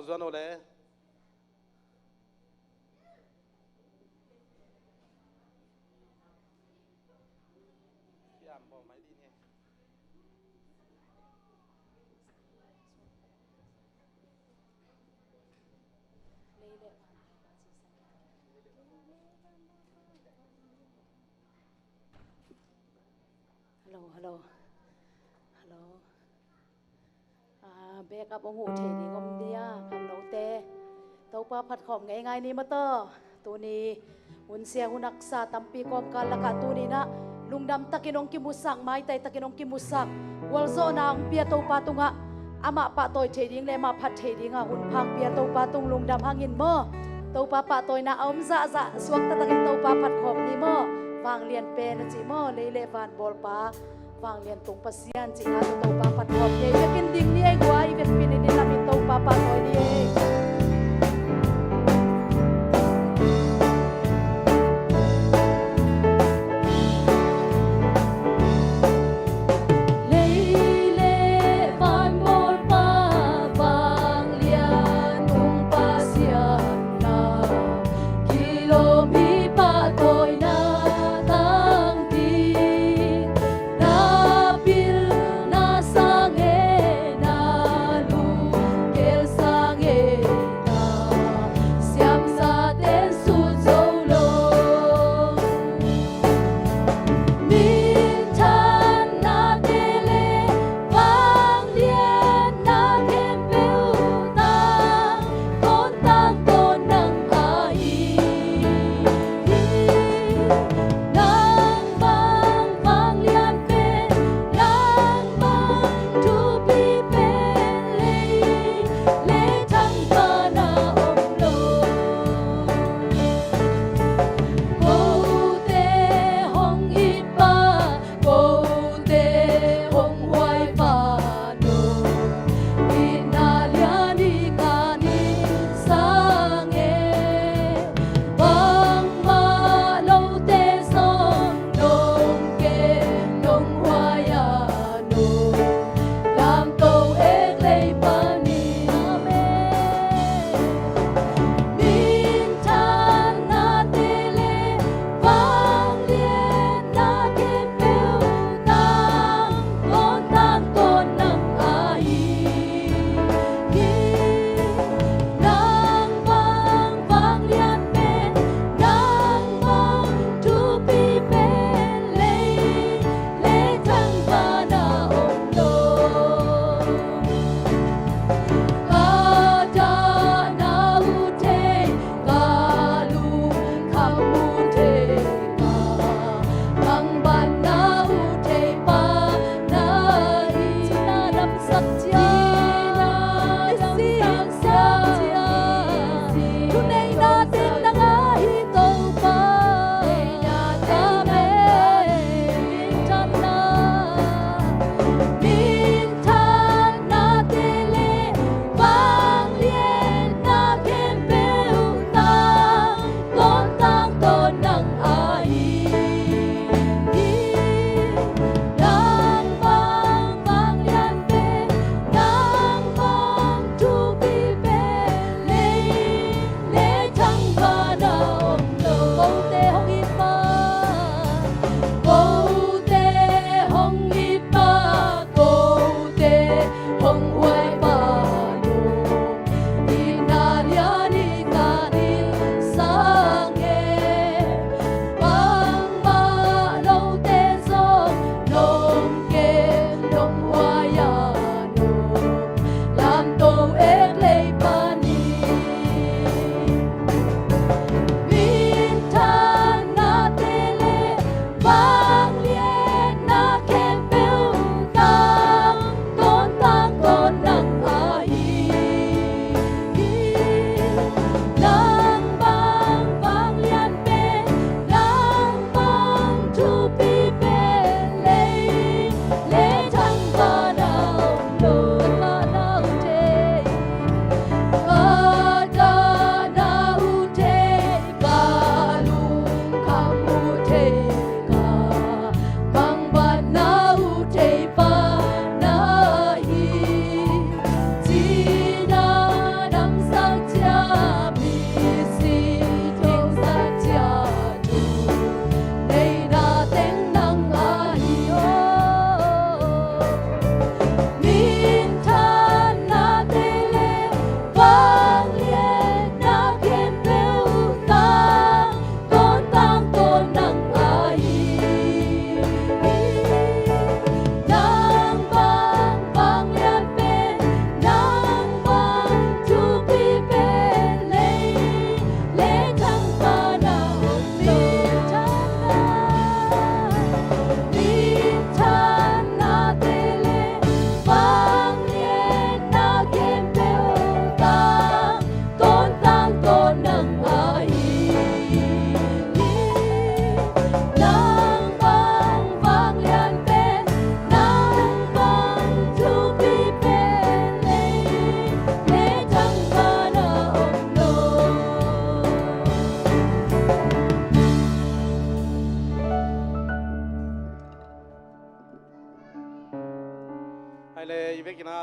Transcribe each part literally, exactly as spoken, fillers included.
Zuan uh le. Kiam bawl mai ding hi. Hello, hello. Hello. Ah, backup hong huh thei ding om dia, khamnote. Topa phat khawm ngeingai ni maw taw. Tuni hun sia hun haksa tampi kawmkal lakah tuni-in ah lungdam takin hong kimusak, maitai takin hong kimusak, gualzawhna hong pia Topa tungah amah pahtawi thei ding le amah phat thei dingah hun pha hong pia Topa tung lungdam hang in maw. Topa pahtawina a om zahzah suakta takin Topa phat khawm ni maw. Vanglian pen a cih maw, lei le van bawlpa Vanglian tung Pasian cihna tawh Topa phat khawm ni ei. Biakinn ding ni ei, guai, i vekpi-in i lamin Topa pahtawi ni ei. Lei le van bawlpa Vanglian tung Pasian na, kilawm hi pahtawina tang ding. Na pilna sang e, na lungkel sang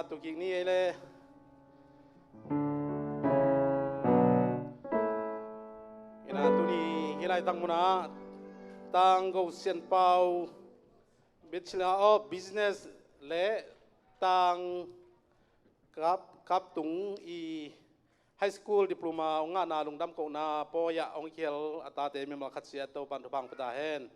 Tukik ni ei le. Ina tuni hih laitak munah Tang Go Sian Pau Bachelor of Business le Tang Kap, Kap Tung i High School Diploma hong ngahna lungdam kohna pawi-ah hong kihel a tate mimal khat ciat Topan thupha hong pia ta hen.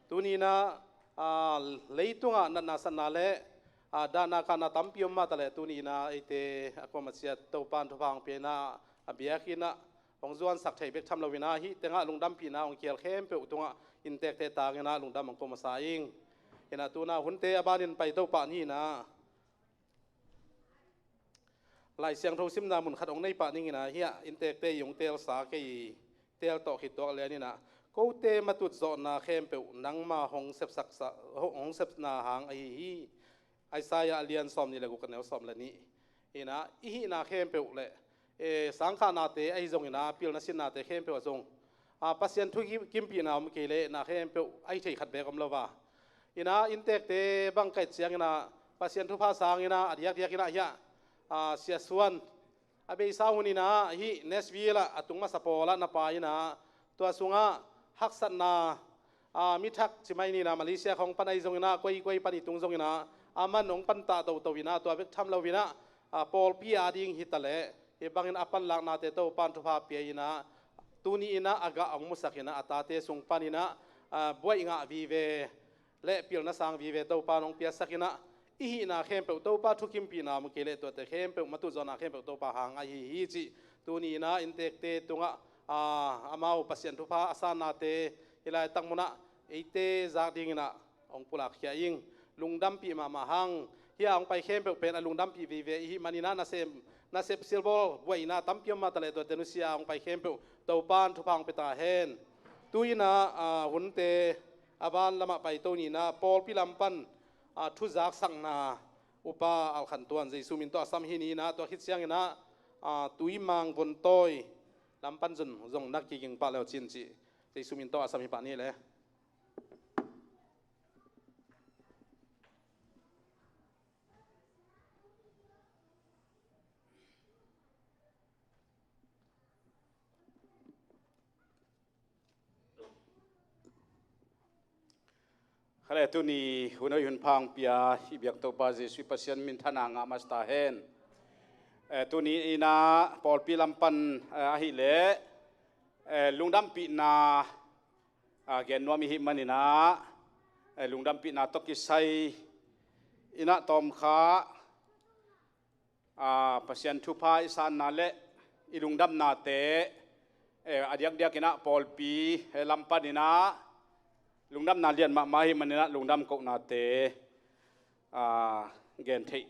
Tuni inah, aa, leitungah natna satna le, aa, dahna kahna tampi om mah ta leh tuni inah eite a kuamah ciat Topan thupha hong pia inah a biakinn ah hong zuansak thei bek tham lo inah hih tengah lungdampihna hong kihel khempeuh tungah inntekte tang inah lungdam hong ko masa ing. Inah tuna hunte a banin pai to pah ni inah Lai Siangtho simna mun khat hong nei pah ning inah hiah inntekte i hong teelsa kei i teel tawh khit tuak lian inah kote matut zawhna khempeuh nangma hong sepsaksa, hong, hong sepna hang ahi hi. Isaiah a lian sawm nih le guk a neu sawm le nih. Inah i hihna khempeuh le, e, sangkhahnate ahi zong inah pilna sinnate khempeuh ah zong, a, Pasian thu kim, kimpihna om kei leh na khempeuh ahi thei khat beek om lo va. Inah inntekte bang kaih ciang inah Pasian thupha sang inah a diakdiak inah hiah, a, Sia Suan a beisa hun inah hih Nashville ah a tung masa pawl ah na pai inah tua sungah haksatna, a, mi thak ci mai ni inah Malaysia khawng pan ahi zong inah koi koi pan i tung zong inah a man hong pantah toto inah tua bek tham lo inah, a, pawlpi a ding hi ta leh hih bangin a panlaknate Topan thupha pia inah tuni inah a gah hong musak inah a tate sung pan inah, a, buaih ngah vive le pilna sang vive Topa nong piasak inah i hihna khempeuh Topa thukimpihna om kei leh tuate khempeuh matut zawhna khempeuh Topa hang ahi hi cih tuni inah inntekte tungah, a, amau Pasian thupha a sannate hih laitak munah eite zak ding inah hong pulak khia ing. Lungdampih mahmah hang. Hiah hong pai khempeuh pen a lungdampih vive i hih man inah nasem, nasep silbawl buaina tampi om mah ta leh tuate nusia hong pai khempeuh Topan thupha hong pia ta hen. Tu inah, a, hunte a ban lamah pai to ni inah pawlpi lam pan, a, thuzaksakna upa Alkhan Tuan Jesu min tawh a sam hi ni inah tua khit ciang inah, a, Tuimang Vontawi lam pan zong, zong na kiging pah leu cin cih Jesu min tawh a sam hi pah ni le. Khale tuni hun hoih hun pha hong pia i biak Topa Jesuh Pasian minthanna ngah masa ta hen. Eh, tuni inah pawlpi lam pan, eh, ahih leh, eh, lungdampihna, ah, gen nuam i hih man inah, eh, lungdampihna tawh kisai inah tawm kha, a, Pasian thupha i sanna le i lungdamnate, eh, a diakdiak inah pawlpi, eh, lam pan inah lungdamna lian mahmah ahih man inah lungdam kohnate, a, gen theih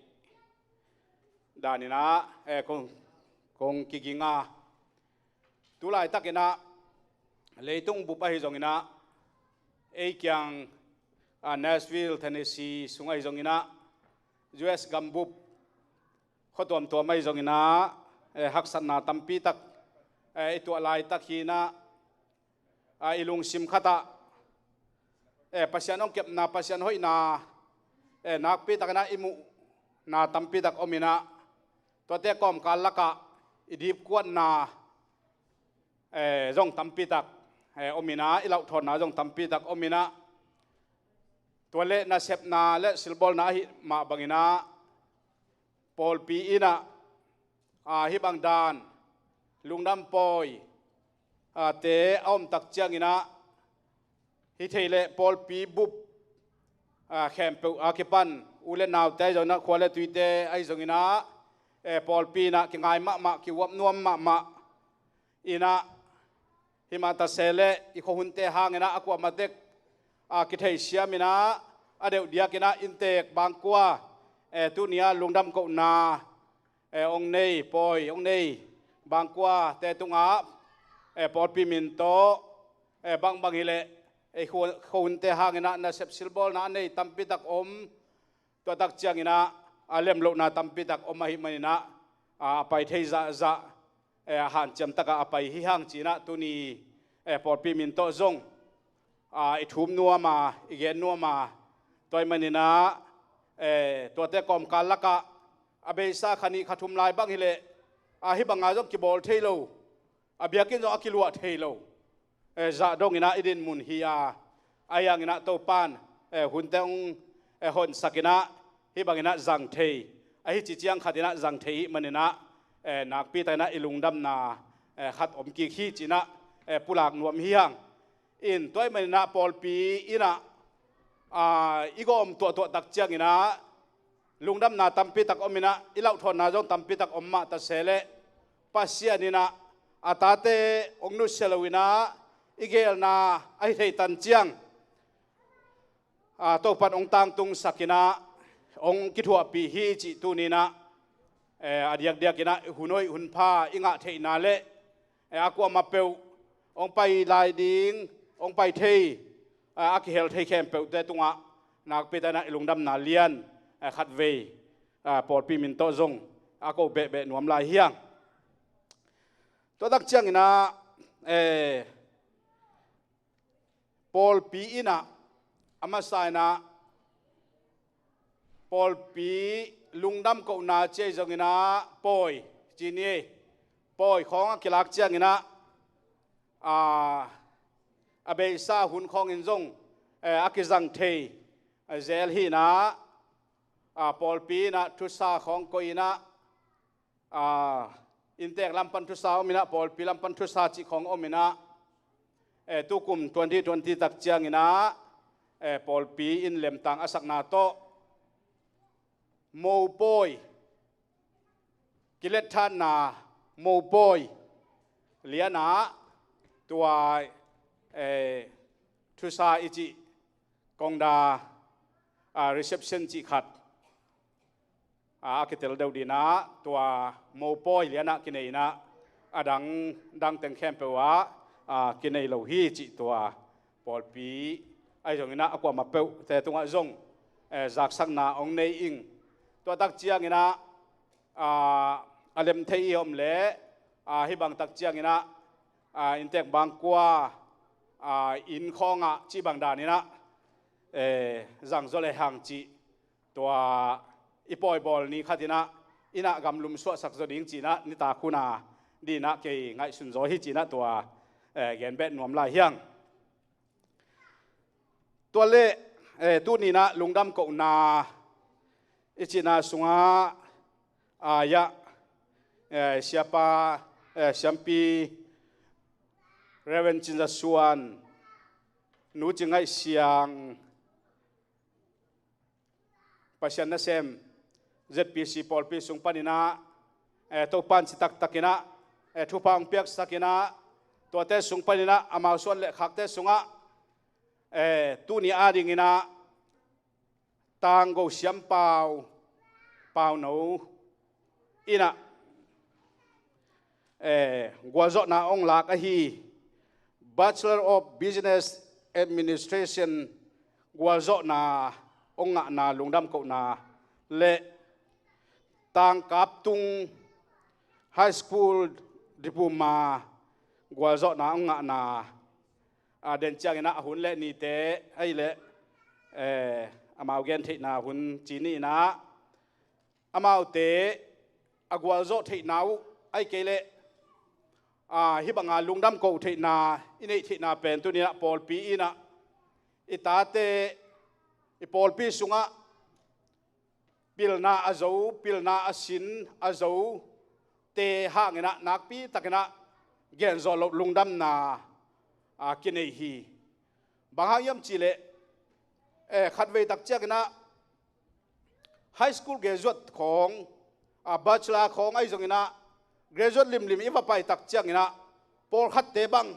dan inah, eh, kong, kong kiging a. Tu laitak inah leitung bup ahi zong inah ei kiang, a, Nashville, Tennessee sung ahi zong inah U S gambup khua tuamtuam ahi zong inah, eh, haksatna tampi tak, eh, i tuah laitak hi inah, ah, i lungsim khat ah, eh, Pasian hong kepna, Pasian hoihna, eh, nakpi tak inah i muhna tampi tak om inah tuate kawmkal lakah i dipkuatna, eh, zong tampi tak, eh, om inah i lauhthawnna zong tampi tak om inah tua le nasepna le silbawlna ahih mah bang inah pawlpi inah, a, hih bang dan lungdam pawi, a, te a om tak ciang inah hih thei le pawlpi bup, a, khempeuh a kipan u le naute ahi zong inah khua le tuite ahi zong inah, eh, pawlpi inah kingai mahmah, kiuap nuam mahmah inah hih mah ta se le i khuahunte hang inah a kuamah tek, a, kitheisiam inah a deuh diak inah inntek bangkua, eh, tuni a lungdam kohna, eh, hong nei, pawi hong nei bangkuate tungah, eh, pawlpi min tawh, eh, bangbang hi leh ei khua, khuahunte hang inah nasep silbawlna a nei tampi tak om. Tua tak ciang inah a lemlohna tampi tak om ahih man inah, a, a pai thei zahzah, eh, a hanciam takah a pai hi hang ci inah tuni, eh, pawlpi min tawh zong, a, i thum nuam a, i gen nuam a, tua ahih man inah, eh, tuate kawmkal lakah, a beisa kha nih kha thum lai bang hileh, a, hih banga zong kibawl thei lo, a biakinn zong a kiluah thei lo, e, zah donginah i dinmun hi a, a hianginah Topan, e, hunte hong, e, honsakinah hih banginah zang thei, ahi ci ciang khatinah zang thei hih maninah, e, nakpitakinah i lungdamna, e, khat om kik hi cinah, e, pulak nuam hi hang. In tua hih maninah pawlpi innah, a, i gawm tuahtuah tak cianginah lungdamna tampi tak om inah i lauhthawnna zong tampi tak om mah ta se leh Pasian innah a tate hong nusia loinah i geelna ahi thei tan ciang, a, Topan hong tangtungsakinah hong kithuahpih hi cih tuninah, e, a diakdiakinah hun hoih hun pha i ngah theihna le, e, a kuamah peuh hong pai lai ding, hong pai thei, a, a kihel thei khempeuhte tungah nakpitakinah i lungdamna lian, e, khatvei, a, pawlpi min tawh zong a ko behbeh nuam lai hi hang. Tua tak cianginah, e, pawlpi innah a masa innah pawlpi lungdam kohna ci ahi zonginah pawi ci ni ei. Pawi khawng a kilak cianginah, a, a beisa hun khawngin zong, e, a kizang thei, e, zel hinah, a, pawlpi innah thusa khawng koih inah, a, inntek lam pan thusa om inah pawlpi lam pan thusa cih khawng om inah, e, tukum twenty twenty tak cianginah, e, pawlpi in lemtang a sakna tawh mopawi, kiletthatna mopawi lianah tua, e, thusa i cih kongda, a, reception cih khat, a, a kitel deuh dinah tua mopawi lianah kinei inah a dang, dang teng khempeuh ah, a, kinei lo hi cih tua pawlpi ahi zonginah a kuamah peuhte tungah zong, e, zaksakna hong nei ing. Tua tak cianginah, a, a lem thei i om leh, a, hih bang tak cianginah, a, inntek bangkua, a, inn khawngah cih bang daninah, e, zangzaw le hang cih tua i pawibawl ni khatinah innah gamlum suahsak zaw ding cinah nitak huna dinah kei ngaihsun zaw hi cinah tua, e, genbeh nuam lai hi hang. Tua leh, e, tuninah lungdam kohna i cihna sungah, a, ya, e, siapa, e, siampi Reverend Cin Za Suan, Nu Cin Ngaih Siang, Pasian nasem Z P C pawlpi sung paninah, e, Topan citaktakinah, e, thupha hong piaksakinah, tuate sung paninah amau suan le khakte sungah, e, tuni adinginah Tanggo Siam Pau, Pau No innah, e, gualzawhna hong lak ahi Bachelor of Business Administration gualzawhna hong ngahna lungdam kohna le Tangkap Tung High School Diploma gualzawhna hong ngahna, a, den cianginah a hun le nite ahi leh, e, amau gen theihna hun ci ni inah amaute a gualzawh theihna uh ahi kei leh, a, hih banga lungdam ko theihna i neih theihna pen tuninah pawlpi innah i tate i pawlpi sungah pilna a zo, pilna a sin a zo te hanginah nakpitakinah genzawh loh lungdamna, a, kinei hi. Bang hang hiam cihleh, e, khatvei tak cianginah high school graduate khawng, a, bachelor khawng ahi zonginah graduate limlim i va pai tak cianginah pawlkhatte bang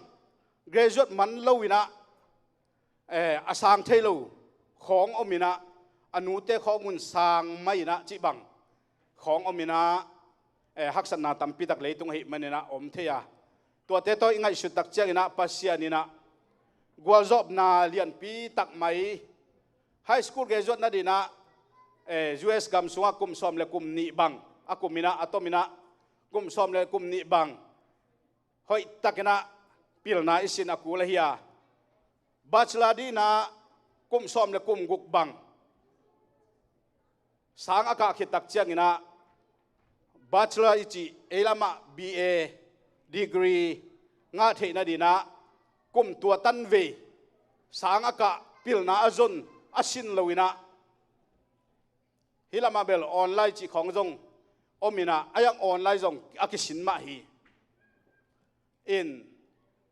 graduate man loinah, e, a sang thei lo khawng om inah, a nute khawng un sang mah inah cih bang khawng om inah, e, haksatna tampi tak leitung ahih maninah om thei a, tuate tawh i ngaihsut tak cianginah Pasian innah gualzawhna lianpi tak mai, high school graduate nadinah, e, U S gam sungah kum sawm le kum nih bang a kum inah, a tom inah kum sawm le kum nih bang hoihtakinah pilna i sin a kul ahi a, bachelor dinah kum sawm le kum guk bang sang a kah khit tak cianginah Bachelor i cih ei lamah B A degree ngah theihna dinah kum tua tanvei sang a kah pilna a zon a sin loinah hih lamah bel online cih khawng zong om inah a yang online zong a kisin mah hi. In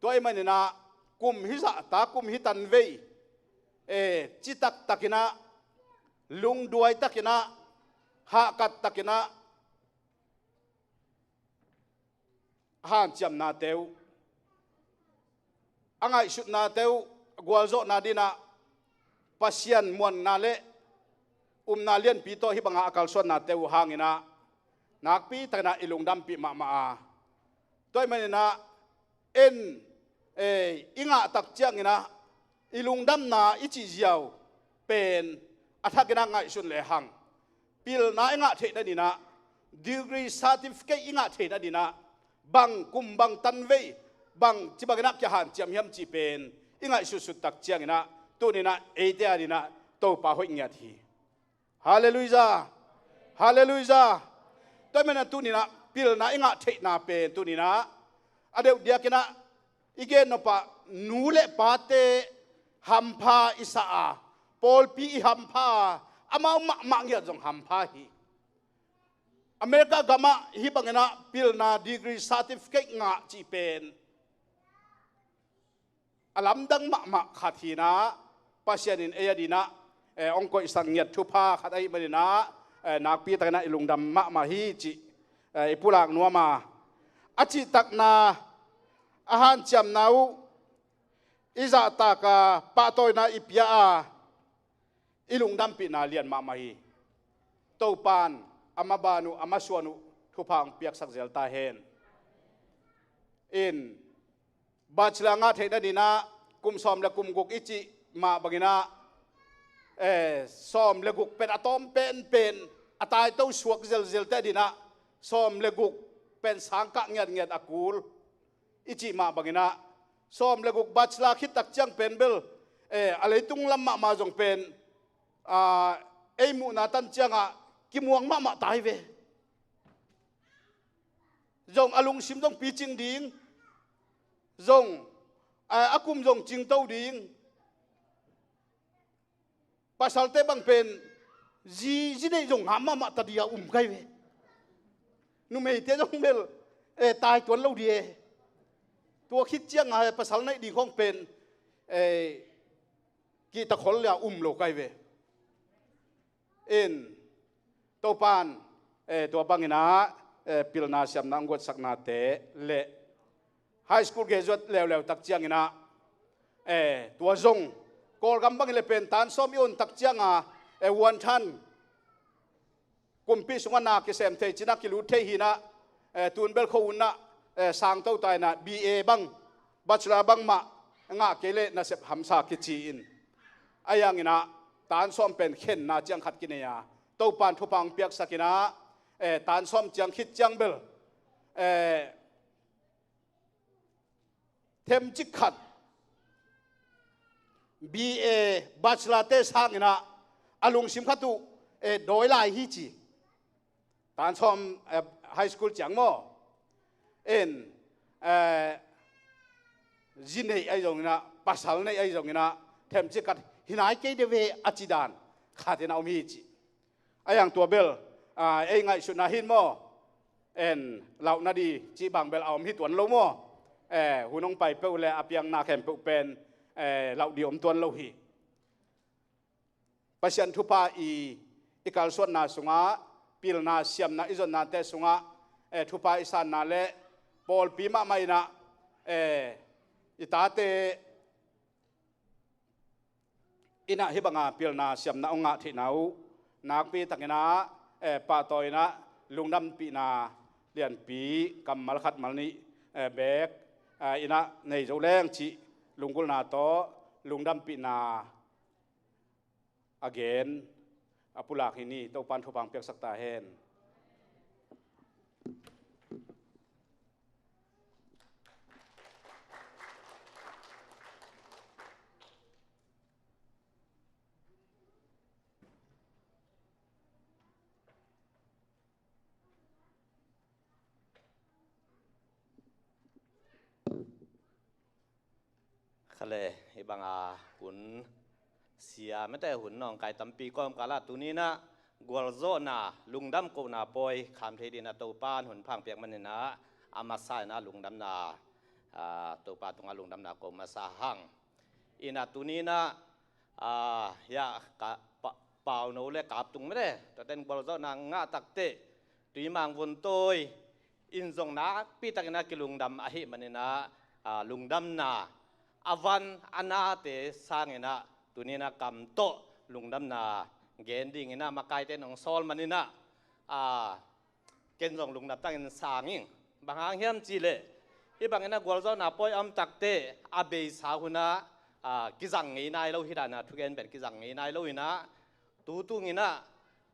tua ahih maninah kum hih zahta kum hih tanvei e citak takinah lungduai takinah hahkat takinah a hanciamnate uh a ngaihsutnate uh a gualzawhna dinah Pasian muanna le upna lianpi tawh hih bangah a kalsuannate uh hanginah nakpi takinah i lungdampih mahmah a, tua ahih maninah en e i ngahtak cianginah i lungdamna i cih ziau pen a thakinah ngaihsun lehang pilna i ngah theihna dinah degree certificate i ngah theihna dinah bang kum bang tanvei bang ci banginah kia hanciam hiam cih pen i ngaihsutsut tak cianginah tuninah eite a dinah Topa hoih ngiat hi. Halleluiah. Halleluiah. Tua ahih maninah tuninah pilna i ngah theihna pen tuninah a deuh diakinah i gen nopah nu le pate hampha i sa a pawlpi i hampha a amau mahmah ngiat zong hampha hi. America gamah hih banginah pilna degree certificate ngah cih pen a lamdang mahmah khat hinah Pasian in ei a dinah eh, hong koihsak ngiat thupha khat ahih maninah eh, nakpi takinah i lungdam mahmah hi cih eh, i pulak nuam a, a cihtakna a hanciamna uh i zahtak a pahtawina i pia a i lungdampihna lian mahmah hi. Topan a maban uh a masuan uh thupha hong piaksak zel ta hen. In bachelor ngah theihna dinah kum sawm le kum guk i cih mah banginah eh, sawm le guk pen a tawm penpen a taito suak zelzelte a dinah sawm le guk pen sangkah ngiatngiat a kul i cih mah banginah sawm le guk bachelor khittak ciang pen bel eh, a leitung lam mahmah zong pen ah, ei muhna tan ciangah kimuang mahmah tai ve. Zong a lungsim zong picing ding zong eh, a kum zong cingto ding. Pasalte bang pen zi zi neih zong ngam mahmah ta dia um kai ve. Numeite zong bel eh, tai tuan lo di e. Tua khit cianga eh, pasal neih ding khawng pen eh, kihta khol lia um lo kai ve. In Topan eh, tua banginah eh, pilna siamna hong guatsaknate le high school graduate leuleu tak cianginah eh, tua zong Kawlgam bangin le pen tan sawm i on tak cianga eh, one ton kumpi sungah na kisem thei cinah kilut thei hinah eh, tun bel kho unah eh, sangto ta inah B A bang bachelor bangmah ngah kei leh nasep hamsa kici in a yanginah tan sawm pen khenna ciang khat kinei a Topan thupha hong piaksak inah eh, tan sawm ciang khit ciang bel eh, themcik khat B A bachelor te sanginah a lungsim khat uh eh, dawi lai hi ci. Tan sawm eh, high school ciang maw? En eh, zi neih ahi zonginah pasal neih ahi zonginah themcik khat hi nai kei de ve a ci dan khatin a om hi ci. A yang tua bel ah, ei ngaihsutna hin maw? En lauhna di cih bang bel a om hi tuan lo maw? Eh, hun hong pai peuh le a piangna khempeuh pen eh, lauh di om tuan lo hi. Pasian thupha i, i kalsuanna sungah pilna siamna i zonnate sungah eh, thupha i sanna le pawlpi mahmah inah eh, i tate inah hih banga pilna siamna hong ngah theihna uh nakpi takinah eh, pahtawi inah lungdampihna lianpi kammal khat mal nih eh, bek eh, inah nei zo leng cih lunggulhna tawh lungdampihna a gen a pulak hi ni. Topan thupha hong piaksak ta hen. panga hun sia mete hun nawngkai tampi kawmkalah tuninah gualzawhna lungdam kohna pawi kham thei dinah Topa in hun phang piak maninah a masa inah lungdamna, ah, Topa tungah lungdamna ko masa hang. Inah tuninah, ah, ya ka, pa, pauno le kaptung mete taten gualzawhna ngah takte tuimang vuntawi in zong nakpi takinah kilungdam ahi maninah, ah, lungdamna a van a nate sanginah tuninah kam tawh lungdamna gen dinginah makaite nong sawl maninah, ah, ken zong lungdam tangin sang ing. Bang hang hiam cihleh hih banginah gualzawhna pawi a om takte a beisa hunah, ah, kizang ngei nai lo hi danah thugen pen kizang ngei nai lo inah tutunginah,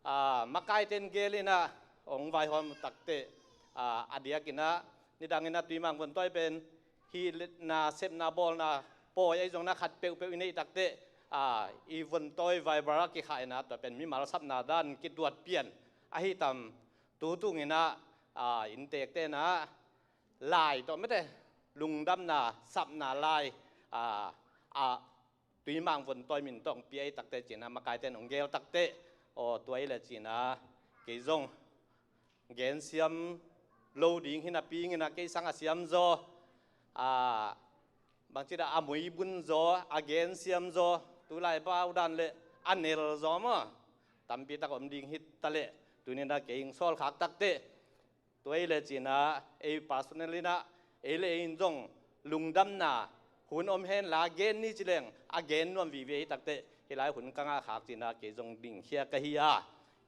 ah, makaiten gel inah ong vaihawm takte, ah, a diakinah nidanginah tuimang vuntawi pen hih nasepna bawlna pawi ahi zongna khat peuhpeuh i neih takte, ah, i vuntawi Viber a kikhah inah tua pen mimal sapna dan kituat pian ahi tam tutunginah, ah, inntektenah lai tawh mete lungdamna sapna lai, ah, ah, tuimang vuntawi min tawh ong pia i takte cinah makaiten ong gel takte, aw tua i le cinah kei zong gensiam lo ding hi napi inginah kei sang a siam zaw, ah, bangci dah a muibun zaw a gensiam zaw tulai bau dan le a nel zaw maw tampi tak om ding hi taleh tuninah kei ing sawl khak takte tua i le cinah ei personal inah ei le ei in zong lungdamna hun om henla gen ni cileng a gen nuam vive i takte hih lai hun ka ngah khak cinah kei zong dingkhia ka hi a.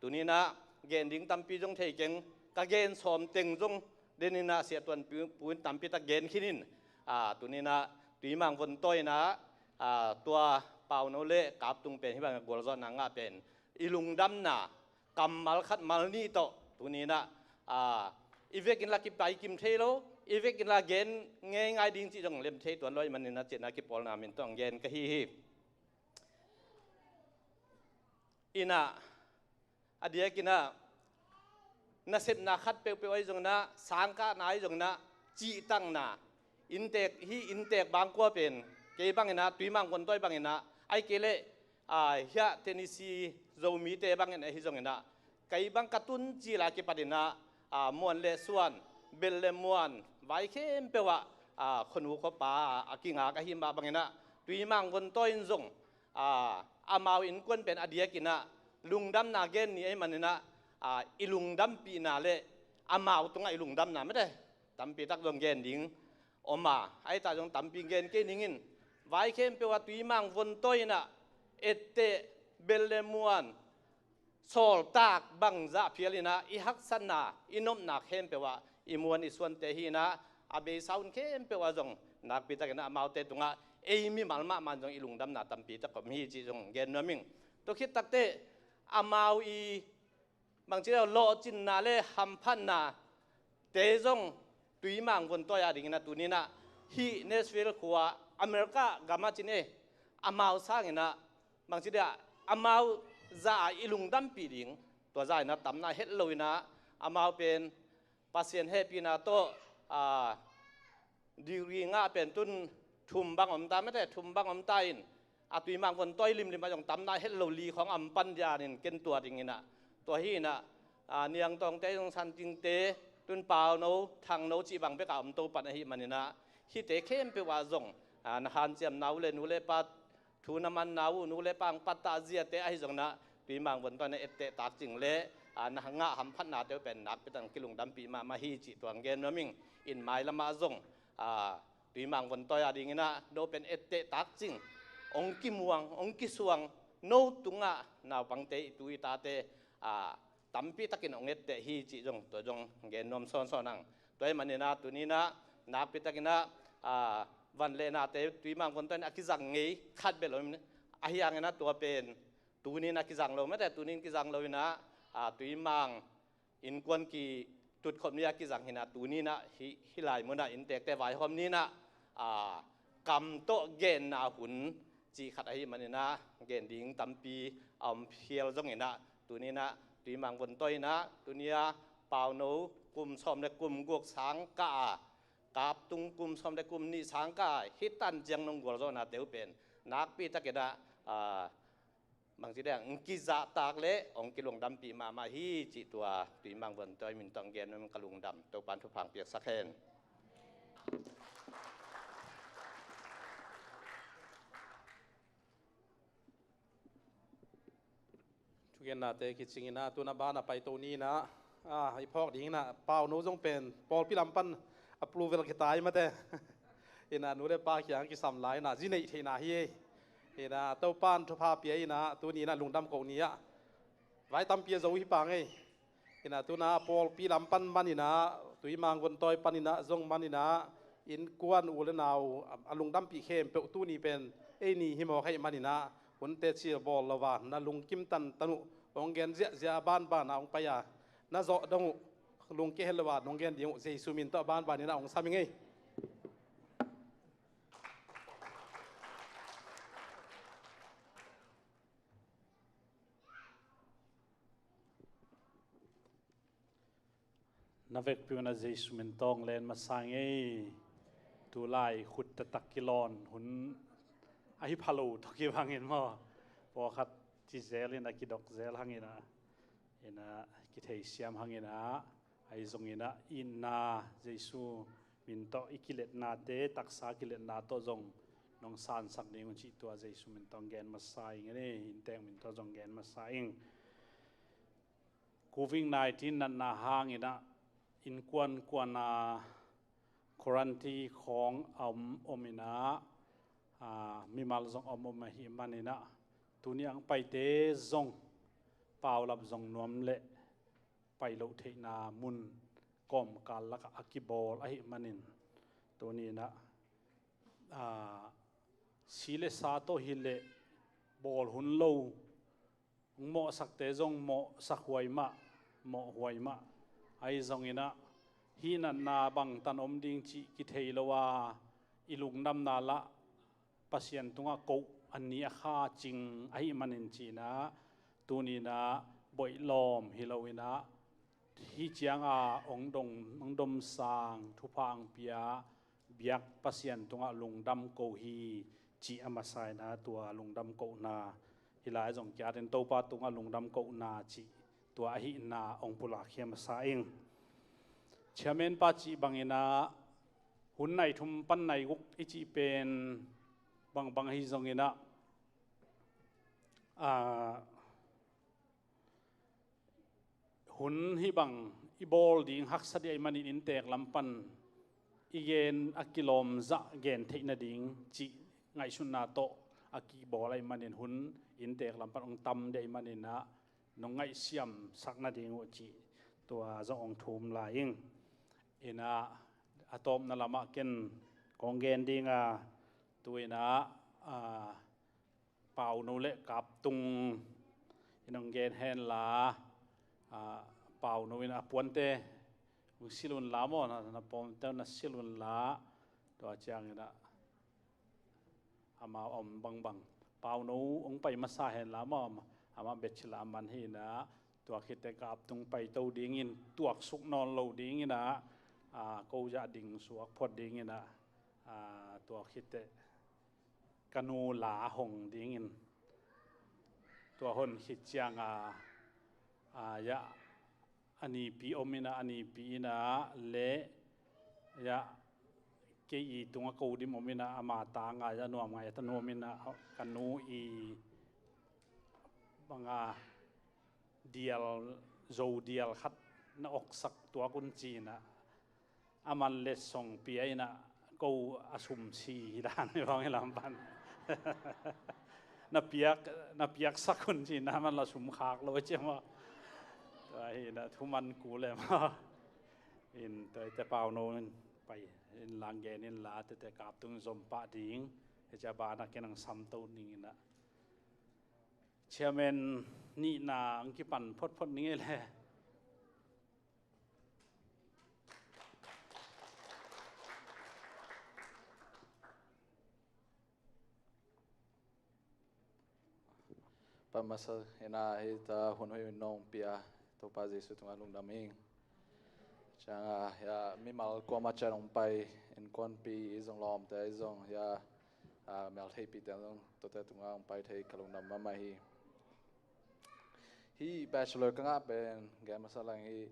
Tuninah gen ding tampi zong thei keng ka gen sawm teng zong deninah siahtuan pu in tampi tak gen khinin, ah, tuninah tuimang vuntawi inah, ah, tua pauno le kaptung pen hih bangah gualzawhna ngah pen i lungdamna kammal khat mal nih tawh tuninah, ah, i vekin la kipai kim thei lo, i vekin la gen ngei ngai ding cih zong lem thei tuan lo i maninah cinah kipawlna min tawh ong gen ka hi hi. Inah a diakinah nasepna khat peuhpeuh ahi zonginah sangkahna ahi zonginah cihtakna inntek hi inntek bangkua pen kei banginah tuimang vuntawi banginah ahi kei leh, ah, hiah Tennessee Zomite bangin ahi zonginah kei bang ka tun cila kipatinah, ah, muan le suan bel le muan vai khempeuh ah, ah, khuanu khuapa a kingak ahi mah banginah tuimang vuntawi in zong, ah, amau innkuan pen a diakinah lungdamna gen ni ahi maninah, ah, i lungdampihna le amau tungah i lungdamna mete tampi tak zong gen ding om a ahi ta zong tampi gen kei ningin vai khempeuh ah tuimang vuntawi inah etteh bel le muan sawltak bangzah phial inah i haksatna i nopna khempeuh ah i muan i suante hi inah a beisa hun khempeuh ah zong nakpi takinah amaute tungah ei mimal mahmah in zong i lungdamna tampi tak om hi cih zong gen nuam ing. Tua khit takte amau i bangci lawhcinna le hamphatna te zong tuimang vuntawi a dinginah tuninah hih Nashville khua America gamah cin e amau sanginah bangci dia amau za a i lungdampih ding tua za inah tamna het lo inah amau pen Pasian hehpihna tawh, ah, degree ngah pen tun thum bang om ta mete thum bang om ta in a tuimang vuntawi limlim ah zong tamna het lo li khawng a om pan dianin ken tua dinginah tua hi inah, ah, Niangtawngte zong Santingte tun Pauno Thangno cih bang bek a om to pan ahi maninah hihte khempeuh ah zong, ah, na hanciamna uh le nu le pa thu na manna uh nu le pa hong pattah ziate ahi zonginah tuimang vuntawi inah etteh takcing le, ah, na ngah hamphatnate uh pen nakpi takin kilungdampih mahmah hi cih tua hong gen nuam ing. In mailamah zong, ah, tuimang vuntawi a dinginah no pen etteh takcing ong kimuang ong kisuang no tungah naupangte i tu i tate, ah, tampi takin ong etteh hi cih zong tua zong gen nuam sawnsawn ang. Tua hi maninah tuninah nakpi takinah, ah, van le nate tuimang vuntawi inah a kizang ngei khat bel om in ahi hanginah tua pen tuninah kizang lo mete tunin kizang lo inah, ah, tuimang innkuan kitutkhop ni a kizang hinah tuninah hih, hih lai munah inntekte vaihawm ninah, ah, kam tawh genna hun cih khat ahi maninah gen ding tampi a om phial zonginah tuninah tuimang vuntawi inah tunia Pauno kum sawm le kum guk sangkah a kaptung kum sawm le kum nih sangkah a hih tan ciang nong gualzawhnate uh pen nakpi takin ah, ah, bangci deng, hong kizahtak le hong kilungdampih mahmah hi cih tua Tuimang Vuantawi min tawh hong gen nuam ing. Ka lungdam, Topan thupha hong piaksak hen. Thugennate kicing in ah, tu-in ah ban a paito ni in ah, ah, i phawk ding in ah, Pauno zong pen pawlpi lam pan approval kitai mate. In ah nu le pa kiang kisam lai in ah, zi neih theihna hi ei. In ah Topan thupha pia in ah, tuni in ah lungdam koh ni ah vai tampi a zo hi pah ngei. In ah tu-in ah pawlpi lam pan man in ah, Tuimang Vuantawi pan in ah zong man in ah, innkuan u le nau a lungdampih khempeuh tuni pen ei ni hi mawk ahih man in ah, hun teci bawl lo a na lungkim tantan uh, hong gen ziahziah a banban ah hong pai a na zawh dong uh, lungkia het lo a nong gen ding uh Jesu min tawh a banban in ah hong sam ing ei. Na vekpi un ah Jesu min tawh hong len masa ing ei. Tulai khut taktak kilawn hun ahi pha lo tawh kibang in maw, pawlkhat ci zel in ah, kidok zel hang in ah, in ah kitheisiam hang in ah, ahi zong in ah itna, Jesu min tawh i kiletnate, taksa kiletna tawh zong nong sansak ding un cih tua Jesu min tawh hong gen masa ing ei. Inntek min tawh zong gen masa ing. Covid nineteen natna hang in ah innkuan kuan a quarantine khawng a om om in ah, ah, mimal zong a om om ahih man in ah, tuni a hong paite zong paulap zong nuam leh pai loh theihna mun kawmkal lakah a kibawl ahih man in, tuni in ah, ah, si le sa tawh hi leh bawl hun lo, hong mawhsakte zong mawhsak huai mah, mawh huai mah. Ahi zong in ah hih natna bangtan om ding cih kithei lo a, i lungdamna lah Pasian tungah koh a ni a kha cing ahih man in ci in ah, tuni in ah boihlawm hi lo in ah, hih ciang a hong dong, hong domsang, thupha hong pia biak Pasian tungah lungdam ko hi cih a masa in ah, tua lungdam kohna hi lai zong kiat in Topa tungah lungdam kohna cih tua ahihna hong pulakkhia masa ing. Chairman pa cih bang in ah, hun nai thum pan nai guk i cih pen bangbang ahi zong in ah, ah, hun hih bang i bawl ding haksa ding ahih man in inntek lam pan i gen a kilawm zah gen theih nading cih ngaihsutna tawh a kibawl ahih man in hun inntek lam pan hong tam ding ahih man in ah, nong ngaihsiamsak nading uh cih tua zong hong thum lai ing. In ah a tawpna lamah ken kong gen ding a, tu in ah, ah, Pauno le Kaptung in hong gen hen la, ah, Pauno in a puante hong silh un la maw, na, na pawmte na silh un la, tua ciang in ah amau a om bangbang. Pauno hong pai masa hen la maw, amah bachelor a man hi in ah, tua khit teh Kaptung paito ding in, tuaksuk nawn lo ding in ah, ah, ko zah ding suak phot ding in ah, ah, tua khit teh ka nu la hong ding in, tua hon khit ciang a, ah, ya a nipi om in ah, a nipi in ah le, ya, kei i tungah ko dim om in ah, ama ta ngai a nuam ngai a ta nuam in ah, ka nu i bang a dial, zo dial khat na oksak tuak un ci in ah, a man letsong pia in ah, ko a sum si hi dan hi bang hi lam pan. Na piak, na piaksak un ci in ah, a man la sum khak lo ci maw. Tua hi in ah, thuman kul e maw. In tua hi teh Pauno in pai in lang gen in la, tete Kaptung zom pah ding. Hi cia ban ah ken hong samto ning in ah. Chairman nihna hong kipan photphot ning e le. Pan masa in ah, hih ta hun hoih nong pia Topa Jesu tungah lungdam ing. Ciang a, ya, mimal kuamah ciat hong pai, innkuanpih i zong, lawmte i zong, ya, ah, meltheihpih teng zong tuate tungah hong pai thei ka lungdam mahmah hi. Hih bachelor ka ngah pen gen masa leng hih,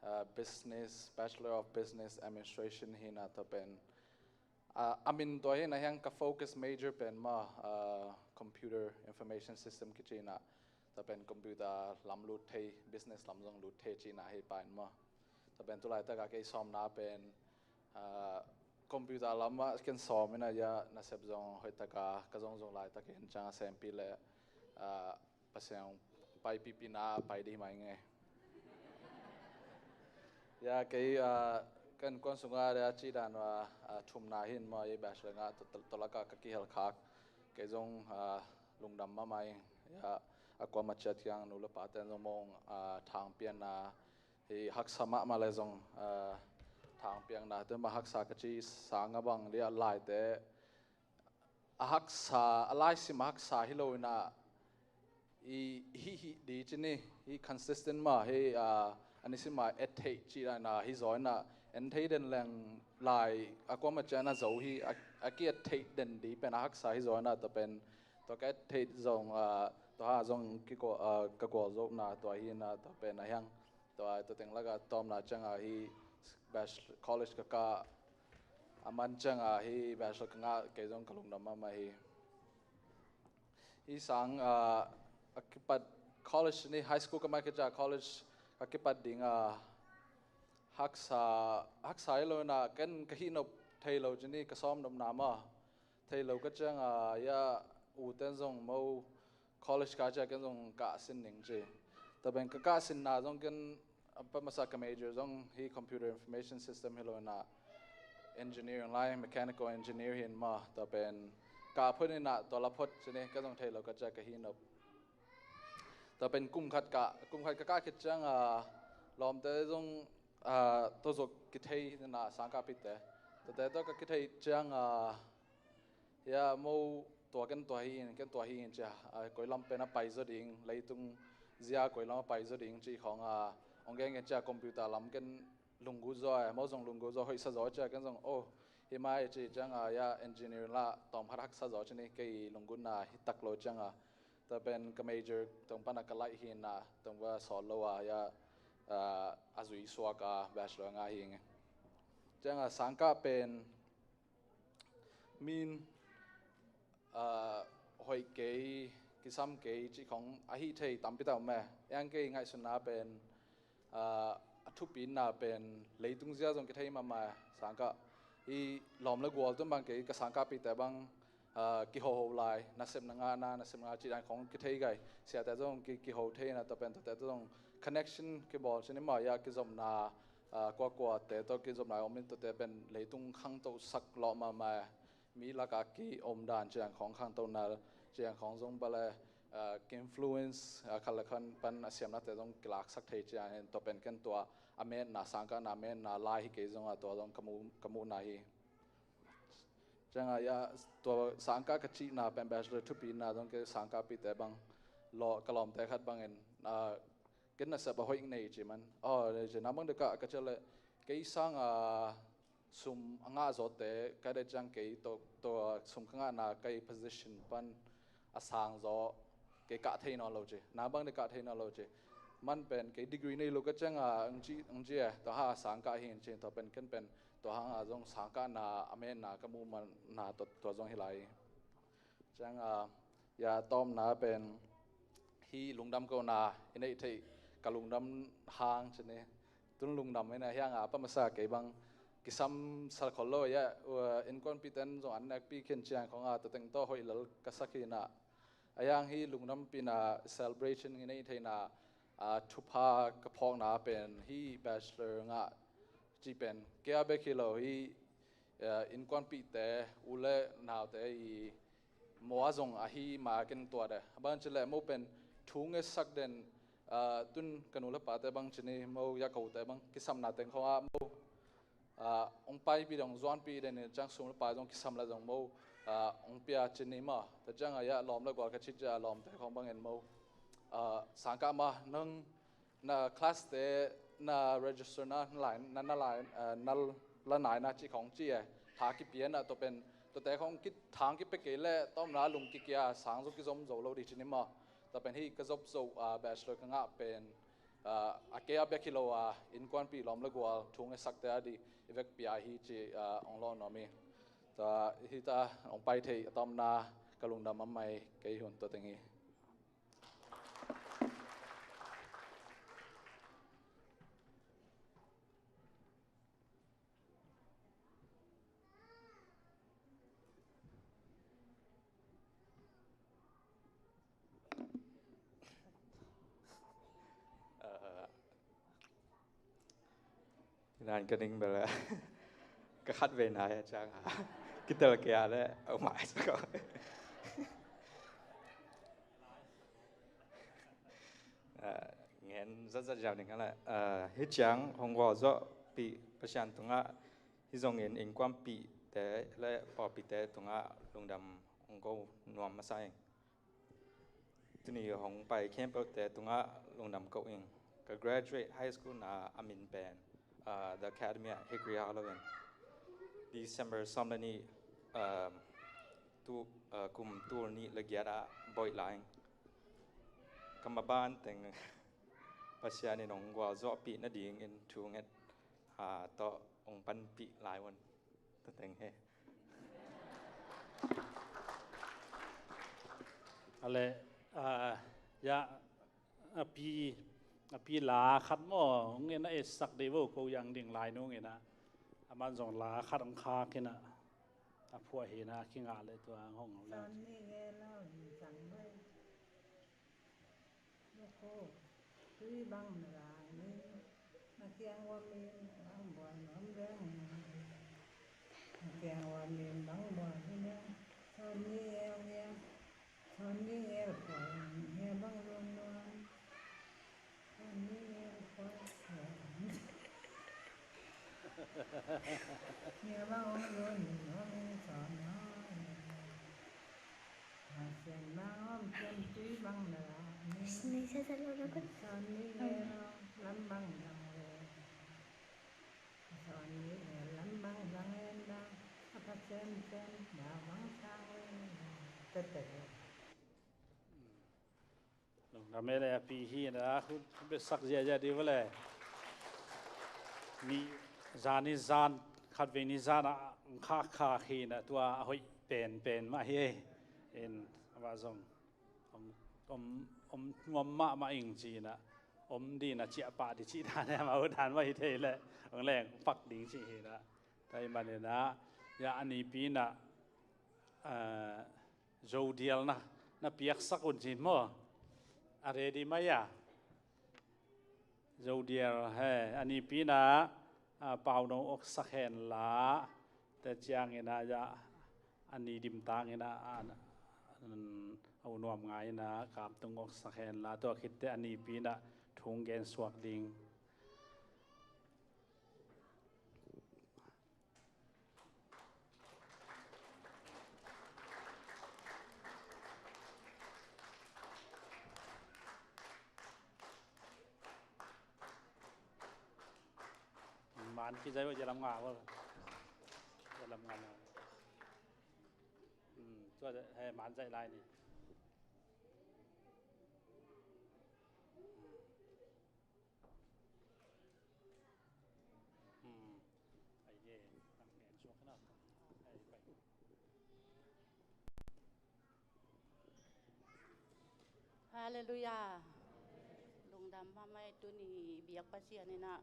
ah, business, Bachelor of Business Administration hi na, tua pen, ah, a min tua hi na, hiang ka focus major pen mah, ah, Computer Information System kici na, tua pen computer lam lut thei, business lam zong lut thei ci na hi pen mah. Tua pen tulaitak a kei sawmna pen, ah, computer lam ah ken sawm hi na, ya nasep zong hoihtak a ka zong zong laitak in ciang a sempi le, ah, Pasian paipihpihna pai dih mai ngei. Ya kei, ah, kan kuan sungah ya ci dan, ah, ah, thumna hi in mah, ya bachelor ngah tawh, tawh, tawh lak a ka kihel khak. Kei zong, ah, lungdam mahmah ing. Ya a kuamah ciat kiang nu le pa ten zong mong, ah, thangpianna hi, haksa mahmah le zong, ah, thangpiakna te mah haksa ka ci sang a bang liah laite a haksa, a laisim a haksa hi lo in ah, i hih hih di ci ni, hi consistent mah hi, ah, a nisim a et theih ci dan a hi zaw in ah, en thei den leng lai a kuamah ciang a zo hi, a, a ki et theih den di pen a haksa hi zaw in ah, tua pen tua ka et theih zong, ah, tua ha zong kiko, ah, ka gualzawhna tua hi in ah, tua pen a hiang. Tua, tua teng lak a tawpna ciang a hi bachelor, college ka kah, a man ciang a hi bachelor ka ngah, kei zong ka lungdam mahmah hi. Hi sang, ah, a kipat college ni, high school ka mai ka ciang college ka kipat ding a haksa, haksa hi lo in ah ken ka hih nop thei lo ci ni, ka sawm nopna mah thei lo ka ciang a, ya u ten zong mo college ka ciang ken zong kah sin ning ci. Tua pen ka kah sinna zong ken a pa masa ka major zong hi Computer Information System hi lo in ah, engineering lai, mechanical engineer hi in mah, tua pen kah phot in ah tua la phot ci ni, ka zong thei lo ka ciang ka hih nop. Tua pen kum khat kah, kum khat ka kah khit ciang a, lawmte zong, ah, tua zawh kithei in ah, sangkahpihte, tuate tawh ka kithei ciang a, ya mo tua ken tua hi in, ken tua hi in cia, ah, koi lam pen a pai zaw ding, leitung zia koi lam a pai zaw ding ci khawng a, hong gen gen cia, computer lam ken lunggut zaw e, mo zong lunggut zaw, hoihsa zaw cia, ken zong, oh, hi mai ci ciang a, ya engineer lah tawm khat haksa zaw ci ni, kei lunggutna hi tak lo ciang a, tua pen ka major tawng pan a ka laih hi in ah, tawng va sawt lo a, ya, ah, a zui suak a bachelor ngah hi ing. Ciang a sangkah pen min, ah, hoih kei, kisam kei ci khawng a hih thei tampi tak om e. Hiang kei ngaihsutna pen, ah, a thupina pen leitung zia zong kithei mahmah e. Sangkah hi lawm le gual tun bang kei ka sangkahpihte bang, ah, kihoho lai, nasepna ngahna, nasepna ngah ci dan khawng kithei gai. Siate zong ki, kiho thei na, tua pen tuate zong connection kibawl ci ni mah, ya kizopna, ah, kuakuate tawh kizopna om in, tuate pen leitung khangto sak lawh mahmah e. Mi lak a ki om dan ciang khawng, khangtona ciang khawng zong bale, ah, ki influence, ah, khat le khat pan a siamnate zong kilaksak thei ciang in, tua pen ken tua a metna, sangkahna a metna lai hi kei zong a, tua zong ka mu, ka muhna hi. Ciang a, ya, tua sangkah ka cihna pen bachelor thupina zong kei sangkahpihte bang, law, ka lawmte khat bangin, ah, ken nasep a hoih nei ci man. Oh, nei ci, na bang dek a ka cih leh, kei sang a sum a ngah zawte, ka dek ciang kei tua, tua sum ka ngahna kei position pan a sang zaw, kei kah thei nawn lo ci. Na bang dek kah thei nawn lo ci. Man pen kei degree nei lo ka ciang a, ang ci, ang ci e, tua ha sangkah hi in ci, tua pen ken pen, tua hang a zong sangkahna a metna ka muh man na tua, tua zong hi lai. Ciang a, ya tawpna pen hi lungdam kohna i neih theih ka lungdam hang ci ni. Tun lungdam hi na, hiang a pa masa kei bang kisam sal khol lo ya, uh, innkuanpihte in zong an nekpih khin ciang khawng a, tua teng tawh hoih lel ka sak hi na. A hiang hi lungdampihna celebration i neih theihna, ah, thupha ka phawkna pen hi bachelor ngah cih pen kei a bek hi lo hi, eh, innkuanpihte, u le naute i maw a zong ahi ma ken tua de. A bang ci leh mo pen thu ngetsak den, ah, tun ka nu le pate bang ci ni, mo ya kote bang kisapna teng khawng ah mo, ah, hong paipih den, hong zuanpih den in ciang sum le pai zong kisam le zong mo, ah, hong pia ci ni maw. Tua ciang a ya lawm le gual ka cih ciang a lawmte khawng bangin mo, ah, sangkah ma nang na class te na register na, na lai, na, na lai, eh, na la nai na ci khawng ci e. Tha kipia na, tua pen Tuate khong kithang kipia kei leh tawmna lung kikia sang zo kizom zo lo ding ci ni maw. Tua pen hih ka zop zo, ah, bachelor ka ngah pen, ah, a kei a bek hi lo a, innkuanpih lawm le gual thu ngetsak te a ding i vekpi a hi ci, ah, hong lawh nuam hi. Tua hi ta hong pai thei a tawmna ka lungdam mahmah hi, kei hun tua teng hi. Nan ka ning bel ka khat ve nai a ciang a kitel kei a le a um ai sa ko. Ah, ngen zatzat ziau ning a le, ah, hih ciang hong gualzawhpih Pasian tungah, hih zongin innkuanpihte le pawlpite tungah lungdam hong ko nuam masa ing. Tuni hong pai khempeuhte tungah lungdam ko ing. Ka graduate high school na a min pen, ah, The Academy ah Hickory Hollow in December sawm le nih, ah, tu, ah, kum tul nih le giat ah boih lai ing. Ka maban teng Pasian in hong gualzawhpih nadingin thu nget, ah, tawh hong panpih lai un. Tua teng hi. A le, ah, ya, a pi, a pi la khat maw, hong en a etsak dih vo ko yang ding lai nung in a. A man zong la khat hong khak in a. A phuah hi in a kingah le tua hong le. Son ni nge lo in sang bai. Loko, tui bang na la ni, na kiang ua min bang buai nuam deng. Na kiang ua min bang buai hi deng. Son ni el nge, son ni el kuai, nge bang lun nuam. Son ni el kuai, nge bang lun nuam, son ni. Lungdam e le a pi hi na, khut, khut bia sak ziahziah dih vo le. Ni zan, ni zan, khatvei ni zan a khak khak hi na, tua a hoih penpen mah hi. In, a va zong om, om, om nuam mahmah ing ci na, om dih na ciah pah dih cih dan e, amau dan mah hi thei le, hong leng pak ding cih hi na. Tua ahih manin a, ya a nipi na, ah, Zodial na, na piaksak un cin maw? A ready mai a? Zodial he, a nipi na, ah, pauno oksak hen la, te ciangin a ya, a ni dimtang in a, a, a, a unuam ngai in a, kaptung oksak hen la, tua khit teh a nipi na, thu gen suak ding. Man ki zai wa jalam nga wa. Jalam nga na. Hmm, tua he man zai lai ni. Halleluiah. Lungdam mahmah e, tuni biak Pasian in a,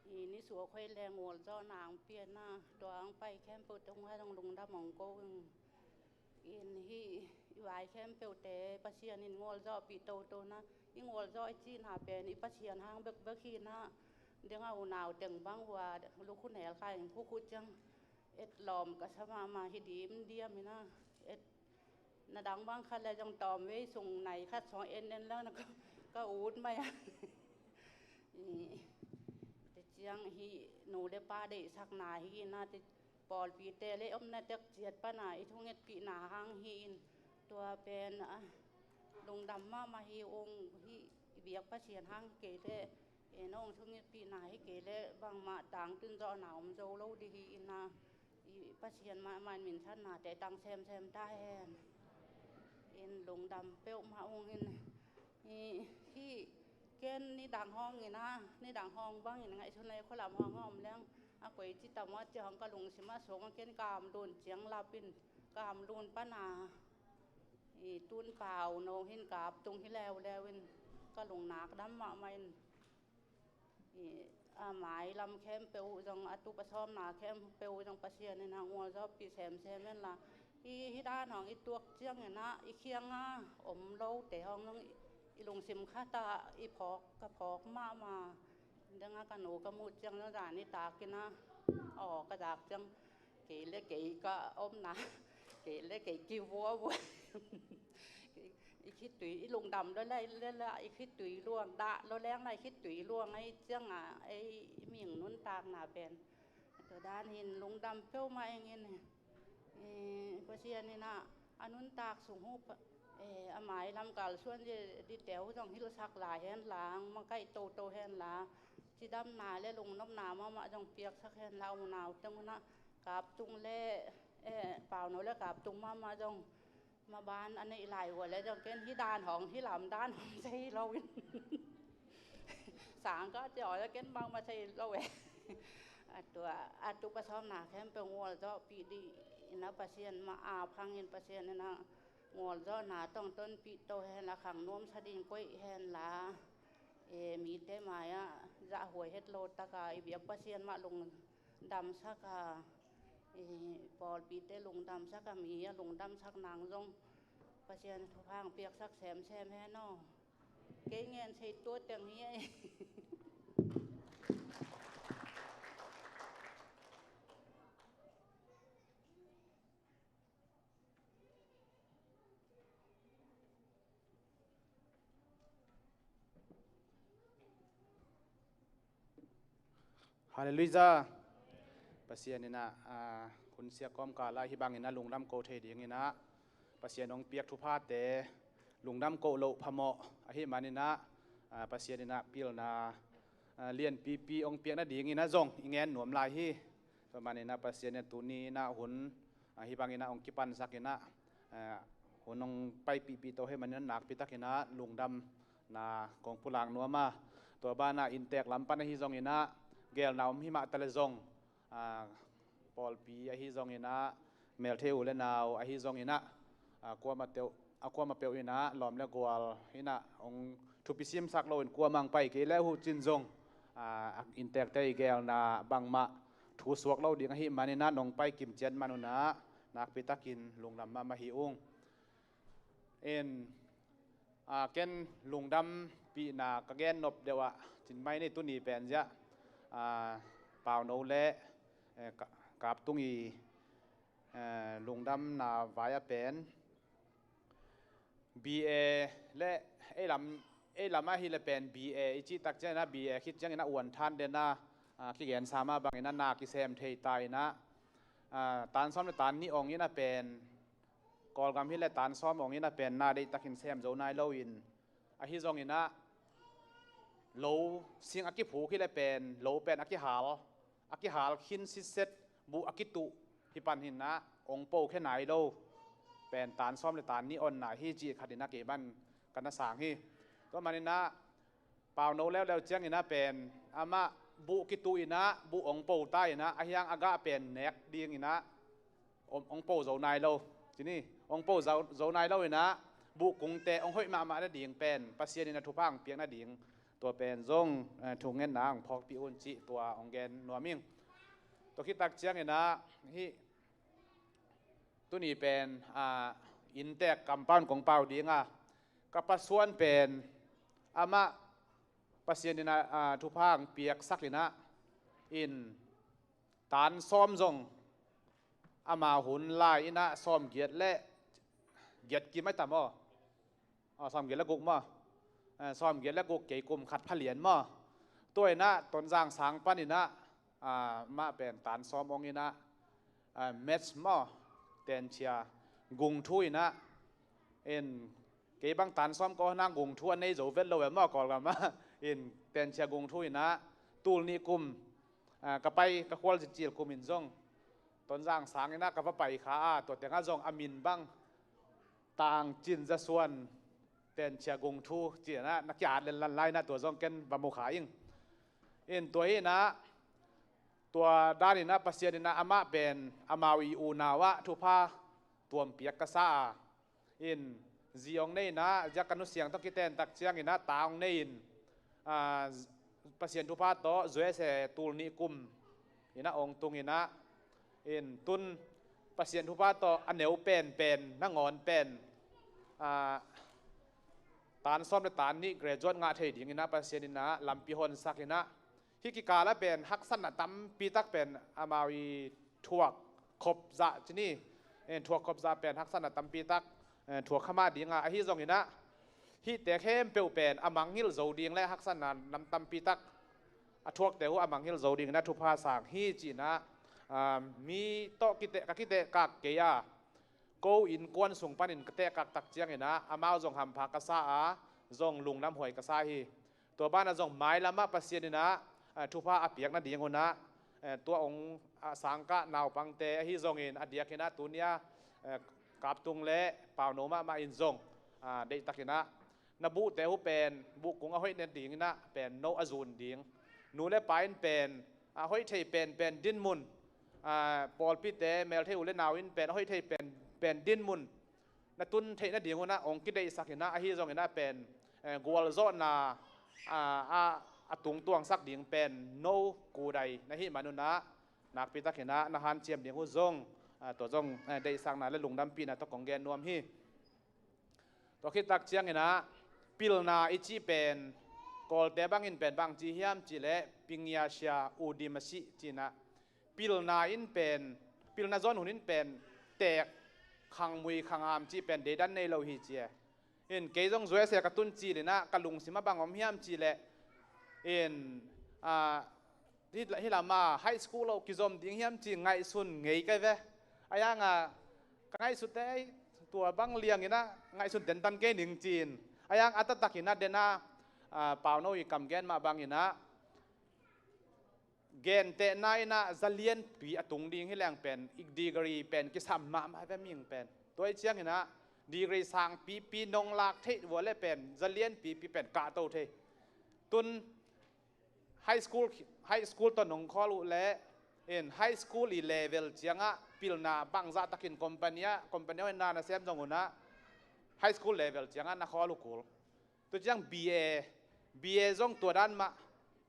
i ni suak hoih le ngawlzawhna hong pia in a, tua hong pai khempeuh tungah zong lungdam hong ko ing. In hih i vai khempeuhte Pasian in ngawlzawhpih toto na, i ngawlzawh i cihna pen i Pasian hang bekbek hi na, ding a unau teng bang ua lukhu nel kha in khukhut ciang et lawm ka sa mahmah hi dim diam hi na, et na dang bang khat le zong tawm vei sung nai khat sawng en en lang na ka, ka ut mai a. I, te ciang hih nu le pa deihsakna hi na, te pawlpite le omna tek ciat pana i thungetpihna hang hi in, tua pen, ah, lungdam mahmah hi ung. Hih i biak Pasian hang hi kei le, e, nong thungetpihna hi kei le bangmah tangtun zawhna om zo lo dih hi in a, i Pasian mahmah in minthanna te tang semsem ta hen. In lungdam peuhmah ung in. Hi, hi ken nidang hong in a, nidang hong bang in ngaihsun lei khualam hong a om leng a koi ci tam a ci hong ka lungsim a sung a ken ka am lun ciang lap in ka am lun pan a. I tun pau no hin kap tung hi leuleu in ka lungnak dam mahmah in. I, a mai lam khempeuh uh zong a tup a sawmna khempeuh uh zong Pasian in a ngualzawhpih semsem hen la. I, hi dan hong i tuak ciangin a i khiang a om lote hong zong i, i lungsim khat ah i phawk, ka phawk mahmah. Dang a ka nu ka muh ciang zong zan i tak in a, aw, ka zak ciang kei le kei ka omna, kei le kei kivuavua. I khitui, i lungdam lo lai le la, i khitui luang dah lo leng la, i khitui luang ahi ciang a, ei ming nuntakna pen. Tua dan hin lungdam peuhmah ing in, eh, Pasian in a, a nuntak sung uh pa, eh, a mai lam kalsuan zi, dite uh zong hilhsak lai hen la, makaih toto hen la, cidamna le lungnopna mahmah zong piaksak hen la, unau teng un a, kap tung le, eh, pau no le kap tung mahmah zong, maban a neih lai ua le zong ken hi dan hong, hi lam dan hong sei lo in. Sang ka ci aw le ken bangmah sei lo e. A tua, a tup a sawmna khempeuh ngualzawhpih dih in a Pasian mah a phang in Pasian in a ngualzawhna tong tonpih to hen la khang nuamsa ding koih hen la. E, mite mai ah zahhuai het lo tak a i biak Pasian mah lungdamsak a, i pawlpite lungdamsak a, mi a lungdamsak nang zong Pasian thupha hong piaksak semsem hen aw. Kei ngen sei tua teng hi ei. Halleluijah. Pasian in a, a, hun siak kawmkal ah hih bangin a lungdam ko thei dingin a, Pasian hong piak thuphate lungdam ko loh phamawh ahih manin a, a, Pasian in a pilna, a, lianpipi hong piak nadingin a zong i ngen nuam lai hi. Tua manin a Pasian in a tuni in a hun, a, hih bangin a hong kipansak in a, a, hun hong paipihpih to ahih manin a nakpi takin a lungdamna kong pulak nuam a. Tua banah inntek lam pan ahi zongin a, geelna om hi mah ta le zong, a, pawlpi ahi zongin a, melthei u le nau ahi zongin a, a, kuamah teuh, a kuamah peuh in a, lawm le gual in a hong thupi simsak loin kuamah hong pai kei le uh cin zong, a, inntekte i geelna bangmah thu suak lo ding ahih manin a nong pai kim ciat man un a, nakpi takin lungdam mahmah hi ung. In, a, ken lungdampihna ka gen nop deuh ah cin mai ni, tuni pen ziah, a, pau no le, eh, ka-, kap tung i, eh, lungdamna vai a pen B A le ei lam, ei lam ahi le pen B A i cih tak ciangin a, B A khit ciangin a uan than den a, a, kigen sa mah bangin a na kisem thei ta in a, a, tan sawm le tan nih ong in a pen Kawlgam hi le tan sawm ong in a pen na deih takin sem zo nai lo in, ahi zongin a lo sing a kiphuk hi le pen lo pen a kihal, a kihal khin sitset, buh a kituh hi pan hi in a, ong po khe nai lo pen tan sawm le tan nih ong na hi cih khat in a kei man ka na sang hi. Tua manin a pau no leuleu ciangin a pen amah buh kituh in a, buh ong po ta in a, a hiang a gah pen nek dingin a, ong, ong po zo nai lo. Ci ni, ong po zo, zo nai lo in a, buh kungte ong hoih mahmah nading pen Pasian in a thupha hong piak nading, tua pen zong, eh, thungetna hong phawkpih un cih tua hong gen nuam ing. Tua khit tak ciangin a, hih tuni pen, a, inntek compound kong pau ding a, ka pasuan pen amah Pasian in a, a, thupha hong piaksak in a, in tan sawm zong ama hun lai in a sawm giat le giat kim ai tam aw. Aw, sawm giat le guk maw? Eh, sawm giat le guk kei kum khat pha lian maw? Tua in a Tonzang sang pan in a, a, mah pen tan sawm ong in a, a, match maw? Tenchia gung thu in a, in kei bang tan sawm ko na gung thu a nei zo vet lo e maw Kawlgam ah. In tenchia gung thu in a tul nih kum, a, ka pai ka khual zicil kum in zong Tonzang sang in ah ka va pai kha a, tua tengah zong a min bang Tang Cin Za Suan Pen Chia Gung Thu ci-in ah na ki-at lenlan lai in ah tua zong ken va mu kha ing. In tua hi in ah tua dan in ah Pasian in ah amah pen amau i unau ah thupha tuampiak ka sa a, in zi hong nei in ah, ziak ka nusiang tawh kiten tak ciangin ah ta hong nei in, ah, Pasian thupha tawh U S A tul nih kum in ah hong tung in ah, in tun Pasian thupha tawh a neu penpen nangawn pen, ah, tan sawm le tan nih graduate ngah thei dingin ah Pasian in ah lampi honsak in ah, hih kikal ah pen haksatna tampi tak pen amau i thuak khop zah ci ni. Eh, thuak khop zah pen haksatna tampi tak, eh, thuak kha mah ding a, ahi zongin ah hihte khempeuh pen a mangngilh zo ding le haksatna nam tampi tak a thuakte uh a mangngilh zo dingin ah thupha sang hi ci-in ah, ah, mi tawh kiteh, ka kitehkak kei a, ko innkuan sung panin ka tehkak tak ciangin ah amau zong hampha ka sa a, zong lungdamhuai ka sa hi. Tua banah zong mailam ah Pasian in ah, eh, thupha a piak nading un ah, eh, tua hong, ah, sangkah naupangte ahi zongin a diakin ah tuni a, eh, Kaptung le Pauno mahmah in zong, ah, deihtakin ah na buhte uh pen buhkung a hoih nadingin ah pen no a zun ding, nu le pa in pen a hoih thei penpen dinmun, ah, pawlpite melthei u le nau in pen a hoih thei penpen dinmun na tun theih nading un ah hong kideihsak in ah, ahi zongin ah pen, eh, gualzawhna, ah, a, a tungtuangsak ding pen no kudai na hih man un ah nakpi takin ah na hanciam ding uh zong, ah, tua zong, eh, deihsakna le lungdampihna tawh kong gen nuam hi. Tua khit tak ciangin ah pilna i cih pen Kawlte bangin pen bang ci hiam cih leh pingyasia udimasih ci-in ah, pilna in pen, pilna zawn hun in pen teek khangmui khangham cih pen deidan nei lo hi ci e. In kei zong U S A ka tun cil in ah ka lungsim ah bang om hiam cih leh, in, ah, hih, hih lam ah high school lo kizom ding hiam ci ngaihsun ngei ka hi ve. A yang ah ka ngaihsut te tua bang liang in ah ngaihsun tentan kei ning ci-in, a yang a taktak in ah den a, ah, Pauno i kam gen mah bang in ah gentehna in ah za lianpi a tung ding hi leng pen i degree pen kisam mahmah hi ve, mihing pen. Tua hi ciangin ah degree sangpipi nong lak theih vua le pen za lianpipi pen kahto thei. Tun high school, high school tawh nong khawl uh le in high school i level ciangah pilna bangzah takin company ah, company ah na nasem zong un ah high school level ciangah na khawl uh kul. Tua ciang B A, B A zong tua dan mah,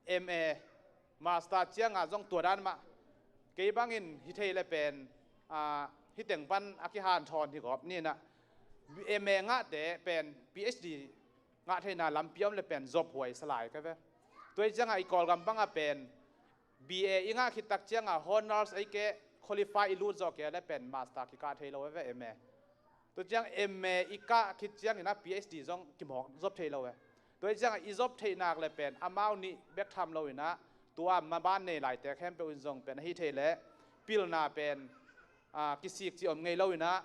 M A, master ciangah zong tua dan mah. Kei bangin hi thei le pen, ah, hih teng pan a kihanthawn hi gawp ni in ah, M A ngahte pen P H D ngah theihna lampi om le pen zop huai sa lai ka ve. Tua hi ciangah i Kawlgam bangah pen B A i ngah khit tak ciangah honors ei kei, qualify i lut zawh kei le pen master kikah thei lo ve, M A. Tua ciang M A i kah khit ciangin ah P H D zong kimawk zop thei lo ve. Tua hi ciangah i zop theih nak le pen amau nih bek tham lo in ah tua maban nei laite khempeuh in zong pen ahi thei leh pilna pen, ah, kisik ci om ngei lo in ah,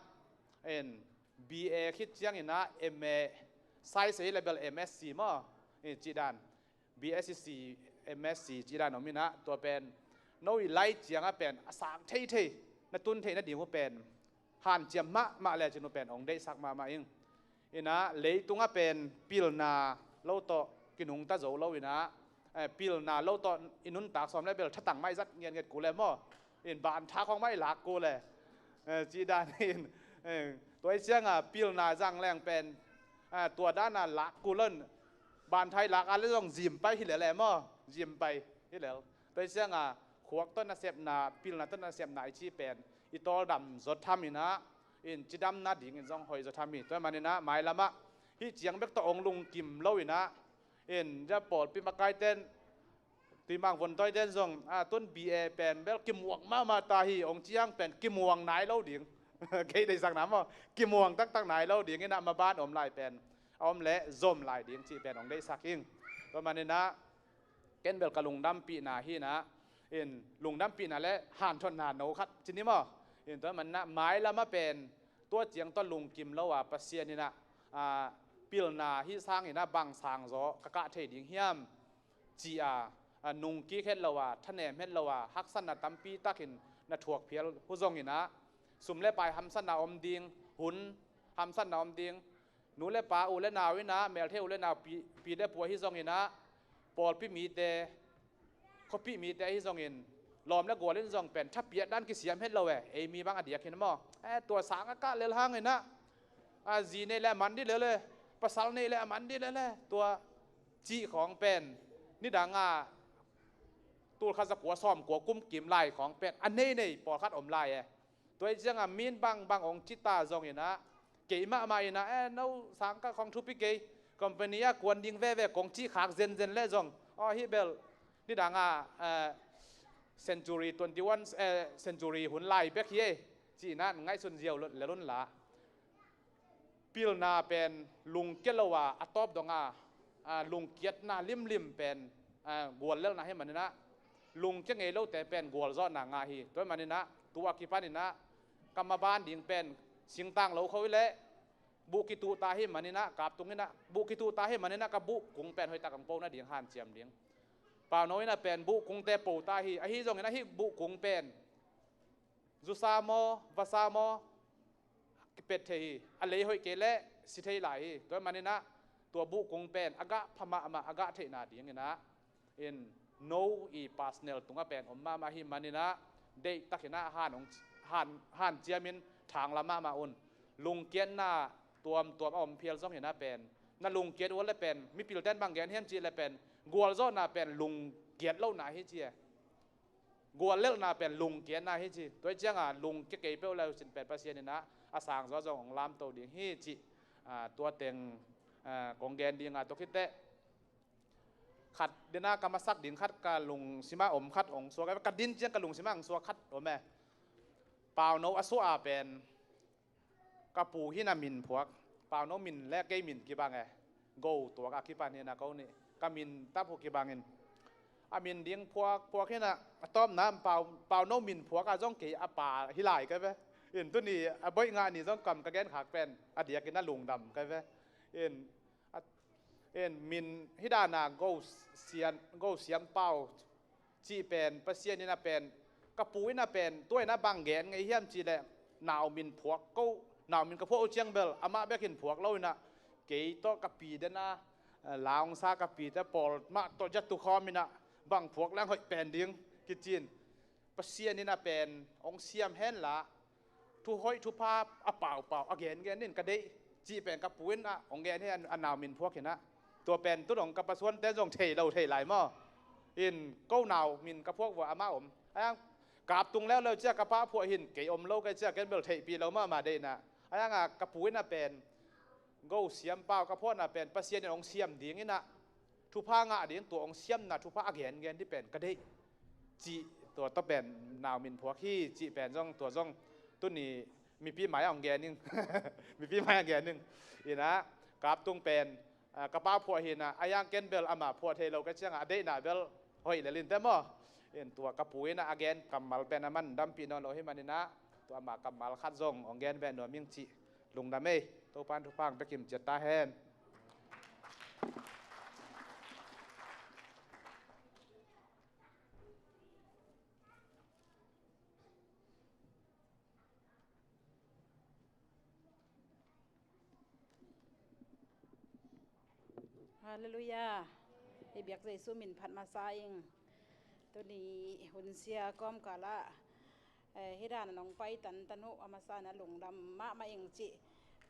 in B A khit ciangin ah M A, science hi le bel M S C maw, in cih dan. B S C, M S C cih dan om in ah, tua pen no i lai ciangah pen a sang theithei na tun theih nading uh pen hanciam mahmah le cin uh pen hong deihsak mahmah ing. In ah leitungah pen pilna lo tawh kinungta zo lo in ah, eh, pilna lo tawh i nuntak sawm le bel thatang mah i zat ngiatngiat kul le maw, in bantha khawng mah i lak kul le, eh, cih dan in, eh, tua hi ciangah pilna zang leng pen, eh, tua dan a lak kul lo in, bantha i lak a le zong zim pai hi lel e maw, zim pai hi lel. Tua hi ciangah khuak tawh nasepna, pilna tawh nasepna i cih pen i tawldam zaw tham in ah, in cidamna dingin zong hoih zaw tham hi. Tua hi man in ah mailam ah hih ciang bek tawh hong lungkim lo in ah, in zia pawlpi makaite in, tuimang vontoite in zong, ah, tun B A pen bel kimuak mahmah ta hi, hong ciang pen kimuang nai lo ding. Kei deihsakna maw, kimuang taktak nai lo ding in ah maban om lai pen a om leh zom lai ding cih pen hong deihsak ing. Tua hi man in ah ken bel ka lungdampihna hi in ah, in lungdampihna le hanthotna no khat ci ni maw. In tua hi man in ah mailam ah pen tua ciang tawh lungkim lo a Pasian in ah, ah, pilna hih sangin ah bang sang zaw ka kah thei ding hiam ci a, ah, nungkik het lo a, thanem het lo a, haksatna tampi takin na thuak phial uh zongin ah, sum le pai hamsatna om ding, hun hamsatna om ding, nu le pa, u le nau in ah, melthei u le nau, pi, pi le pu ahi zongin ah, pawlpi mite, khuapi mite ahi zongin, lawm le gual in zong pen thapiak dan kisiam het lo e, ei mi bang a diak hi na maw. Eh, tua sang a kah lel hangin ah, a zi nei le a man dih lel e, pasal nei le a man dih lel e, tua cih khawng pen nidang a tulkhat zakua sawmkua kum kim lai khawng pen a nei nei pawlkhat om lai e. Tua hi ciangah min bangbang hong ci ta zongin ah, kei mahmah in ah, eh, no sangkah khawng thupi kei, company ah kuan ding veve kong cih khak zenzen leh zong, aw, hih bel nidang a, eh, century twenty-one, eh, century hun lai bek hi ei, ci-in ah ngaihsun ziau lel un la. Pilna pen lungkia lo a, a tawp dong a, a, lungkiatna limlim pen, a, guallelhna hi manin ah, lungkia ngei lote pen gualzawhna ngah hi. Tua hi manin ah, tua kipanin ah, ka maban ding pen singtang lo kho hi leh, buh kituhta hi manin ah, kaptung in ah, buh kituhta hi manin ah, ka buh kung pen hoihtak hong po nading hanciam ding. Pauno in ah pen buh kungte po ta hi, ahi zongin ah hih buh kung pen zusa maw, vasa maw, kipet thei hi. A lei hoih kei leh si thei lai hi. Tua hi manin ah, tua buh kung pen a gah pha mahmah, a gah theihna dingin ah, in no i personal tungah pen om mahmah hi manin ah, deihtakin ah han hong, han, hanciamin thanglam mahmah un. Lungkiatna tuamtuam a om phial zongin ah pen, na lungkiat uh leh pen, mipilten bang gen hiam cih leh pen, gualzawhna pen lungkiat lohna hi ci e. Guallelhna pen lungkiatna hi ci. Tua hi ciangah lungkia kei peuh le uh cin pen Pasian in ah a sangzaw zong hong lamto ding hi cih, ah, tua teng, ah, kong gen ding a, tua khit teh khat dena ka masak ding khat ka lungsimah om khat hong suak, ka din ciang ka lungsimah hong suak khat om e. Pauno a suah a pen ka pu hi na min phuak. Pauno min le kei min kibang e. Go tuak a kipan hi na ko nih. Ka min tap uh kibangin, a min ding phuak, phuak hi na, a tawpna pau, Pauno min phuak a zong kei a pa hi lai ka ve. In tuni a boih ngah ni zong kam ka gen khak pen a diakin a lungdam ka ve. In, a, in min hi dana Go Sian, Go Siam Pau cih pen Pasian in a pen, ka pu in a pen, tua in a bang gen ngei hiam cih leh, nau min phuak ko, nau min ka phuak uh ciang bel amah bek in phuak lo in a, kei tawh ka pi den a, eh, la hong sa ka pite pawl mah tawh zia tukhawm in a, bang phuak leng hoih pen ding kici in, Pasian in a pen hong siam hen la, thuhoih thupha a paupau a gengen in ka deih cih pen ka pu in a hong gen hi a, a nau min phuak hi na. Tua pen tu dong ka pasuante zong thei lo thei lai maw. In ko nau min ka phuak vua amah om. A hiang kaptung leuleu ciah ka pa phuah hin kei om lo ka ciah ken bel theihpih lo mahmah deihna. A hiang a ka pu in a pen Go Siam Pau ka phuahna pen Pasian in hong siam ding in a, thupha ngah ding, tua hong siamna thupha a gengen dih pen ka deih cih, tua tawh pen nau min phuak hi cih pen zong, tua zong tuni mipi mai-ah hong gen ing. Mipi mai-ah hong gen ing. In a, kaptung pen, ah, ka pa phuah hi na, a hiang ken bel amah phuah thei lo ka ciangah a deihna bel hoih lel in teh maw. In tua ka pu in a a gen kammal pen a man dampih nawn lo hi manin a, tua amah kammal khat zong hong gen ve nuam ing cih. Lungdam ei, Topa'n thupha hong pia kim ciat ta hen. Halleluiah. I biak Jesu min phat masa ing. Tuni hun sia kawmkal ah, eh, hih dan a nong pai tantan uh a masa in a lungdam mahmah ing cih.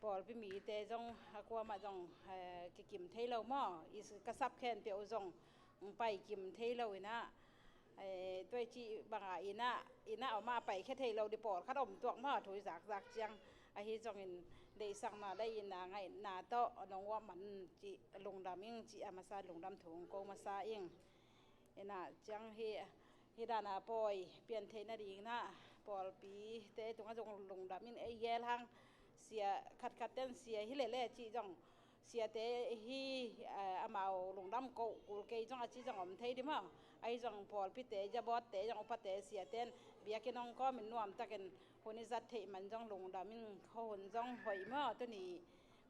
Pawlpi mite zong a kuamah zong, eh, kikim thei lo maw? I ka sap khenpih uh zong hong pai kim thei lo in a, eh, tua i cih banga inn ah, inn ah om a paikhia thei lo dih pawlkhat om tuak maw, thu i zakzak ciang. Ahi zongin deihsakna le inn a ngaihna tawh nong uap man cih lungdam ing cih a masa lungdam thu hong ko masa ing. Inn ah ciang hi, hih dan a pawi pian theih nading in a pawlpite tungah zong lungdam in ei gel hang. Sia khatkhat ten sia hi lele cih zong siate hi, eh, amau lungdam koh kul kei zong a ci zong om thei dih maw? Ahi zong pawlpite, zabawtte zong upate, siate in biakinn hong kawmin nuamtakin hun i zat theih man zong lungdam in, khuahun zong hoih maw? Tuni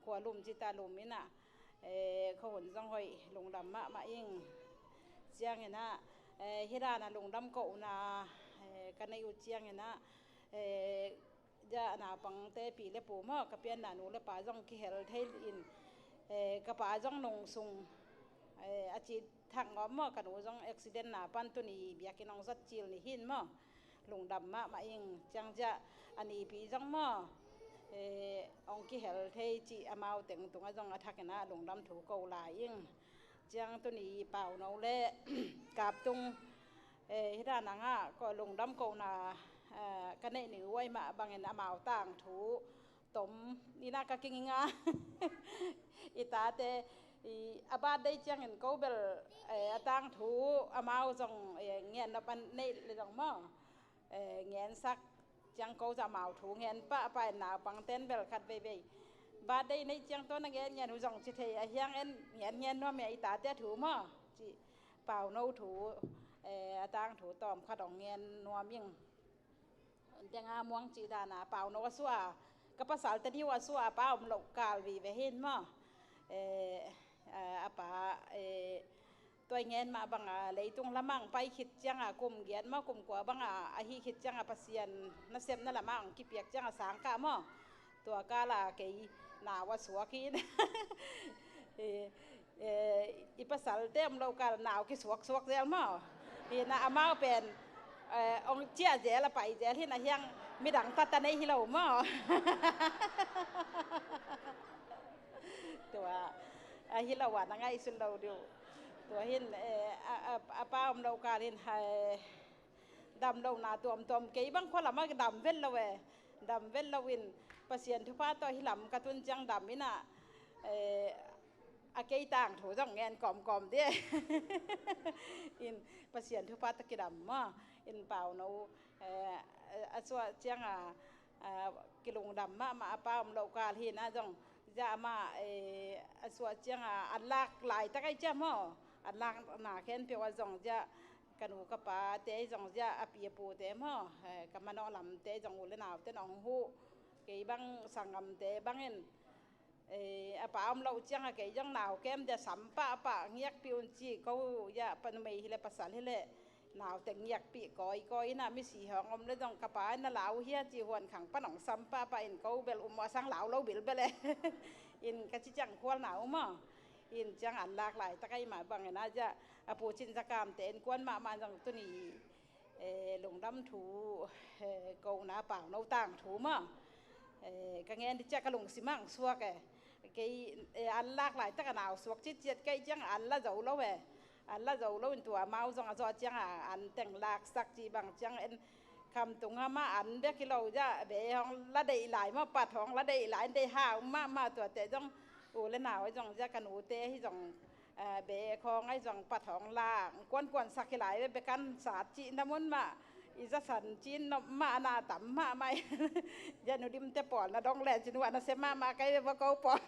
khua lum cita lum in a, eh, khuahun zong hoih, lungdam mahmah ing. Ciangin a, eh, hih dan a lungdam kohna, eh, ka neih uh ciangin ah, eh, ja naupangte pi le pu maw, ka pianna nu le pa zong kihel thei in, eh, ka pa zong nungsung, eh, a ci thak ngawm maw, ka nu zong accident na pan tuni biakinn hong zat cil ni hin maw, lungdam mahmah ing. Ciang ja a nipi zong maw, eh, hong kihel thei ci amau teng tungah zong a thakin ah lungdam thu ko lai ing. Ciang tuni Pauno le Kaptung, eh, hih dan a ngah ko lungdam kohna, eh, ka neih ni uai mah bangin amau tangthu tom ina ka kinginga. I tate i a birthday ciangin ko bel, eh, a tangthu amau zong, eh, ngen nop an neih le zong maw, eh, ngensak ciang ko zah amau thu ngen pahpah in naupang ten bel khat veivei birthday neih ciang tawh na ngen ngen uh zong ci thei a hiang en ngen ngen nuam e i tate thu maw ci Pauno thu, eh, a tangthu tawm khat hong ngen nuam ing. Tenga muang cih dana Pauno a suah a ka pasal teni uh a suah a pa om loh kal vive hin maw, eh, eh, a pa, eh, tuai ngen mah banga leitung lamang pai khit cianga kum giat maw kum kua banga ahi khit cianga Pasian nasepna lama hong kipiak cianga sangkah maw, tua kala kei nau a suak hin. Eh, eh, i pasalte om lo kal nau kisuaksuak zel maw? Hina amau pen, eh, ong ciah zel a pai zel hina hiang midang tata nei hi lo maw? Tua a hi lo a na ngaihsun lo diu. Tua hin, eh, a, a, a pa om lo kal hin hai dam lo na tuamtuam kei bang khua lama dam vet lo e. Dam vet lo in Pasian thupha tawh hi lam ka tun ciang dam ina, eh, a kei tangthu zong ngen kawmkawm di. In Pasian thupha tawh kidam maw? In Pauno, eh, a suah cianga, ah, kilungdam mahmah a pa om lo kal hina zong zia amah, eh, a suah cianga an lak laitak ai cia maw? An lak na khenpeuh a zong zia ka nu ka pate zong zia a pi a pute maw? Eh, ka manawh lamte zong u le naute nong huh kei bang sanggamte bangin, eh, a pa om loh cianga kei zong nau kem dia sam pahpah ngiakpih un ci ko ya pa numei hileh pasal hileh naute ngiakpih kawikawi ina misi hong om le zong ka pa na lau hia ci huan khang pan hong sam pahpah in ko bel um a sang lau lo bilbel e. In ka ci ciang khual nau maw? In ciang an lak laitak ai mah bangin a zia a pu cin zakamte in kuan mahmah zong tuni, eh, lungdam thu, eh, kohna Pauno tangthu maw? Eh, ka ngen di ciah ka lungsim ang suak e. Kei, eh, an lak laitak a nau suak citciat kei ciang an la zo lo e. An la zo lo in tua mau zong a zawh cianga an teng laksak ci bang ciang en kham tunga mah an bek hi lo zia be hong la deih lai maw pat hong la deih lai in deih hau mahmah tuate zong u le nau zong zia ka nute hi zong, eh, be khawng ai zong pat hong la kuankuan sak hi lai be kan sat cih na mun mah i zasan cin nop mah na tam mahmah. Zia nu dimte pawl na dong le cin uh a na se mahmah kai be va ko pawl.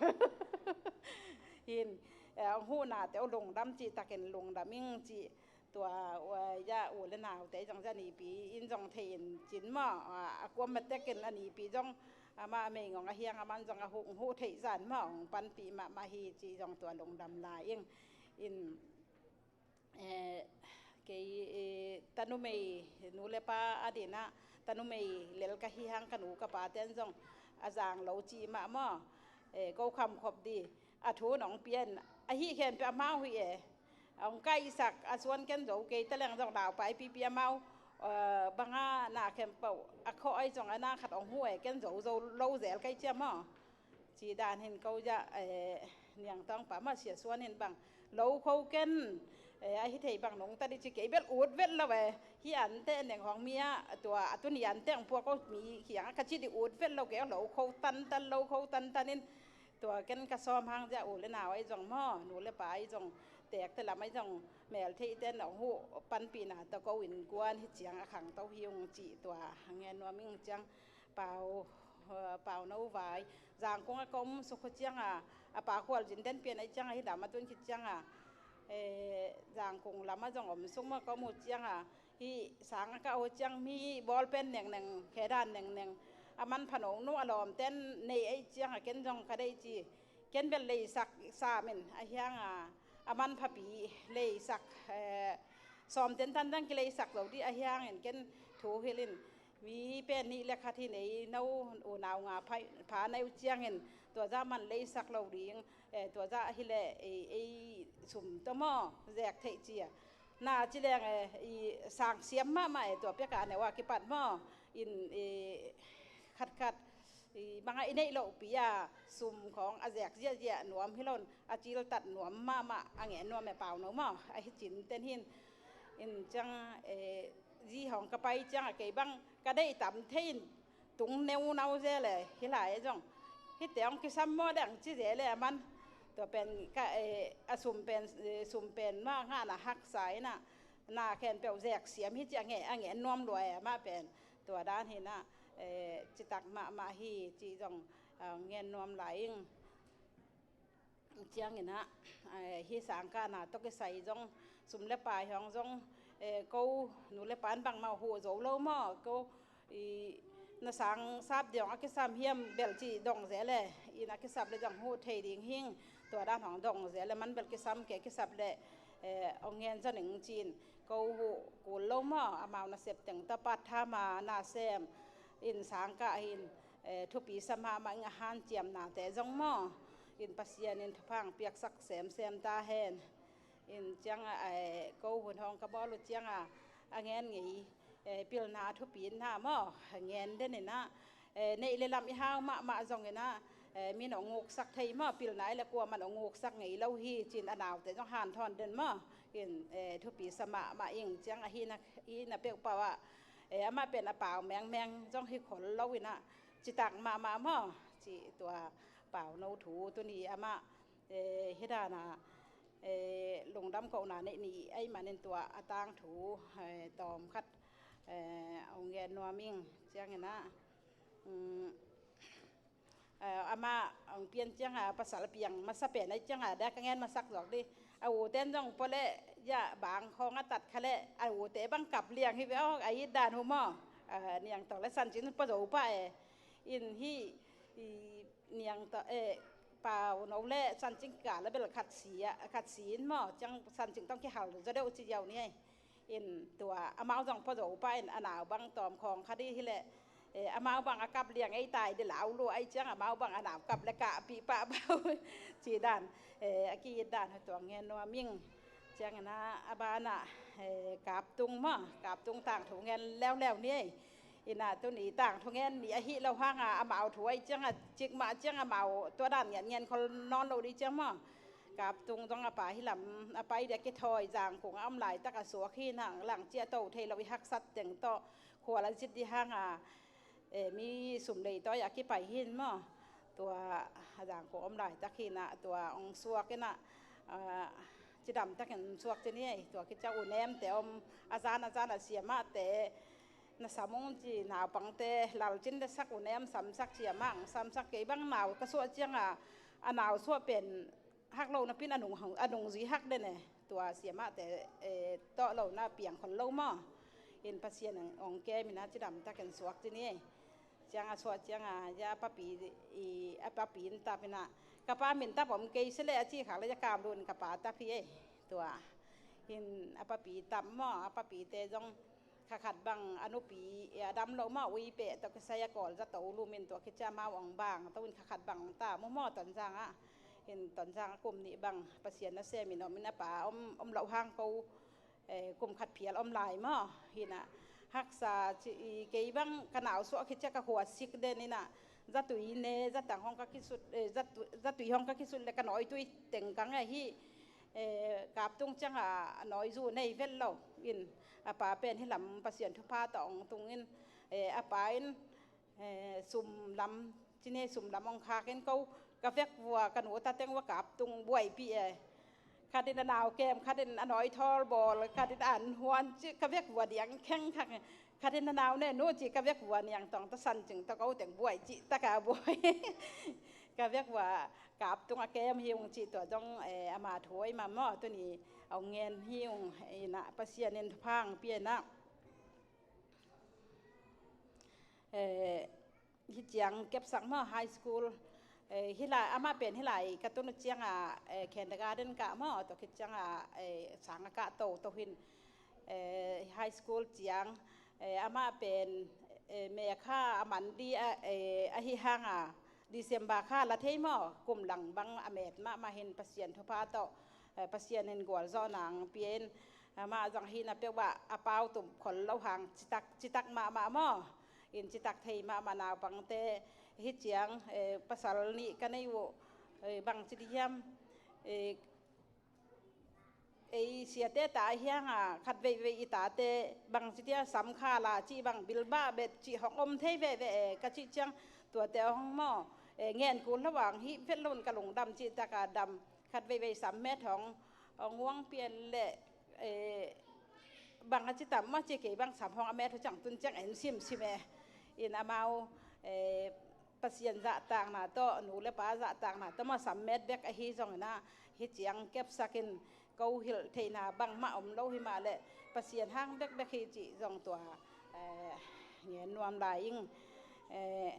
Hin, eh, hong huhnate uh lungdam cih takin lungdam ing cih tua, ua, ya u le naute zong zia nipi in zong thei in cin maw, a, a kuam matek in a nipi zong amah a meingong a hiang a man zong a hung huh theih zan maw hong panpih mahmah hi cih zong tua lungdam lai ing. In, eh, kei, eh, tanumei nu le pa a dinah tanumei lel ka hi hang ka nu ka pa ten zong a zang lo cih mah maw, eh, ko kham khop di a thu nong pian ahi khempeuh amau hi e. Hong kaihsak a suan ken zo kei ta leng zong naupai pipi amau, eh, banga na khempeuh a khawh ai zong a na khat hong huh e ken zo zo lo zel kai cia maw? Ci dan hin ko zia, eh, niangtawngpa mah sia suan hin bang lo kho ken, eh, ahi thei bang nungta di ci kei bel ut vet lo e. Hi ante neng hong mi a tua a tuni ante hong puak ko mi khiang a ka ci di ut vet lo kei lo kho tantan lo kho tantan in tua ken ka sawm hang zia u le nau ai zong maw nu le pa ai zong tekte lam ai zong mel theite nong huh panpihna tawh ko innkuan hi ciang a khangto hi ung cih tua a ngen nuam ing ciang Pau, eh, Pauno vai Zangkung a ka om suk khua cianga a pa khual zin den pian ai cianga hi dam a tun khit cianga, eh, Zangkung lam a zong om suk maw ka om uh cianga hih sang a ka aw ciang mi bawlpen nengneng khedan nengneng a manpha nongno a lawmten nei ei cianga ken zong ka deih ci. Ken bel leisak samin a hianga a manphapi leisak, eh, sawmten tandang kileisak lo dih a hiangin ken Thu hilh in, mi pen nih le khat hin ei no unau nga pha na uh ciangin tua zah man leisak lo ding, tua zah hileh ei sum tawh maw zek theih cia. Na ci leng e, i sang siam mahmah e, tua piaka a neu a kipat maw, in khatkhat i bangah i neih lohpi a sum khawng a zek ziahziah nuam hi loin a ciltat nuam mahmah a ngen nuam e pau no maw, ahi cin ten hin. In ciang zi hawng ka pai ciang a kei bang ka deih tam thei in tung neu nau zel e, hi lai e zong hite hong kisam maw dang ci zel e a man. Tua pen ka a sum pen, sum pen mah ngahna haksa inah na khempeuh zek siam hi ci a nge, a ngen nuam lua e amah pen. Tua dan hinah citak mahmah hi ci zong ngen nuam lai ing. Cianginah hi sangkahna tawh kisai zong sum le pai hawng zong ko nu le pan bangmah huh zo lo maw, ko na sang sap ding a kisam hiam bel ci dong zel e, in a kisap le zong huh thei ding hing. Tua dan hawng dong zel e, man bel kisam ke kisap le hong ngen zaw ning cin. Ko huh kul lo maw, amau nasep teng tawh pat thama nasem in sangkah hin thupi sa mahmah ing a hanciamnate zong maw. In Pasian in thupha hong piaksak semsem ta hen. In cianga ko hun hawng ka bawl uh cianga a ngen ngei pilna a thupi in na maw, ngen den inah neih le lam i hau mahmah zonginah min hong nguksak thei maw, pilna i le kuaman hong nguksak ngei lo hi cin a naute zong hanthawn den maw. In thupi sa mahmah ing ciang ahi na peuhpauh ah amah pen a pau mengmeng zong hi khol lo inah citak mahmah maw, ci tua pau no thu tuni amah hi dana lungdam kohna neih ni ei manin tua a tangthu tawm khat hong ngen nuam ing. Cianginah amah hong pian cianga pasal piang masa pen ai cianga dak ka ngen masak zawk dih. A uten zong pua le ya bang khawng a tat kha le a ute bang kap liang hi ve aw, a it dan hu maw. Niang tawh le San Cing pua zo pah e. In hi niang tawh pau no le San Cing kikal a bel khat si a, khat si in maw, ciang San Cing tawh kihal zaw deuh ci ziau ni ei. In tua amau zong pua zo pah in a nau bang tawm khawng kha dih hileh amau bang a kap liang ei tai dih lau lua ai ciang amau bang a nau kap le kahpih pah bau ci dan a ki-it dan tua ngen nuam ing. Cianginah a banah Kaptung maw, Kaptung tangthu ngen leuleu ni ei. Inah tuni tangthu ngen ni ahi lo hanga amau thu ai cianga cikmah cianga amau tua dan ngen ngen khol nawn lo dih ciang maw. Kaptung zong a pa hi lam a pai dia kithawi Zangkung a om laitak a suak hi nang lang ciah to thei lo i haksat teng tawh khual a zit dih hanga mi sum leitawi a kipai hin maw. Tua Zangkung om laitak hinah tua hong suak inah cidamtakin suak ci ni ei. Tua kicia unemte om a zan a zan a siamahte na sam ung ci naupangte lalcin le sak unem samsak ciamah hong samsak kei bang nau ka suah cianga a nau suah pen hak lo napin a nung, a nungzui hak den e. Tua siamahte tawh lo na piang khol lo maw. In Pasian hong kem inah cidamtakin suak ci ni ei. Cianga suah cianga ya a papi, a papi in tap inah ka pa min tap om kei si le a ci khak le ya kam lun ka pa tap hi ei. Tua in a papi tap maw, a papite zong kha khat bang a nupi a dam loh mah ui peh tawh kisai a kawl za to lumin tua kicia mau ong bang to in kha khat bang ta mu maw Tonzang ah. In Tonzang ah kum nih bang Pasian na semin om in a pa om, om loh hang ko kum khat phial om lai maw. Hinah haksa ci kei bang ka nau suah kicia ka khua sik den inah zatui ne, zatang hong ka kisut, zatui hong ka kisut le ka nawitui tengkang ahi. Kaptung cianga a nawizu nei vet lo in a pa pen hi lam Pasian thupha tawh ong tung in a pa in sum lam ci ni ei, sum lam ong khak in ko ka vek vua ka nu ta teng vua Kaptung buaipih e. Khatin a nau kem, khatin a nawi thawl bawl, khatin an huan ci ka vek vua diang kheng khak. Khatin a nau ne nu ci ka vek vua niang tawng ta San Cing ta ko teng buai ci taka buai. Ka vek vua Kaptung a kem hi ung ci tua zong ama thu ai ma maw tuni a ong ngen hi ung inah Pasian in thupha hong pia inah. Hi ciang kepsak maw high school hi lai amah pen hi lai ka tun uh cianga kindergarten kah maw tua khit cianga sang a kah to to hin high school ciang Eh, amah pen, eh, May kha a man di a, eh, ahi hanga, December kha la thei maw, kum lang bang a met mahmah hin Pasian thupha tawh, eh, Pasian in gualzawh nang pia in, amah zong hih na peuh ah a pau tum khol lo hang citak, citak mahmah maw. In citak thei mahmah naupangte hi ciang, eh, pasal nih ka nei uh, eh, bang ci di hiam, eh, ei siate ta ahi hanga khat veivei i tate bang ci dia sam kha la cih bang bilbah bet cih hong om thei veve e ka cih ciang tuate hong maw, eh, ngen kul lo ang hih vet lo in ka lungdam cih taka dam khat veivei sam met hong, hong uang pian le, eh, bang a ci tam maw ci kei bang sam hong a met hu ciang tun ciang en simsim e. In amau, eh, Pasian zahtakna tawh, nu le pa zahtakna tawh maw sam met bek ahi zongin ah, hi ciang kepsak in ko hilh theihna bangmah om lo hi mah leh Pasian hang bekbek hi cih zong tua, eh, ngen nuam lai ing. Eh,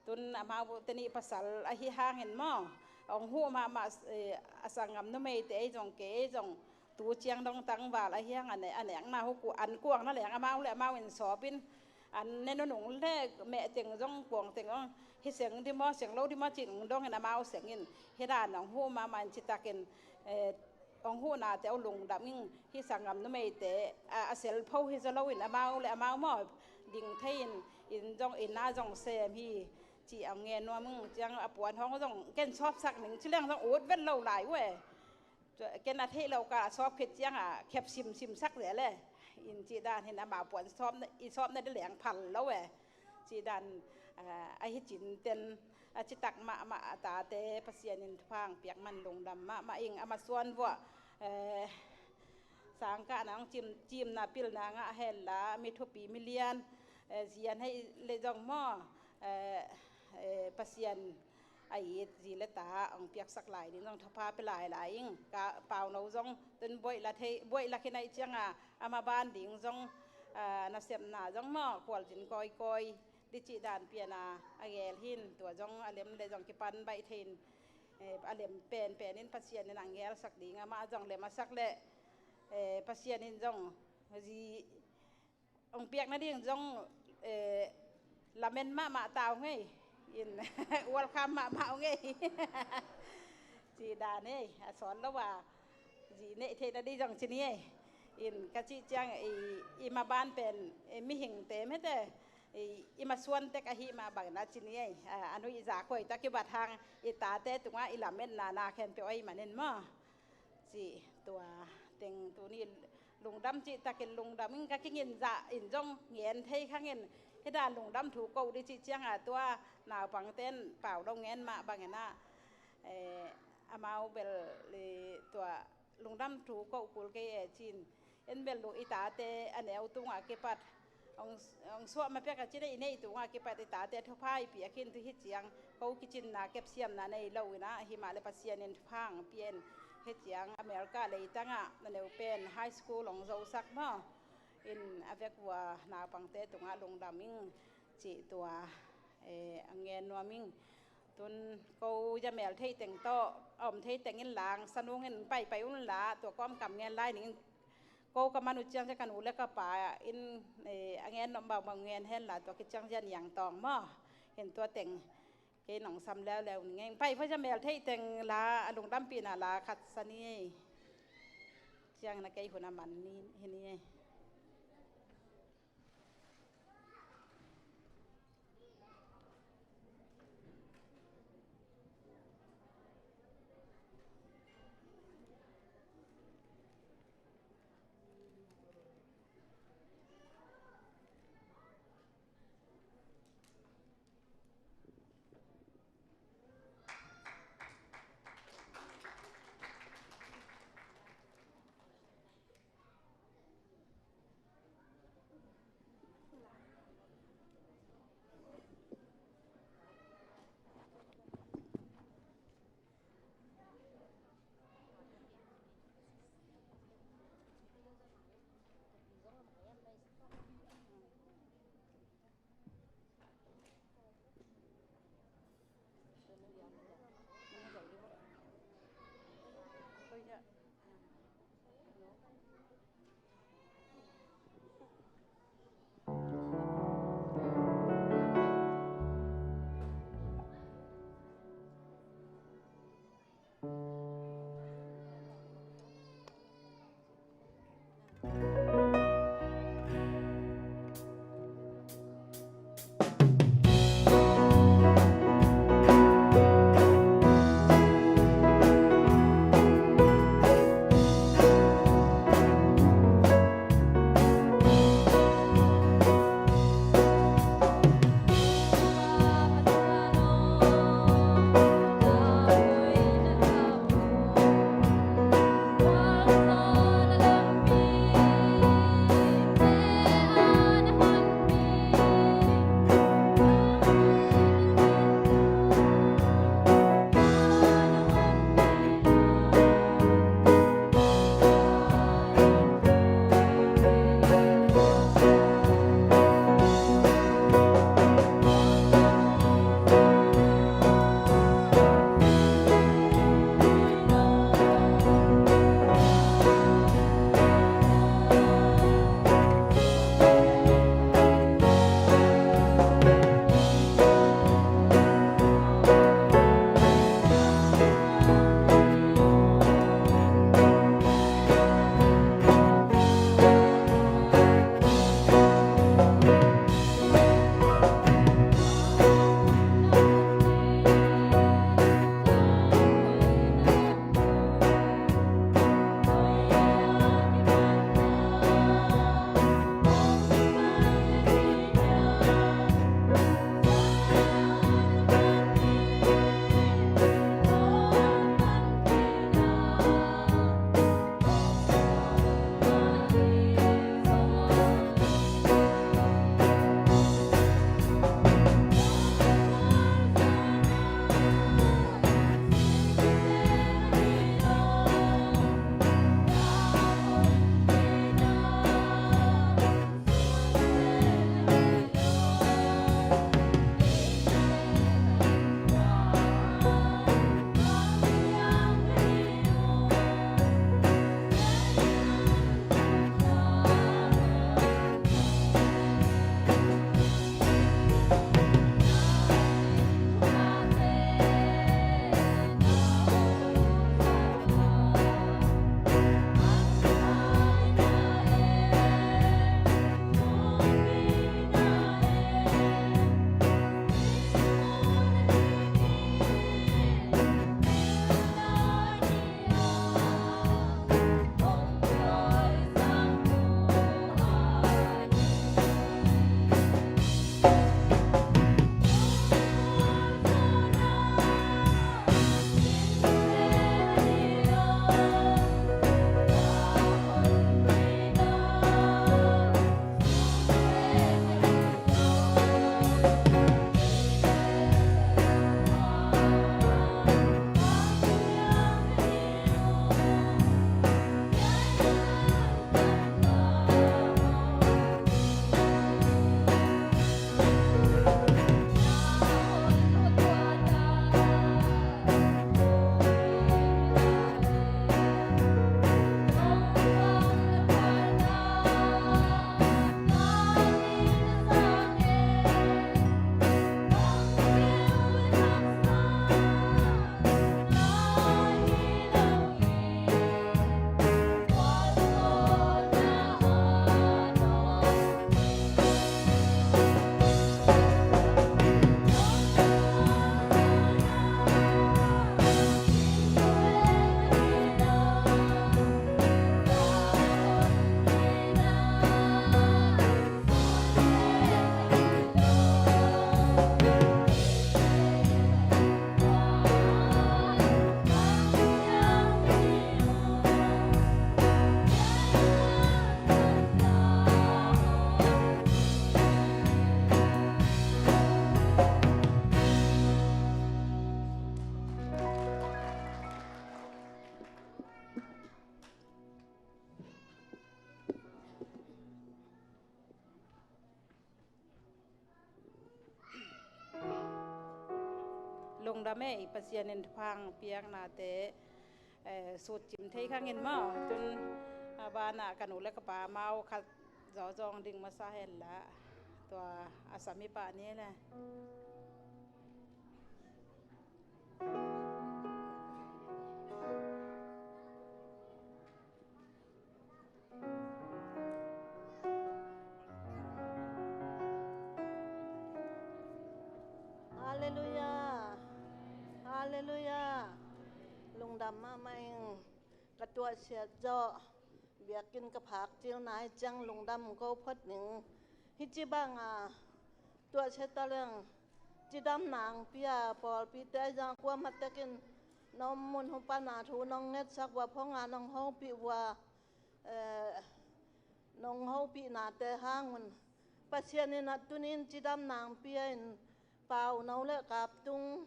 tun amau te nih pasal ahi hangin maw, hong huh mahmah, eh, a sanggam numeite ei zong kei ei zong tu ciang dong tangval ahi hang a ne, a nekna hu ku an kuang na leng amau le amau in sawp in an ne nunung le meh teng zong kuang teng zong hi seng di maw, seng lo di maw cin dong in amau seng in hi dan hong huh mahmah in citakin, eh, hong huhnate uh lungdam ing. Hi sanggam numeite a, a sel pho hi zaw lo in amau le amau maw ding thei in, in zong in na zong sem hi cih hong ngen nuam ing. Ciang a puan hong zong ken sawpsak ning ci leng zong ut vet lo lai uh e. Tua, ken a theih lo ka a sawp khit ciang a khep simsim sak zel e. In cih dan hin amau puan sawpna, i sawpna di leng phal lo e. Cih dan, ah, ahi cin ten a citak mahmah a tate Pasian in thupha hong piak man lungdam mahmah ing. A masuan vuah, eh, sangkahna hong cim, cimna pilna ngah hen la mi thupi mi lian, eh, zian hei le zong maw, eh, eh, Pasian a it zi le ta hong piaksak lai ding zong thupha pia lai lai ing. Ka Pauno zong tun buaih la thei, buaih la khin aih cianga ama ban ding zong, ah, nasepna zong maw khualzin kawikawi di cih dan piana a gel hin tua zong a lem le zong kipan baih thei in, eh, a lem penpen in Pasian in hong gelsak ding amah zong lem a sak le, eh, Pasian in zong zi hong piak nading zong, eh, lamen mahmah ta uh ngei in welcome mahmah uh ngei. Cih dan ei a sawn lo a zi neih theih nading zong ci ni ei. In ka cih ciang i, i maban pen, eh, mihingte mete i, i masuan tek ahi mah bangin a ci ni ei. A, a nuih za khuai ta kibat hang i tate tungah i lametna na khempeuh ahi manin maw. Cih tua teng tuni lungdam cih takin lungdam ing. Ka kingin zah in zong ngen thei khangin hi dan lungdam thu koh di cih cianga tua naupangten pau lo ngen mah bangin ah, eh, amau bel, eh, tua lungdam thu koh kul kei e cin. En bel lu i tate a neu tungah kipat hong, hong suah ma pek a cin i neih tungah kipat i tate thupha i piak hin tu hi ciang ko kicinna kepsiamna nei lo in ah hi mah le Pasian in thupha hong pia in hi ciang America leitangah a neu pen high school hong zosak maw. In a vek ua naupangte tungah lungdam ing cih tua, eh, a ngen nuam ing. Tun ko za mel thei teng tawh a om thei teng in lang sanung in paipai un la tua kawm kam ngen lai ning. Ko ka man uh ciang zia ka nu le ka pa in, eh, a ngen nop bangbang ngen hen la tua kiciang zia niang tawng maw. Hin tua teng kei nong sam leuleu ning ei. Pai va za mel thei teng la a lungdampihna la khat sa ni ei. Ciang na kei hun a man ni hi ni ei. Lungdam ei, Pasian in thupha piaknate, eh, sut cim thei khang in maw. Tun, a banah ka nu le ka pa mau khat zawzawng ding masa hen la. Tua a sami pah ni le. Halleluiah. Halleluiah. Lungdam mahmah ing. Ka tuahsiat zawh biakinn ka phak cil nai ciang lungdam ko phot ning. Hi ci banga tuahsiat taleng cidam nang pia pawlpite zang kuamah tekin nong mun hu pana thu nong ngetsak ua phonga nong hopih ua, eh, nong hopihnate hangun Pasian in a tunin cidam nang pia in Pauno le Kaptung,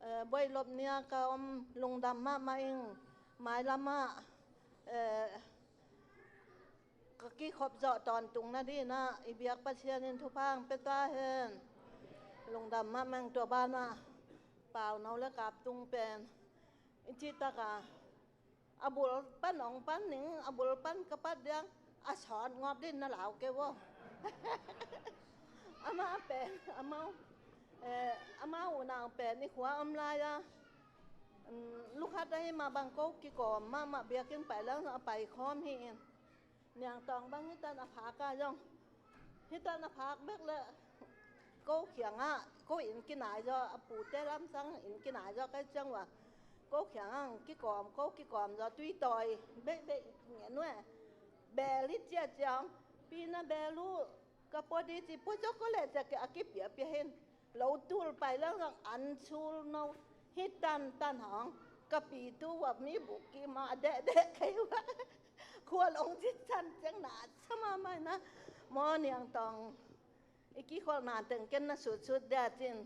eh, buailop nia ka om lungdam mahmah ing. Mailamah, eh, ka kikhop zawh tawntung nadinah i biak Pasian in thupha ang pia ta hen. Lungdam mahmah ing. Tua banah Pauno le Kaptung pen i cihtaka a bul pan ong pan ning, a bul pan ka pat diang a sawt ngawp din na lau kei vo. Amah pen amau, eh, amau unau pen i khua om lai-a, um, lukhat ahi mah bang ko kikawm mahmah biakinn pai lang a pai khawm hi in. Niangtawng bang hitan a phak a zong hitan a phak bek le ko khiangah ko inn kinai zaw, a pute lamsang inn kinai zaw kai ciang ua ko khiangah kikawm, ko kikawm zaw tui tawi beihbeih ngen uh e. Bel hi cia ciang pi na bel uh ka pua di ci pua zaw ko le cia a kipiapia hin. Lo tul pai leng zong an sul no hi tantan hong ka pi tu ua mi buk kima a dehdeh kei ua. Khual ong ci can ciang na a sa mahmah ina. Maw Niangtawng i kikholhna teng ken na sutsut dia cin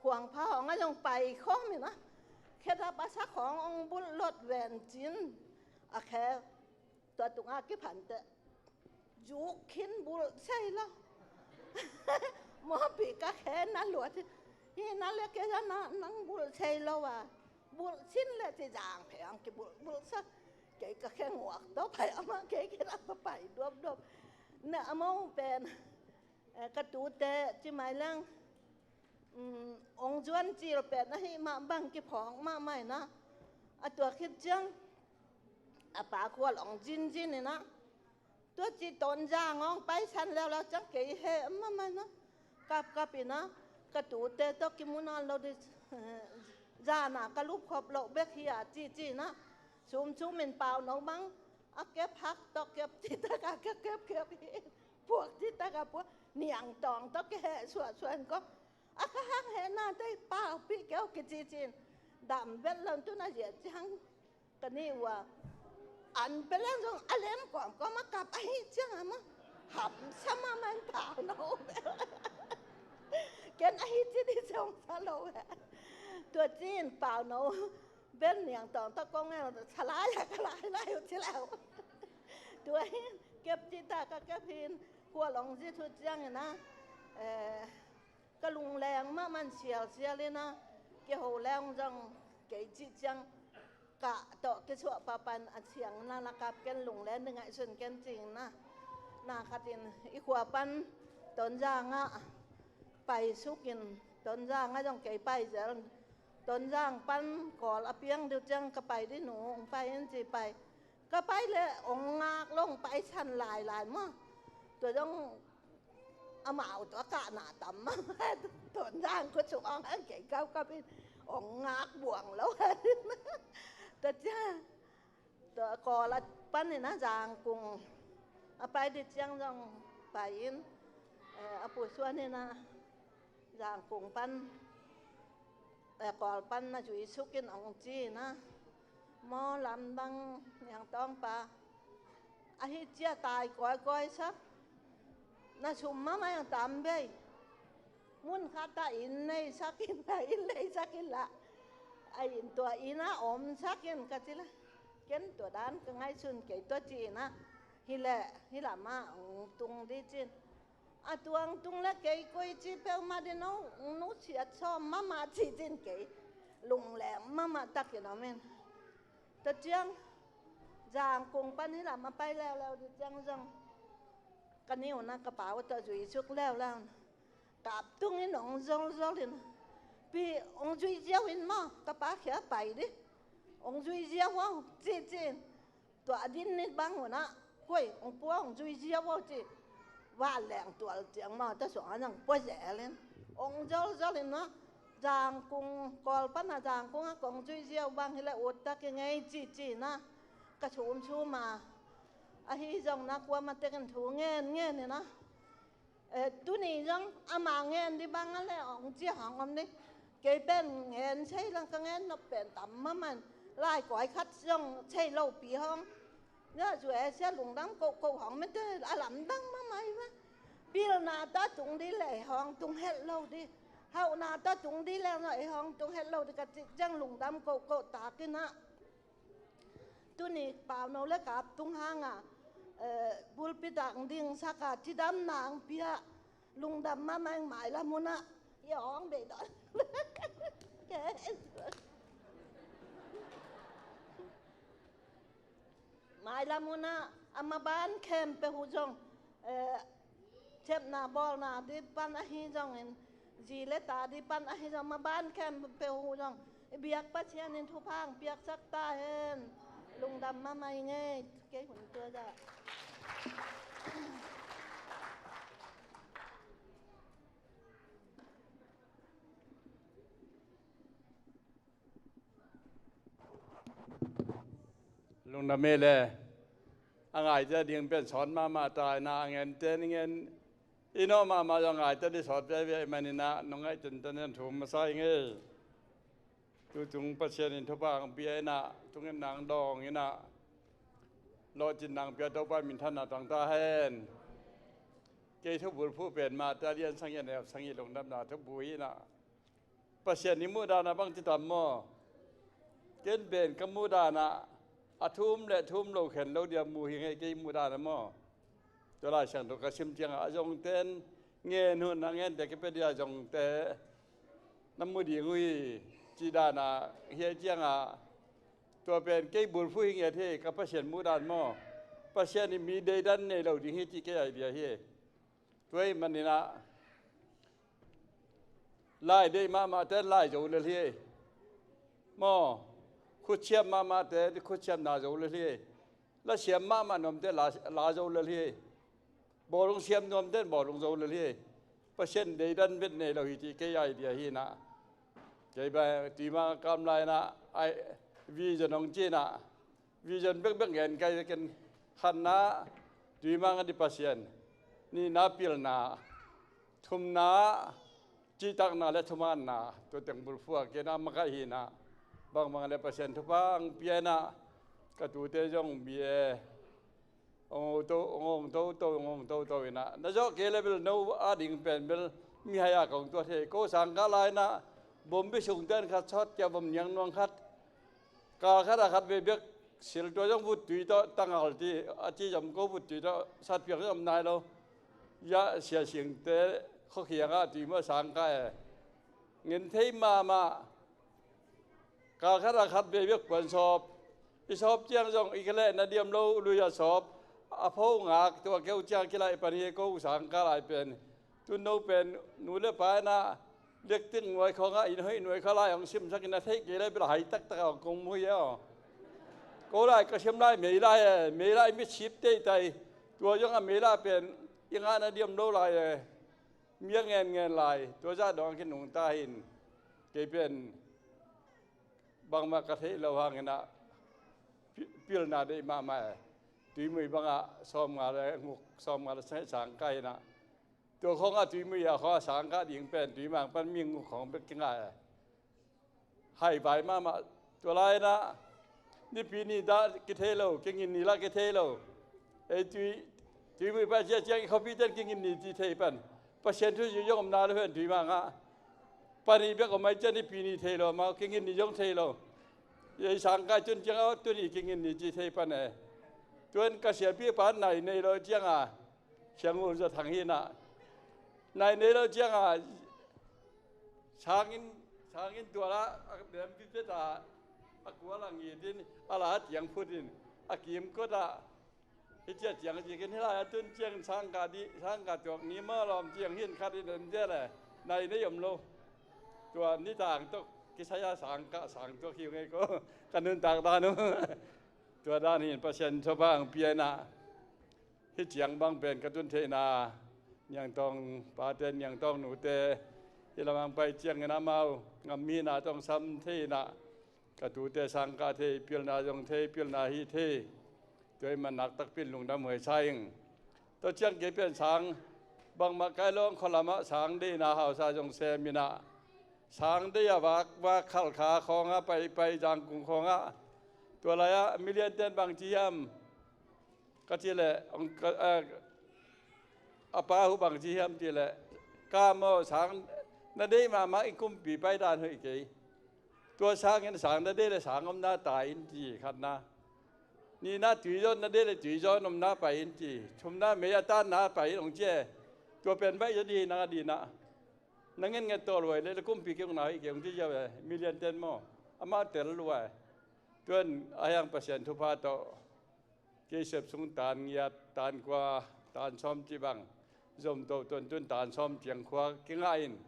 khuangpha hong a zong pai khawm ina. Khedap a sa khawng ong bulh lot ven cin a khe tua tungah kiphante zuk khin bulh sei lo. Mawpi ka khe na luat hi na le kei a nang bulh sei lo a bulh sin le ci zang phe ang kibulh bulh sa. Kei ka khe nguak tawh pai amah kei kei la pai duapduap. Na amau pen, eh, ka tute ci mai leng, um, ong zuan cil pen ahi mah bang kiphawk mahmah ina. A tua khit ciang a pa khual ong zinzin ina. Tua ci Tonzang ong paisan leuleu ciang kei he mahmah ina. Kapkap ina ka tute tawh kimu nawn lo di, zana ka lupkhop loh bek hi a cici ina. Sumsum in Pauno bang a kep hak tawh kep citaka ka kepkep hi. Puak citaka puak. Niangtawng tawh kiheh suahsuah in ko a ka hang hehna tei paupih keu kicicin dam vet lon tun a ziah ciang ka ni ua an peleng zong a lem kawmkawm a kap ahi ciang a maw hamsa mahmah in Pauno vel. Ken ahi ci di zong sa lo ve. Tua cin Pauno vel Niangtawng tawh kong e salai a ka lailai uh ci leu. Tua hin kep cita ka kep hin khual ong zit uh ciang ina, eh, ka lungleng mahmah in sialsial ina kiho leng zong kei cih ciang kah tawh kisuah papan a siang na na kap ken lungleng di ngaihsun ken cing na. Na khatin i khua pan Tonzang ah pai sukin Tonzang ah zong kei pai zel. Tonzang pan Kawl a piang diu ciang ka pai di nu ong pai in ci pai. Ka pai le ong ngak lo ong paisan lailai maw. Tua zong amau tua kahna tam mah Tonzang khutsung ong an kei kau kapin ong ngak buang lo. Tua ciang tua Kawl a pan ina Zangkung a pai di ciang zong pai in, eh, a pusuan ina Zangkung pan eh, Kawl pan na zui sukin ong ci na. Maw lam bang Niangtawng pa ahi cia tai kawikawi sa. Na sum mahmah ong tam bei. Mun khat ah inn nei sakin la inn nei sakin la a inn tua inn ah om sakin ka ci la. Ken tua dan ka ngaihsun kei tua ci ina. Hi leh hi lamah ong tung di cin. A tuang tung le kei koi ci peuhmah din, no, nusiat sawm mahmah ci cin kei lungleng mahmah takin om in. Tua ciang Zangkung pan hih lam a pai leuleu dih ciang zong ka niuna ka pau tawh zui suk leuleu na, kap tungin ong zolzol in, pi, ong zui ziau in maw, ka pa khia pai dih, ong zui ziau aw ci ci in. Tua a din ni bang hunah, koi ong pua ong zui ziau aw ci. Vanleng tual ciang maw, ta suang a nang pua zel in, ong zolzol in maw, Zangkung, Kawl pana Zangkung a kong zui ziau bang hi le ut tak i ngei ci ci na, ka sumsum a, ahi zong na kuama tekin thu ngen ngen in na. Eh, tuni zong ama ngen di bang a le ong ci hong om ni. Kei pen ngen sei lang ka ngen nop pen tam mahmah in, lai koi khat zong sei lo pi hong. Nya zu e sia lungdam koh koh hong mete a lamdang mahmah i va. Pilna ta tung di le hong tung het lo di. Hauhna ta tung di le no e hong tung het lo di ka ci ciang lungdam koh koh takin ah. Tuni pauno le kap tung hanga, eh, pulpit ah ang dingsak a cidamna ang pia, lungdam mahmah ing. Mailam hunah i awng bei dawn. Mailam hunah a maban khempeuh uh zong, eh, sepna bawlna dih pan ahi zongin, zi le ta dih pan ahi zong, maban khempeuh uh zong i biak Pasian in thupha ang piaksak ta hen. Lungdam mahmah ing ei. Kei hun tua zah. Lungdam e le. A ngaite ding pen sawn mahmah ta in a, a ngente ni ngen i nawh mahmah zong a ngaite ding sawt veve ahih manin ah nong ngaih tenten in thum masa ing ei. Tutung Pasian in thupha ang pia in ah, tungin nang dawng in ah, lawhcin nang pia Topa minthanna tang ta hen. Kei thubul phuh pen Mate a lian sagih a neu sagih lungdamna thubul in ah, Pasian i muhdana bang ci tam maw? Ken pen ka muhdana a thum le thum lo khen lo dia mu hi ngei kei muhdana maw? Tua Lai Siangtho ka sim ciangah a zongten ngen hun a ngente ka pia dia zongte na mu ding uh hi, ci dana hi a ciangah tua pen kei bulphuh hi ngiat hi, ka Pasian muhdan maw? Pasian i mi deidan nei lo ding hi ci kei idea hi. Tua ahih manin ah lai deih mahmahte lai zo lel hi. Maw, khutsiam mahmahte khutsiamna zo lel hi. La siam mahmah nuamte la, la zo lel hi. Bawlung siam nuamte bawlung zo lel hi. Pasian deidan vet nei lo hi ci kei idea hi na. Kei ba tuima kam lai na ai vision hong ci na. Vision bekbek ngen kai ken khatna tuimang a di Pasian, nihna pilna, thumna cihtakna le thumaanna, tua teng bulphuh a kena makaih hi na. Bangbang le Pasian thupha ang pia na. Ka tute zong bia ong to, ong to to, ong to to ina na zawh kei le bel no a ding pen bel mihai a kong tua thei ko sangkah lai na. Bom bi sungten khat sawt kia bom niang nuang khat. Kal khat a khat vei bek sil tua zong vut tui tawh tangal ti a ci zom ko vut tui tawh satpiang zom nai lo. Yah sia singte khuakhiangah tui mah sang kah e. Ngin thei mahmah. Kal khat a khat vei bek puan sawp. I sawp ciang zong i ka leh na diam lo lui a sawp. A pho ngak tua keu ciang kilaih pan hi ko sang kah lai pen. Tun no pen nu le pa ina lekting nuai khawngah inn hoih nuai kha lai hong simsak in a theih kei lai bel hai taktak a hong kong mu hi aw. Ko lai ka sim lai mei lai e, mei lai mit sip teihtai. Tua zong a mei lai pen i ngahna diam lo lai e. Mi a ngen ngen lai tua zah dong a kinungta hin kei pen bangmah ka theih lo hangin ah pi-, pilna deih mahmah e. Tuimui bangah sawmnga le nguk, sawmnga le sang, sang kah in ah tua khawngah tuimui a khawngah sang kah ding pen tuimang pan mi nguk khawng bek kingah e. Haivai mahmah tua lai-in ah nipi ni dah kithei lo, kingin ni lah kithei lo. Ei tui, tuimui pai ciaciang i khuapi ten kingin ni ci thei pan Pasian thu zui zong om na lo hen tuimang ah. Panih bek om ai cian nipi ni thei lo amau kingin ni zong thei lo. Ei sang kah cun ciang aw tuni kingin ni ci thei pan e. Tuan ka siapi pa nai nei lo ciang a Siang Ul Za Thang hi na. Nai nei lo ciangah sangin, sangin tuala a lempi peta a kual a ngitin a la tiang phutin a kimkotah hih ciah ciang cikin hih lai a tun ciang sangka dih, sangka tuak ni maw lawm ciang hin khat in en cia le nai nei om lo. Tua nitang tawh kisai a sangka sang tuak hi uh ngei ko. Ka nuntak dan uh. Tua dan hin Pasian thupha ang pianah hih ciang bang pen ka tun theihna, Niangtawng pate, Niangtawng nute, hih lamang pai ciangin amau ngam hihna tawh sam thei inah, ka tute sangkah thei, pilna zong thei, pilna hih thei. Tua ih man naktakpin lungdam huai sa ing. Tua ciang kei pen sang bangmah kai lawng khualamah sang deihna hausa zong sem inah, sang deih a vak, vak khalkha khawngah pai, pai zangkung khawngah. Tua lai-ah milian ten bang ci hiam ka ci leh, a pa uh bang ci hiam ci leh, ka maw sang na deih mahmah i kumpi paidan hoih kei. Tua sangin sang na deih le sang omna tai in ci khatna. Nihna tuizawn na deih le tuizawn omna pai in ci. Thumna mei a tanna pai in hong ci e. Tua pen baih zaw dih nang a dinah. Na ngen nget tawh luai le, le kumpi kei hong na hoih kei hong ci ziau e. Milian ten maw. Amah tel luai. Tuan a hiang Pasian thupha tawh kei sep sung tan ngiat, tan kua, tan sawm cih bang zom toh tuan tun tan sawm ciang khua kingah in.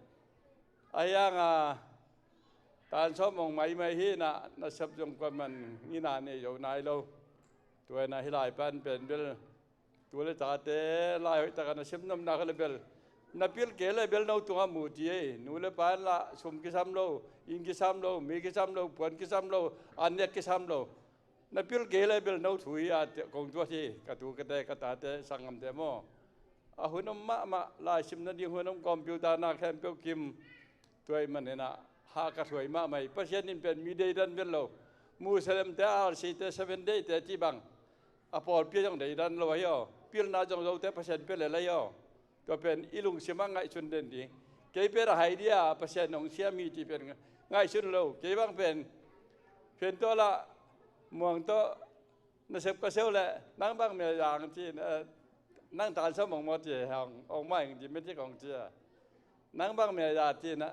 A hianga tan sawm hong maimai hi inah nasep zong kuaman ngina nei zo nai lo. Tua inah hih lai pan pen bel tu le tate lai hoih takah na sem nopna kha le bel na pil kei le bel no tungah mu ci ei. Nu le pa in lah sum kisam lo, inn kisam lo, mi kisam lo, puan kisam lo, an nek kisam lo. Na pil kei le bel no thu hi a kong tuat hi, ka tu ka te, ka tate, sanggamte maw. A hun om mahmah, laisim nading hun om, computer na khempeuh kim. Tua ih maninah hah ka thuai mahmah hi. Pasian in pen mi deidan vet lo. Muselemte, R C te, Seven Day te cih bang a pawlpi zong deidan lo ahi aw. Pilna zong zote Pasian pia lel ahi aw. Tua pen i lungsimah ngaihsun den ding. Kei pen a hai dia Pasian hong siam hi cih pen ngaihsun lo. Kei bang pen Phian tawh lah muang tawh nasep ka seu leh nang bang mia zang ci, nang tan sawm hong maw ci, hong mai hong ci, metik hong ci a. Nang bang mia za ci na,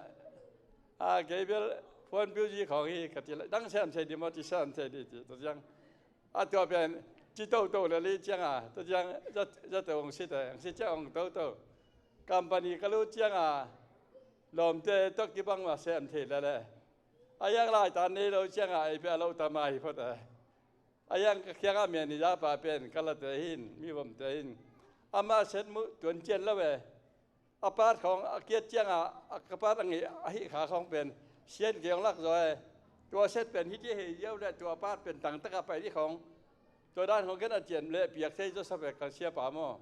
a kei bel phone bill zi khawng hi ka ci leh, nang sem thei dih maw ci, sem thei dih ci, tua ciang a tua pen ci toto le li ciang a, tua ciang za, zato hong si te, hong si ciang hong toto. Company ka lut ciang a lawmte tawh kibang mah sem thei le le. A yang lai tan nei lo ciang a ei pia lo tama hi phot e. A yang ka khiang a mia ni za pa pen ka late hin, mi vomte hin. Amah set muh tuan cian lo e. A part khawng a kiat ciangah a ka part a ngeih a hih kha khawng pen sian kei hong lak zaw e. Tua set pen hih ci hei ziau le tua part pen tangtak a pai dih khawng. Tua dan khawng ken a cian le piak thei zaw sa pek ka siapa maw.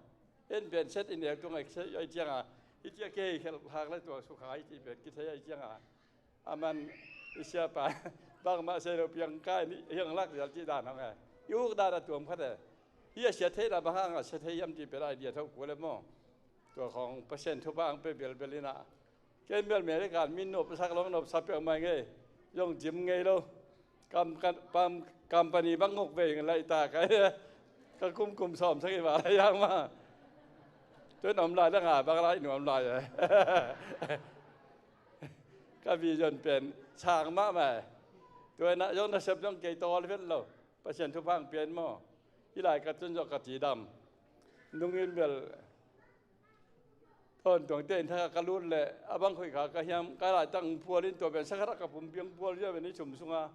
En pen set in eu tung a kithei ai ciangah hih ci a kei khelh hak le tua sukha hih ci pen kithei ai ciangah. A man i siapa bangmah sei lo piang kai nih hiang lak zial cih dan hong e. I uk dan a tuam khat e. Hi a sia theihna bang hang a sia thei hiam cih pen idea tho kul e maw. Tua khawng Pasian thupha ang pe belbel inah. Ken bel American min nop sak long nop sa peuh mai ngei. Zong gym ngei lo. Kam, kam, kam, company bang ngok vei ngai lai ta kai. Ka kum kum sawm sak i va lai yang ma. Tuan om lai dang a bang lai nuam lai e. Ka vision pen sang mahmah e. Tua inah zong nasep zong kei tawl vet lo. Pasian thupha ang pian maw. Hih lai ka tun zawh ka cidam. Nungin bel Thawn Tuangte inn thakah ka lut leh a bang khoih kha ka hiam, ka laitak pual in tua pen sakhatak ka pumpi hong pual ziau pen i sum sungah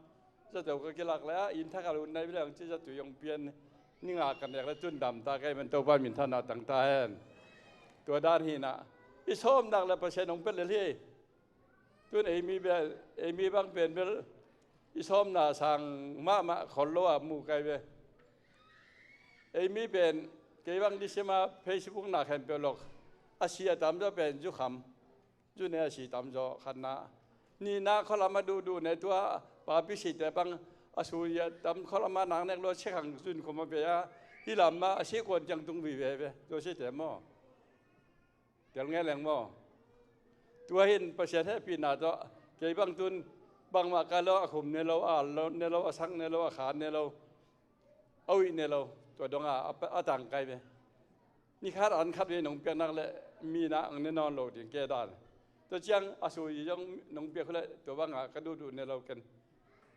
zato ka kilak leh a inn thakah lut nai bel hong ci zatui hong pian ni nga ka nek le tun dam ta ka hi man Topa minthanna tang ta hen. Tua dan hinah i sawmnak le Pasian hong pia lel hi. Tun eimi bel, eimi bang pen bel i sawmna sang mahmah khol lo a mu kai ve. Eimi pen kei bang December Facebook na khempeuh lok a si a tamzaw pen zukham. Zune a si tamzaw khatna. Nihna khualam a duhduh ne tua papi site bang a sui a tam khualam a naknek lo a chekhang zun khum a ve a hih lam a a si kuan ciang tung vive ve. Tua site maw? Tel nge leng maw? Tua hin Pasian hehpihna tawh kei bang tun bangmah ka lo a khum ne lo, a al ne lo, a sak ne lo, a khan ne lo, a uih ne lo, tua dongah a, a tangkai ve. Ni khat an khat ve nong piaknak le mi in ah ang ne nawn lo ding ke dan. Tua ciang a sui zong nong piak uh leh tua bangah ka duhduh ne lo ken.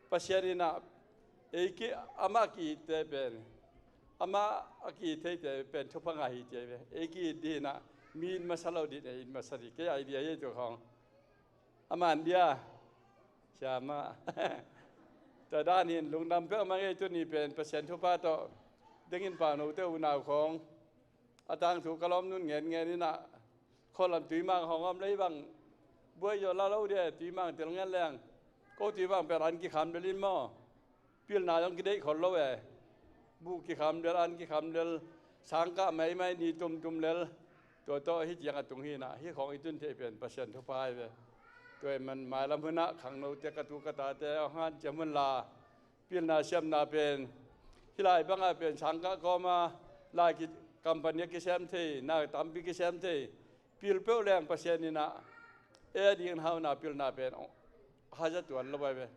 Pasian in ah ei ki, amah ki-itte pen, amah a ki-it theite pen thupha ngah hi ci ei ve. Ei ki-it dih in ah mi it masa lo dih, ei it masa dih, kei idea hi tua khawng. A man dia, siama. Tua dan in lungdam peuhmah ngei tuni pen Pasian thupha tawh dengin Paunote unau khawng a tangthu ka lawm nun ngen ngen in ah, khualam Tuimang hong om lei bang buai zaw la lo dia, Tuimang tel ngen leng. Ko Tuimang pen an kikham lel in maw. Pilna zong kideih khol lo e. Buh kikham lel, an kikham lel, sangkah maimai ni tumtum lel. Tua tawh hih ciang a tung hi in ah, hih khawng i tun theih pen Pasian thupha hi ve. Tua ahih man mailam hun ah khangnote, ka tu ka tate hong hanciam un la, pilna siamna pen hih lai bangah pen sangkah kawma lai ki, company a kisem thei, na tampi kisem thei. Pil peuh leng Pasian in ah ei a dingin hauna pilna pen hazat tuan lo ahi ve.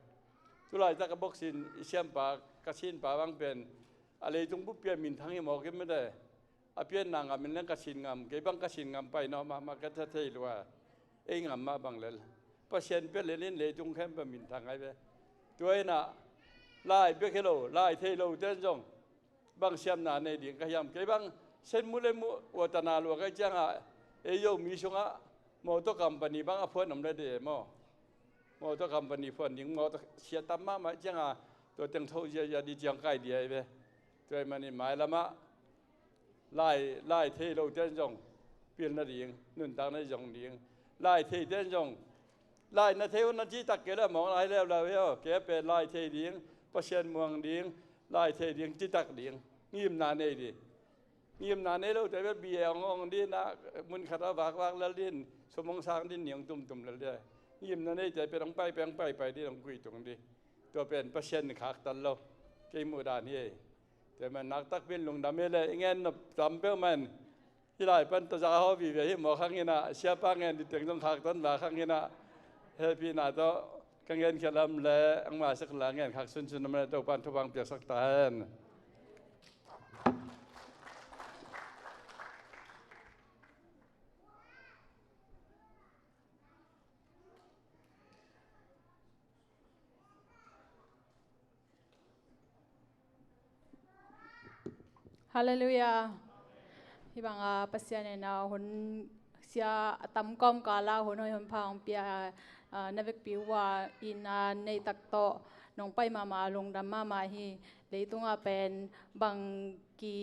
Tulaitak a boksin i siampa, ka sinpa bang pen a leitung buppi a minthang hi mawk in mete. A pianna ngam in leng ka sin ngam, kei bang ka sin ngam pai nawn mahmah, ka tha thei lua. Ei ngam mah bang lel, Pasian pia lel in leitung khempeuh minthang ahi ve. Tua in ah lai bek hi lo, lai thei lote in zong bang siamna nei ding ka hiam? Kei bang sen mu le mu uatana lua ka hih ciangah ei Zomi sungah motor company bang a phuan om le de maw. Motor company phuan ding, motor siatam mahmah ciangah tua teng tho ziahziah dih ciang kai dia hi ve. Tua ahih manin mailamah lai, lai thei lote in zong pilna ding, nuntakna zong ding. Lai theite in zong lai na thei un na citak kei le mawk lai leuleu hi aw. Kei a pen lai thei ding, Pasian muang ding, lai thei ding, citak ding, ngimna nei ding. Ngimna nei lote bel B A ong ong ding in ah, mun khat ah vakvak lel ding, sum ong sang ding, ni ong tumtum lel ding. Ngimna neite pen ong pai pen ong paipai ding, ong kuitung ding. Tua pen Pasian khaktan lo, kei muh dan hi. Tua man naktak pen lungdam hi leh i ngen nop tam peuhmah in, hih lai pan taza haw vive hi mawk hang in ah, siapa ngen ding teng zong khaktan vak hang in ah, hehpihna tawh ka ngen khia lam le, angmah sak la ngen khak sunsun lam le, Topan thupha piaksak ta hen. Halleluiah. Hih bangah Pasian in ah hun sia a tam kawmkal ah hun hoih hun pha hong pia, ah, na vekpi uh a, inn a neih tak tawh nong pai mahmah, lungdam mahmah hi. Leitungah pen bang ki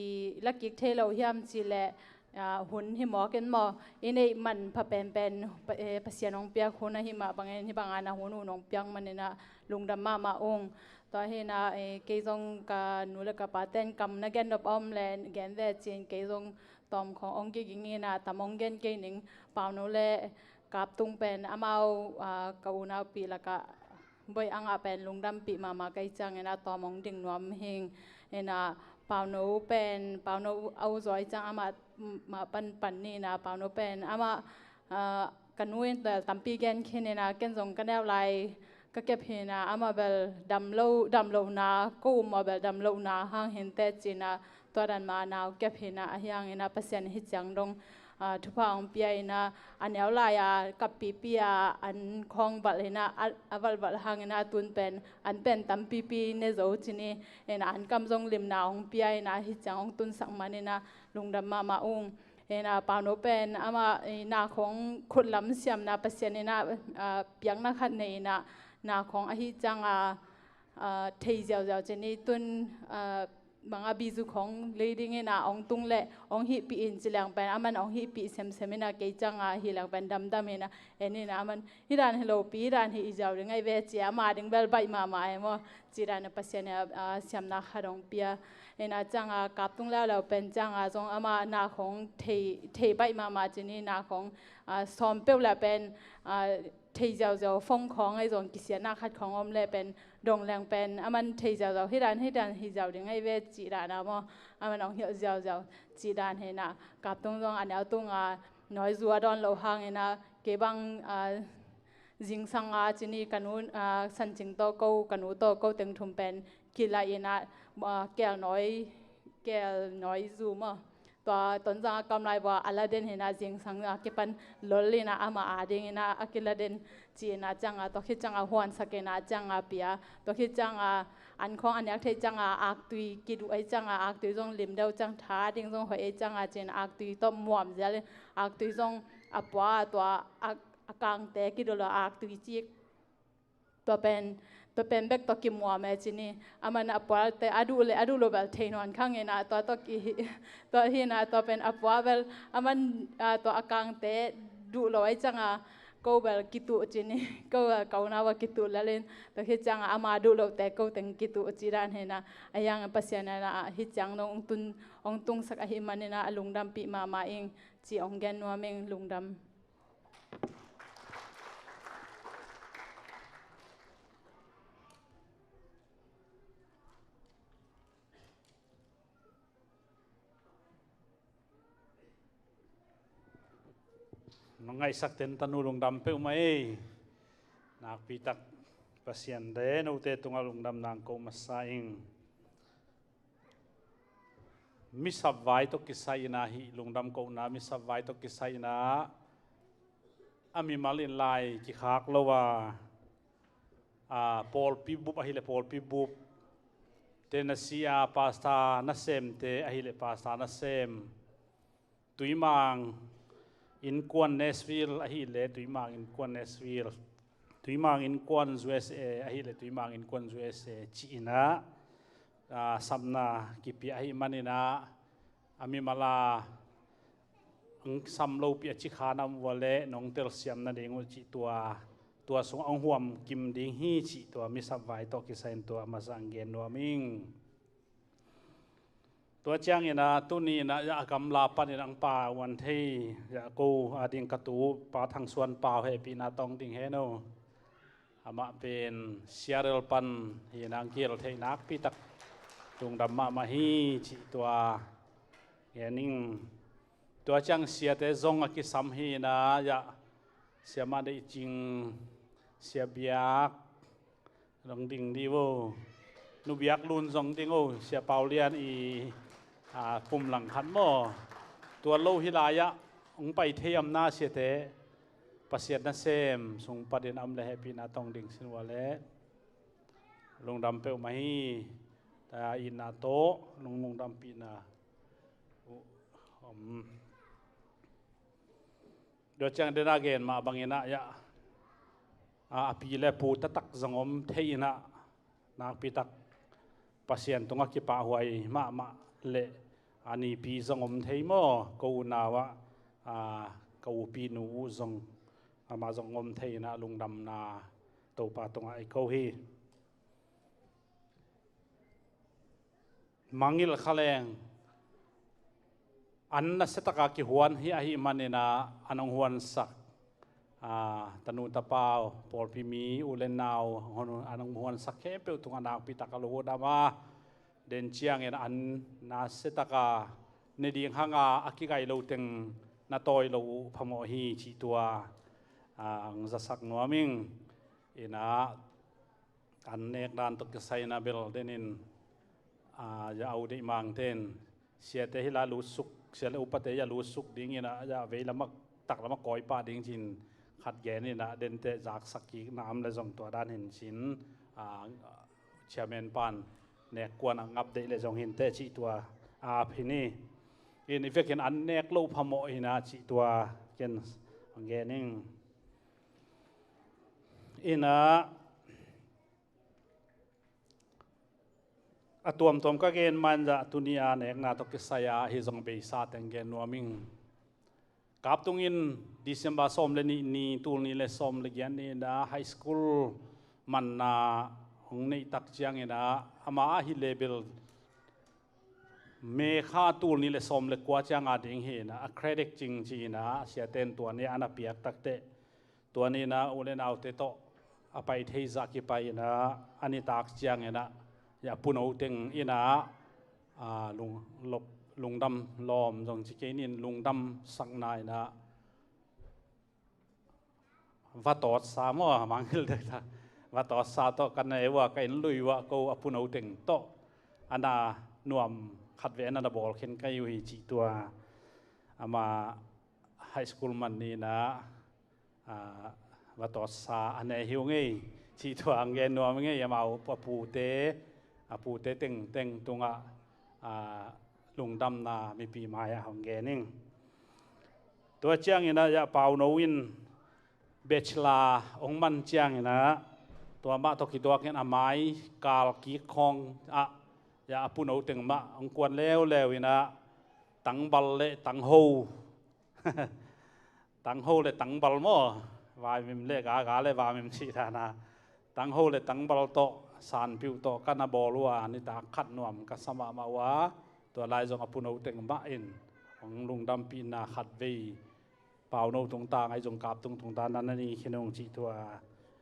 la kik thei lo hiam cih leh, ah, hun hi mawk in maw, i neih manpha penpen Pa-, eh, Pasian hong piak hun ahih mah bangin hih bangah na hun uh nong piak manin ah lungdam mahmah ung. Tua hi in ah, eh, kei zong ka nu le ka pate'n kam na gen nop a om leh gen ve ci-in kei zong tawm khawng ong kiging in ah tam ong gen kei ning. Pauno le Kaptung pen amau, ah, ka unaupih lakah Bawi angah pen lungdampih mahmah ka hih ciangin a tawm hong ding nuam hing. Ina, Pauno pen, Pauno a u zaw ahih ciang amah mah pan pan ni ina, Pauno pen amah, ah, ka nu in bel tampi gen khin ina, ken zong ka neu lai ka kep hi ina, amah bel dam lo, dam lohna, ko um mah bel dam lohna hang hi inteh ci ina, tua dan mah a nau kep hi ina, ahi hangin a Pasian in hih ciang dong, ah, thupha hong pia ina, a neu lai-a kap pipi a an khawng valh hi ina, a, a valhvalh hangin a tun pen an pen tam pipi ne zo ci ni ina, an kam zong limna hong pia ina, hih ciang hong tunsak man ina, lungdam mahmah ung. Ina, Pauno pen amah, eh, na khawng khut lam siamna Pasian ina, ah, piakna khat nei ina, na khawng ahih cianga, ah, thei ziauziau ci ni, tun, ah, banga bizu khawng lei ding ina hong tung leh hong hihpih in ci leng pen, aman hong hihpih semsem ina, kei cianga hih leng pen damdam ina, en ina, aman hih dan hi lopi, hih dan hi i ziau ding ahi ve ci, ama ding bel baih mahmah e maw, ci dan a Pasian in, ah, siamna khat hong pia. Ina, cianga Kaptung leuleu pen cianga zong amah na khawng thei, thei baih mahmah ci ni, na khawng, ah, sawm peuh leh pen, ah, thei ziauziau, phone khawng ahi zong kisiatna khat khawng om leh pen, dong leng pen, aman thei ziauziau, hih dan, hih dan hi ziau ding ahi ve cih dan a maw, aman hong hilh ziauziau cih dan hi ina, Kaptung zong a neu tunga nawizu a dawn loh hang ina, kei bang, ah, zingsanga ci ni ka nu, ah, Sancing tawh ko, ka nu tawh ko teng thum pen kilaih ina, ah, keel nawi, keel nawizu maw, tua Tonzang a kamlai bua a la den hi na, zingsang a kipan lol hi na, ama a ding hi na a kila den ci hi na, ciang a tua khit ciang a huansak hi na, ciang a pia, tua khit ciang a an khawng a nek thei ciang a aktui kiduh ahi ciang a aktui zong lim deuh ciang tha ding zong hoih ahi ciang a ci hi na, aktui tawh muam zial in aktui zong a pua, tua a, a kangte kiduh lo aktui cik. Tua pen, tua pen bek tawh kimuam e ci ni. Aman a pualte a duh le a duh lo bel thei nawn khang hi na, tua tawh ki, tua hi na, tua pen a pua bel aman, a, tua a kangte duh lo ahi ciang a ko bel kituh ci ni. Ko bel ko na bel kituh lel in, tua khit ciang a ama duh lote ko teng kituh ci dan hi na. A hiang Pasian in a hi ciang dong hong tun, hong tungsak ahih manin a lungdampih mahmah ing ci hong gen nuam ing. Lungdam. Nong ngaihsak ten tanu lungdam peuhmah ei. Nakpi tak Pasian de note tungah lungdam nang ko masa ing. Misap vai tawh kisai ina hi, lungdam kohna misap vai tawh kisai ina a mimal in lai kikhak lo a, a, pawlpi bup ahileh pawlpi bup te na si a, pasta nasemte ahileh pasta nasem, Tuimang Innkuan Nashville ahileh Tuimang Innkuan Nashville, Tuimang Innkuan U S A ahileh Tuimang Innkuan U S A ci ina, a, sapna kipia ahih man ina a mimal a ang sam lopi a ci kha na om uh a leh nong telsiam nading uh cih tua, tua sung ang huam kim ding hi cih tua misap vai tawh kisai in tua masa ang gen nuam ing. Tua ciang ina tuni ina a gamla pan ina ang pau an thei, a ko a ding ka tu Pa Thang Suan pau hehpihna tawng ding hen o. Amah pen Seattle pan hi ina ang kiel theih nakpi tak lungdam mahmah hi cih tua gen ing. Tua ciang siate zong a kisam hi ina, ya, Sia Mah Deih Cing, Sia Biak, zong ding di vo. Nu Biak Lun zong ding o, Sia Pau Lian i, a, pum lang khat maw. Tua lo hi lai-ah hong pai thei am na siate, Pasian nasem sung patin a om le hehpihna tawng ding sin uh a leh lungdam peuhmah hi. Ta itna tawh lung, lungdampihna uh om. Tua ciang den a gen mah bangin ah, ya, a, a pi le pu taktak zong om thei ina, nakpi tak Pasian tungah kipahhuai mahmah le a nipi zong om thei maw, ko unau ah, a, ka upi nu uh zong, amah zong om thei ina lungdamna Topa tungah i ko hi. Mangngilh Kha Leng an nasia taka kihuan hi ahih man ina an hong huansak, a, tanu tapa, pawlpi mi, u le nau, an hong huansak khempeuh tungah nakpi taka lungdam a, den ciangin an nasia taka ne ding hanga a kigai lo teng na tawi lo uh phamawh hi cih tua, a, ang zasak nuam ing. Ina an nek dan tawh kisai ina bel den in, a, ya, au deih mangten siate hi la lutsuk, sia le upate ya lutsuk ding ina, ya, vei lamah, tak lamah kawi pah ding cin khat gen ina, dente zaksak kik na om le zong tua dan hin cin, a, chairman pan nek kuan a ngap deih le zong hinte cih tua a ap hi ni. In i vekin an nek lo phamawh ina cih tua ken ang gen ing. Ina a tuamtuam ka gen man zah tuni a nekna tawh kisai a hi zong beisa teng gen nuam ing. Kap tungin December sawm le nih ni, tul nih le sawm le giat ni ina high school manna hong neih tak ciang ina, ama ahi level May kha tul nih le sawm le kua ciang a ding hi ina, a credit cing ci ina, siaten tua ni ana piak takteh tua ni ina u le naute tawh a pai thei zah kipai ina, a nitak ciang ina, ya, puno teng ina, a, lung, lop, lungdam lawm zong ci kei nin, lungdam sakna ina va tawtsa maw, mangngilh dek ta, va tawtsa tawh ka nei uh a, ka inn lui uh a, ko a puno teng tawh ana nuam khatvei na na bawl khin ka hi uh hi cih tua, ama high school man ni-in ah, ah, va tawtsa a ne hi uh ngei cih tua hong gen nuam hi ngei. Amau a pute, a pute tengteng tungah, ah, lungdamna mipi mai-ah hong gen ing. Tua ciangin ah, ya, Pauno in bachelor hong man ciangin ah, tua mah tawh kituakin a mai kal kik khawng ah, ya, a puno teng mah hong kuan leuleu in ah, tangbal le tangho, tangho le tangbal maw, vaimim le gaga le vaimim cih dan a, tangho le tangbal tawh, sanpiuh tawh ka na bawl uh a, nitak khat nuam ka sa mahmah uh a, tua lai zong a puno teng mah in hong lungdampihna khatvei Pauno tungtang ahi zong Kaptung tungtang na na ni khin ung cih tua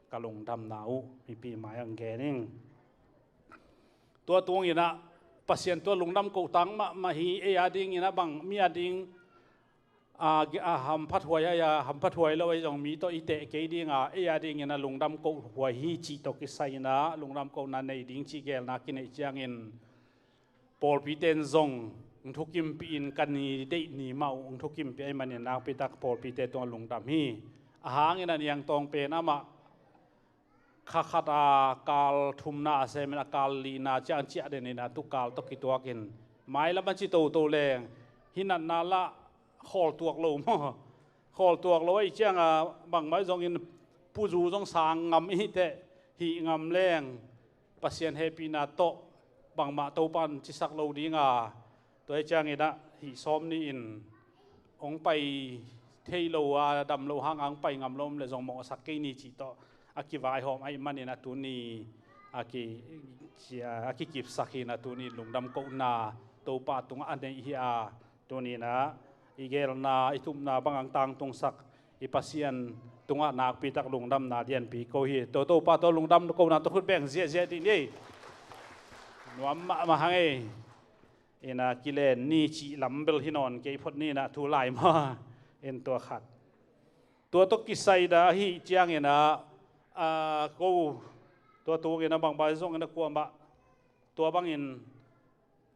ka lungdamna uh mipi mai-ah hong gen ing. Tua tungin ah Pasian tua lungdam koh tang mahmah hi. Ei a dingin ah bang, mi a ding, a, a hamphat huai ahi a, hamphat huai lo ahi zong mi tawh i teh kei ding a, ei a dingin ah lungdam koh huai hi cih tawh kisai-in ah lungdam kohna nei ding cih gelna kineih ciangin, pawlpite in zong hong thukimpih in, ka ni deih ni mah uh hong thukimpih ahih manin nakpi tak pawlpite tungah lungdam hi. A hangin ah Niangtawng pen amah kha khat a kal thumna a semin, a kal lina ciang ciah den in ah, tu kal tawh kituakin mailam a ci toto leng, hi natna lah khawl tuak lo maw. Khawl tuak lo ahih ciang a, bangmah zongin puzu zong sang ngam i hi teh, hih ngam leng Pasian hehpihna tawh bangmah Topa in cisak lo ding a, tua ahih ciangin ah hih sawm ni-in hong pai thei lo a, dam lo hang a hong pai ngam lo om leh zong mawhsak kei ni cih tawh a kivaihawm ahih manin ah tuni a ki, a kikipsak hi-in ah, tuni lungdam kohna Topa tungah a neih hi a, tuni-in ah i gelna, i tupna bang hong tangtungsak i Pasian tungah nakpi tak lungdamna lianpi ko hi. Tua Topa tawh lungdam kohna tawh khut beng ziahziah dih ni. Nuam mahmah hang ei. In ah kilen ni cih lam bel hi nawn kei phot ni in ah, tu lai maw. In tua khat. Tua tawh kisai dah ahih ciangin ah, a, ko, tua tungin ah bangmah zongin ah kuamah tua bangin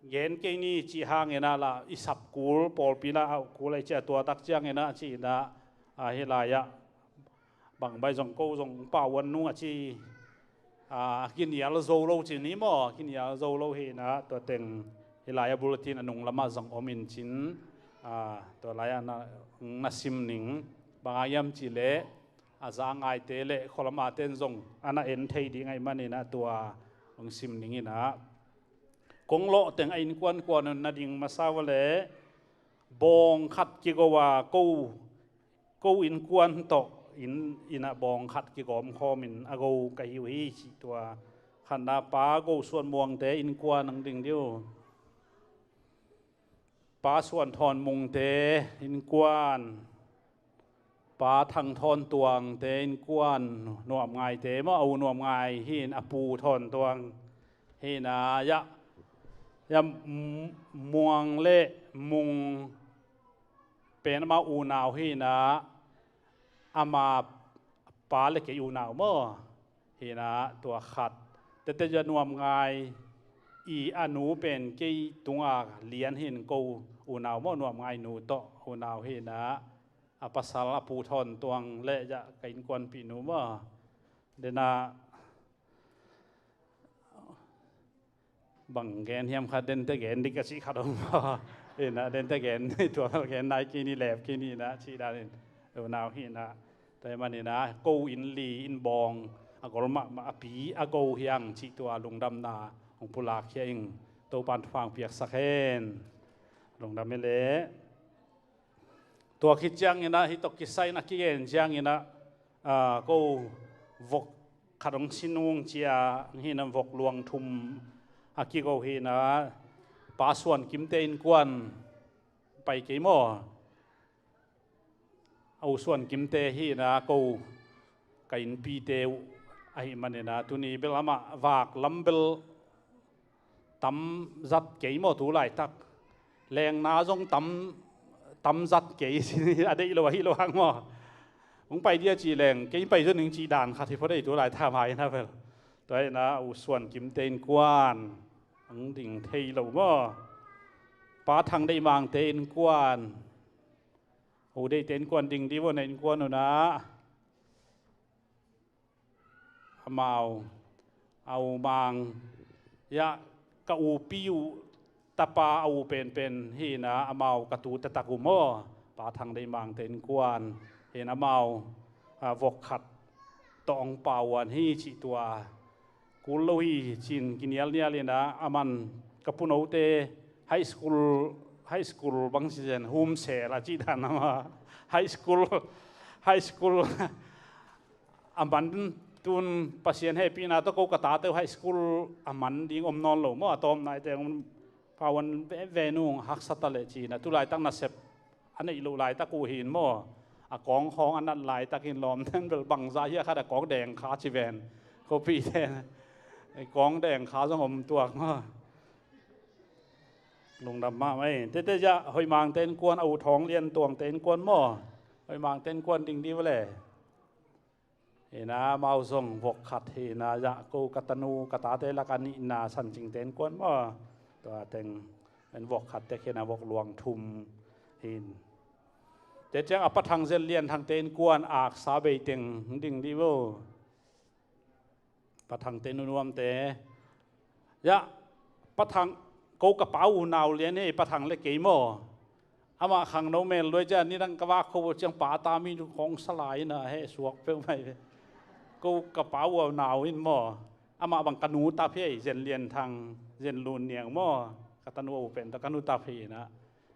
gen kei ni cih hangin ah lah i sap kul, pawlpi lah a auh kul ahih ciang, tua tak ciangin ah ci-in ah, a, hih lai-ah bangmah zong ko zong Pauan nu a ci, a, kinial zo lo ci ni maw, kinial zo lo hi-in ah, tua teng hih lai-ah bulletin a nung lamah zong om in cin, a, tua lai-ah na, na sim ning. Bang hang hiam cih leh a za ngaite le khualam a ten zong a na en thei ding ahih manin ah tua hong sim ning in ah, kong lawh teng a innkuan kuan un na ding masa uh leh bawng khat kigo a, ko, ko innkuan tawh inn, inn ah bawng khat kigawm khawmin a go ka hi uh hi cih tua. Khatna Pa Go Suan Muangte innkuan hong ding dih uh. Pa Suan Thawn Mungte innkuan, Pa Thang Thawn Tuangte innkuan, Nuam Ngaite maw, a u Nuam Ngai hi-in a pu Thawn Tuang hi-in ah, ya, ya, M-, Muang le Mung pen ama unau hi-in ah, ama pa le kei unau maw. Hi-in ah tua khat. Tete zia Nuam Ngai i a nu pen kei tunga lian hi-in ko unau maw, Nuam Ngai nu tawh unau hi-in ah, a pasal a pu Thawn Tuang le zia ka innkuanpih nu maw. Dena bang gen hiam khat, dente gen dik a cih khat om maw. Hi-in ah dente gen, tua gen nai kei ni, lep kei ni in ah cih danin unau hi-in ah. Tua ahih manin ah ko inn li, inn bawng a gol mahmah, a pi a go hi hang cih tua lungdamna hong pulak khia ing. Topa'n thupha hong piaksak hen. Lungdam hi leh. Tua khit ciangin ah, hih tawh kisai-in a kigen ciangin ah, a, ko vok khat hong sin ung cia, hi-in ah vok luang thum a kigo hi-in ah, Pa Suan Kimte innkuan pai kei maw. A u Suan Kimte hi-in ah ko ka innpite uh ahih manin ah, tuni bel amah vak lam bel tam zat kei maw, tu laitak. Lengna zong tam, tam zat kei, a deih lo, a hih lo hang maw. Hong pai dia cih leng, kei pai zaw ning cih dan khat hi phot ei, tu laitak mah in ah bel. Tua hi-in ah u Suan Kimte innkuan hong ding thei lo maw. Pa Thang Deih Mangte innkuan, U Deihte innkuan ding dih vo, na innkuan un ah. Amau a U Mang, ya, ka upi uh tapa a u penpen hi in ah, amau ka tu taktak uh maw. Pa Thang Deih Mangte innkuan hi in, amau a vok khat tawh hong pauan hi cih tua kul lo hi ci-in kinialnial in ah, aman ka punote high school, high school bang ci zen, home cell a cih dan ama high school, high school a man, tun Pasian hehpihna tawh ko ka tate uh high school a man ding om nawn lo maw, a tawpna ite hong pauan veve nung haksa ta leh ci in ah, tu laitak nasep a neih loh laitak uh hi in maw. A kawng khawng a nat laitak in lawmten bel bangzah hiah khat a kawng deng kha ci ven. Khuapihte kawng deng kha zong om tuak maw. Lungdam mahmah ei. Tete zah Hoih Mangte innkuan, a U Thawng Lian Tuangte innkuan maw. Hoih Mangte innkuan ding dih vo le. Hi in ah, amau zong vok khat hi in ah, zah ko ka tanu ka tate lak a nihna San Cingte innkuan maw. Tua teng en vok khat tek hi in ah, vok luang thum hi in. Tua ciang a Pa Thang Zen Lian Thangte innkuan, Aksa Beiteng ding dih vo. Pa Thangte nunuamte. Ya, Pa Thang, ko ka pa unau lian hi, Pa Thang le kei maw. Amah khangno mel luai ciang, nidang ka vak kho ciang pa ta mi nu khong salai na he suak peuh mai ve. Ko ka pa unau in maw. Amah bang ka nu tap hi, Zen Lian Thang, Zen Lun Niang maw. Ka tanu u pen ta ka nu tap hi na.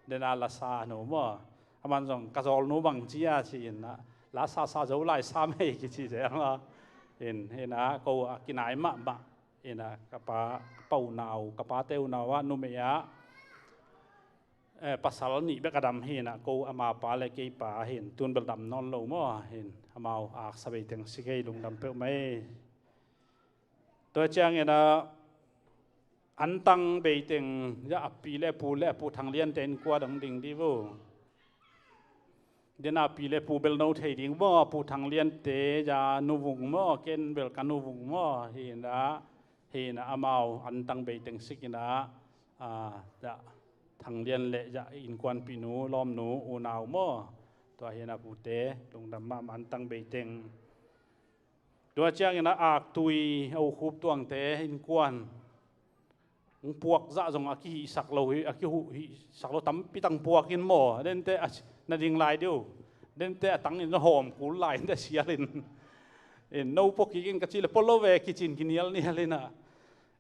Den a la sa nu maw. Aman zong ka zawlnu bang ci a ci in na. La sa sa zo lai sa mei kici zel maw. In, in a ko a kinai mahmah. In a ka pa, ka pa unau, ka pate unau ah numei ah, eh, pasal nih bek a dam hi in a, ko ama pa le kei pa hi in, tun bel dam nawn lo maw hi in, amau Aksa Beiteng si kei, lungdam peuhmah ei. Tua ciangin a Antang Beiteng, ya a pi le pu le a Pu Thang Liante innkuan dong ding dih vo. Den a pi le pu bel no thei ding maw, a Pu Thang Liante ya nu vung maw, ken bel ka nu vung maw, hi in a, hi in a amau Antang Beiteng sik in a, a, ya Thang Lian le ya innkuanpihnu, lawmnu, unau maw. Tua hi in a pute, lungdam mahmah Antang Beiteng. Tua ciangin a Aktui, a U Khup Tuangte innkuan. Hong puak zah zong a kihihsak lo hi, a kihihsak lo tampi tang puak in maw. Dente a na ding lai dih uh. Dente a tang in na hawm kul lai in, dente sial in. In no pua kik in ka cih le pua lo ve kici in kinialnial in a.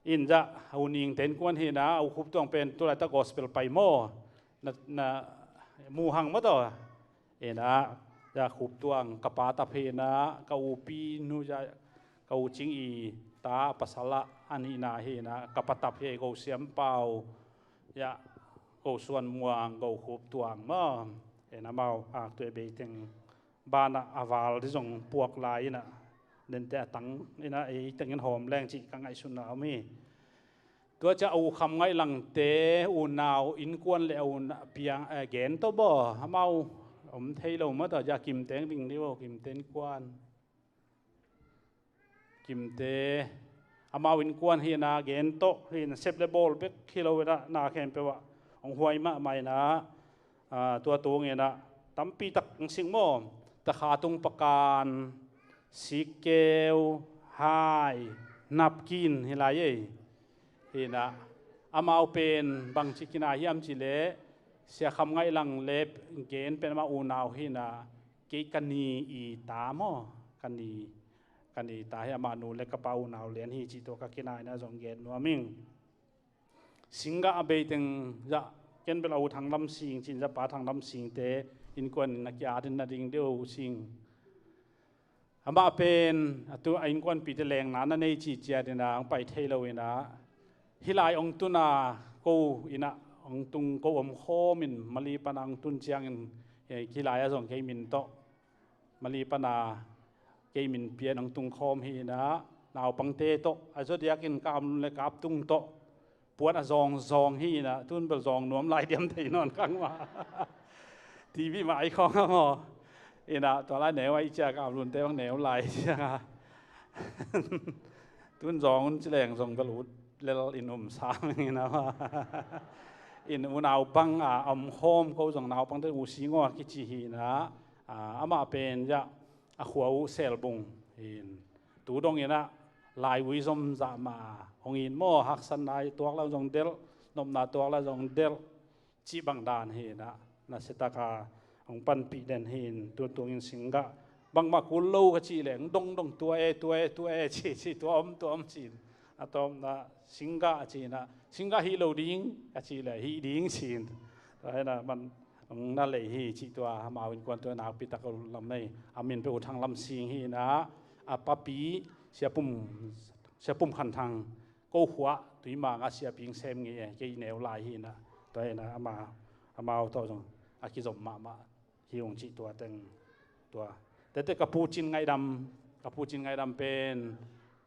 In zah a U Ningte innkuan hi in a, a U Khup Tuang pen tu laitak gospel pai maw. Na, na mu hang maw taw. In a, ya Khup Tuang ka pa tap hi in a, ka upi nu ya, ka U Cing i ta pasal a nihna hi in a, ka pa tap hi, ko Siam Pau, ya ko Suan Muang, ko Khup Tuang maw. In amau Aktui Beiteng banah a val dih zong puak lai in a, dente a tang in a, ei tengin hawm leng cih ka ngaihsutna om hi. Tua ciang a U Kham Ngaih Langte unau innkuan le a u na piang, eh, gen tawh baw, amau om thei lo maw taw, ya Kimte ding dih vo, Kimte innkuan. Kimte, amau innkuan hi in a gen tawh, hi in a sep le bawl bek hi lo in a, na khempeuh ah hong huai mahmah in a, a, tua tung in a tampi tak hong sik maw, Takha Tung Pakan, Sikkeu, Hai, Napkin hi lai ei. Hi in a, amau pen bangci kinai hiam cih leh, Sia Kham Ngaih Lang le gen pen amah unau hi in a, kei ka ni i ta maw, ka ni, ka ni ta hi, amah nu le ka pa unau lian hi cih tua ka kinai na zong gen nuam ing. Singgah a Beiteng zah, ken bel a U Thang Lam Sing ci in, zah pa Thang Lam Singte innkuan in a ki-at in na ding deuh sing. Amah pen a tu a innkuanpihte lengna na nei ci ciat in a hong pai thei lo in a, hih lai hong tun a ko in a hong tung, ko om khawm in Mali pan a hong tun ciangin, eh, hih lai ah zong kei min tawh Mali pan a kei min pian hong tung khawm hi in a, naupangte tawh a zawdiakin Kap Lun le Kap Tung tawh puan a zawngzawng hi in a, tun bel zawng nuam lai diam thei nawn kang mah. TV mah ai khawng a maw. In a tua lai neu ai cia, Kap Lunte bang neu lai cia. Tun zawng un ci leng zong bel ut lel in um sam in a maw. In unau bang a om khawm ko zong naupangte uh Singaw kici hi inah, a, amah pen zah a khua uh Selbung hi in, tu dong inah lai ui zom zah mah a hong in maw, haksatna tuak la zong delh, nopna tuak la zong delh cih bang dan hi inah, nasia taka hong panpih den hi in, tu tungin singgah bangmah kul lo ka cih leh hong dongdong tua e, tua e, tua e ci, ci, tua om, tua om ci in, a tawpna singgah a ci inah, singgah hih lo ding ka cih leh hih ding ci in, tua hi inah man hong na lei hi cih tua amau innkuan tua nakpi tak a lam nei. A min pen U Thang Lam Sing hi inah, a papi Sia Pum, Sia Pum Khan Thang, ko khua Tuimang a siapi hong sem ngei e, kei neu lai hi inah, tua hi inah ama, amau tawh zong a kizom mahmah hi ung cih tua teng tua. Tete ka Pu Cin Ngaih Dam, ka Pu Cin Ngaih Dam pen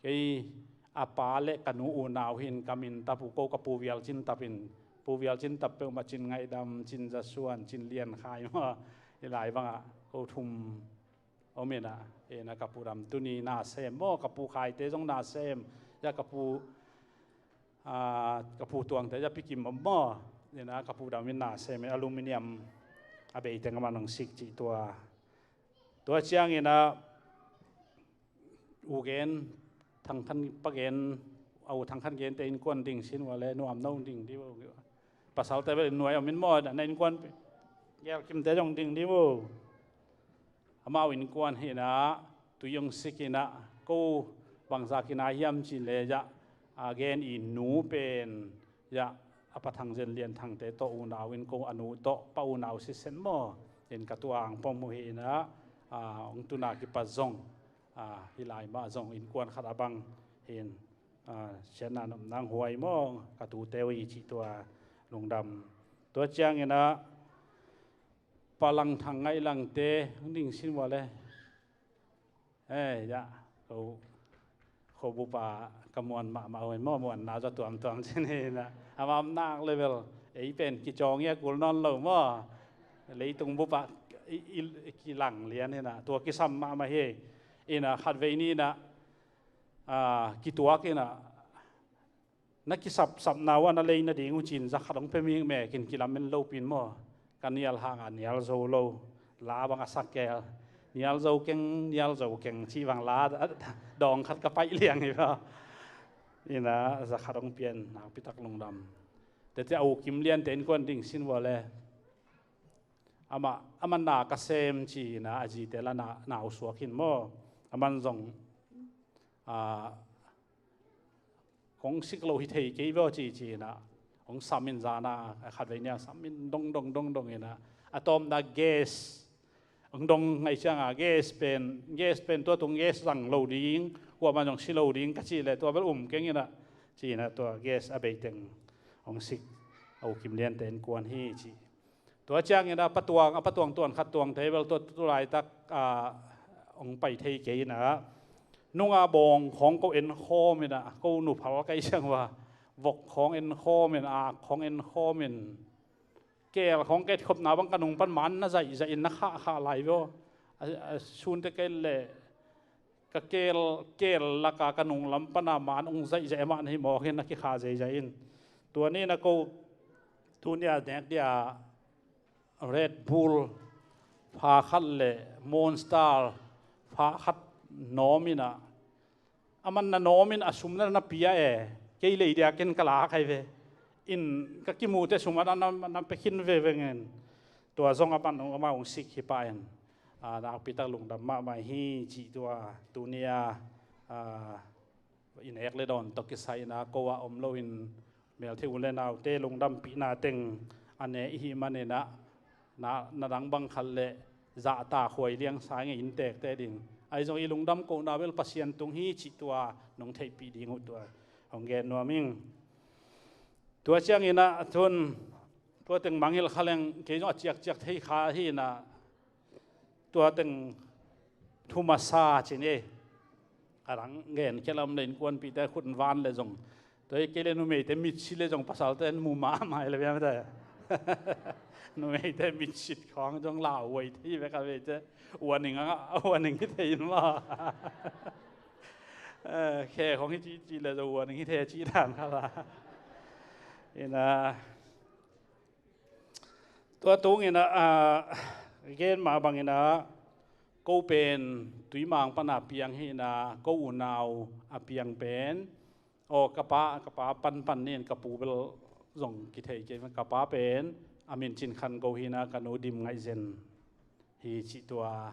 kei a pa le ka nu unau hi in ka min tap uh, ko ka Pu Vial Cin Tap in, Pu Vial Cin Tap peuhmah Cin Ngaih Dam, Cin Za Suan, Cin Lian Khai maw, hih lai bangah ko thum om inah, inah ka Pu Dam tuni na sem maw, ka Pu Khaite zong na sem, zah ka Pu, a, ka Pu Tuangte zah Pi Kim om maw, inah ka Pu Dam in na sem in aluminium a bei teng amah hong sik cih tua. Tua ciang inah U Gen, Thang Khan Pa Gen, a U Thang Khan Gente innkuan ding sin ua le nuam no ding di vo. Pasalte bel nuai om in maw, na innkuan Gel Kimte zong ding di vo. Amau innkuan hi inah, tui hong sik inah, ko bangzah kinai hiam cih leh zah, a, Gen i nu pen zah a Pa Thang Zen Lian Thangte tawh unau in, ko a nu tawh pa unau sisen maw, in ka tuang pom uh hi inah, a, hong tuna kipat zong, a, hih lai mah zong innkuan khat a bang hi in, a, siatna nopna hong huai maw, ka tute uh hi cih tua lungdam. Tua ciang inah Pa Lang Thang Ngaih Langte hong ding sin ua le. Eh, ya, ko, ko bupa ka muan mahmah uh hi maw, muanna zaw tuamtuam cin hi inah. Amah om nak le bel ei pen kicawng ia kul nawn lo maw. Leitung bupa i, i, kilang lian hi inah, tua kisam mahmah hi. Inah khatvei ni inah, a, kituak inah, na kisapsapna uh a na lei nading uh ci in za khat hong pia mik mek in kilamen lopi in maw. Ka nial hanga nial zo lo, la bang a sak kei, nial zo keng, nial zo keng cih bang la dawng khat ka paih liang hi maw. Inah za khat hong pia in nakpi tak lungdam. Tete a U Kim Liante innkuan ding sin ua le. Amah, amah na ka sem ci inah, a zite la na, na uh suak hi in maw. Aman zong, a, kong sik lo hi thei kei ve aw ci, ci inah, hong sam in zana, a khatvei ni a sam in dong, dong, dong, dong inah, a tawpna gas hong dong ngaih cianga, gas pen, gas pen tua tung gas zang lo ding, kuamah zong si lo ding ka cih leh tua bel um keng inah, ci inah tua gas a bei teng hong sik a U Kim Liante innkuan hi ci. Tua ciang inah Pa Tuang, a Pa Tuang tuan khat Tuangte bel tua, tu laitak, a, hong pai thei kei inah, nunga bawng khawng ko en khawm inah, ko nu phal ka hi ciang ua, vok khawng en khawm in, ak khawng en khawm in, keel khawng ka etkhopna bang ka nung pan man na zaihzaih in na khahkhah lai ve aw. A, a, sunte kei leh ka keel, keel laka ka nung lam pana man hong zaihzaih mah na hi mawk in na kikhah zeizai in. Tua ni inah ko tuni a nek dia Red Bull pha khat le Monster pha khat nawm inah, aman na nawm in a sum na na pia e, kei lei dia ken ka lak hi ve. In ka kimute sum a na, na, na pia khin veve ngen. Tua zong a pan amah hong sik hi pah in, a, nakpi tak lungdam mahmah hi cih tua tuni a, a, i nek le dawn tawh kisai inah ko a om lo in, meltheih u le naute lungdampihna teng a ne i hih man inah, na, na dang bang khat le zahtak huai liangsa ngei in tektek ding. Ahi zong i lungdam kohna bel Pasian tung hi cih tua nong theihpih ding uh tua hong gen nuam ing. Tua ciang inah a thun, tua teng mangngilh kha leng kei zong a ciakciak thei kha hi inah, tua teng thu masa cin e. A dang gen kei lam le innkuanpihte khut van le zong, tua hi kei le numeite mitsit le zong pasalte mu mahmah le biamte. Numeite mitsit khawng zong lauhuai thei bek a veite. Uaning a, uaning hi thei in maw. Eh, khe khawng hi cihcih le zong uaning hi thei cih dan kha la. Inah Tua tungin ah, ah, gen mah bangin ah, ko pen tuimang pana piang hi in ah, ko unau a piang pen, aw, ka pa, ka pa panpan nin ka pu bel zong kithei kei, ka pa pen a min Cin Khan Go hi in ah, ka nu Dim Ngaih Zen hi cih tua,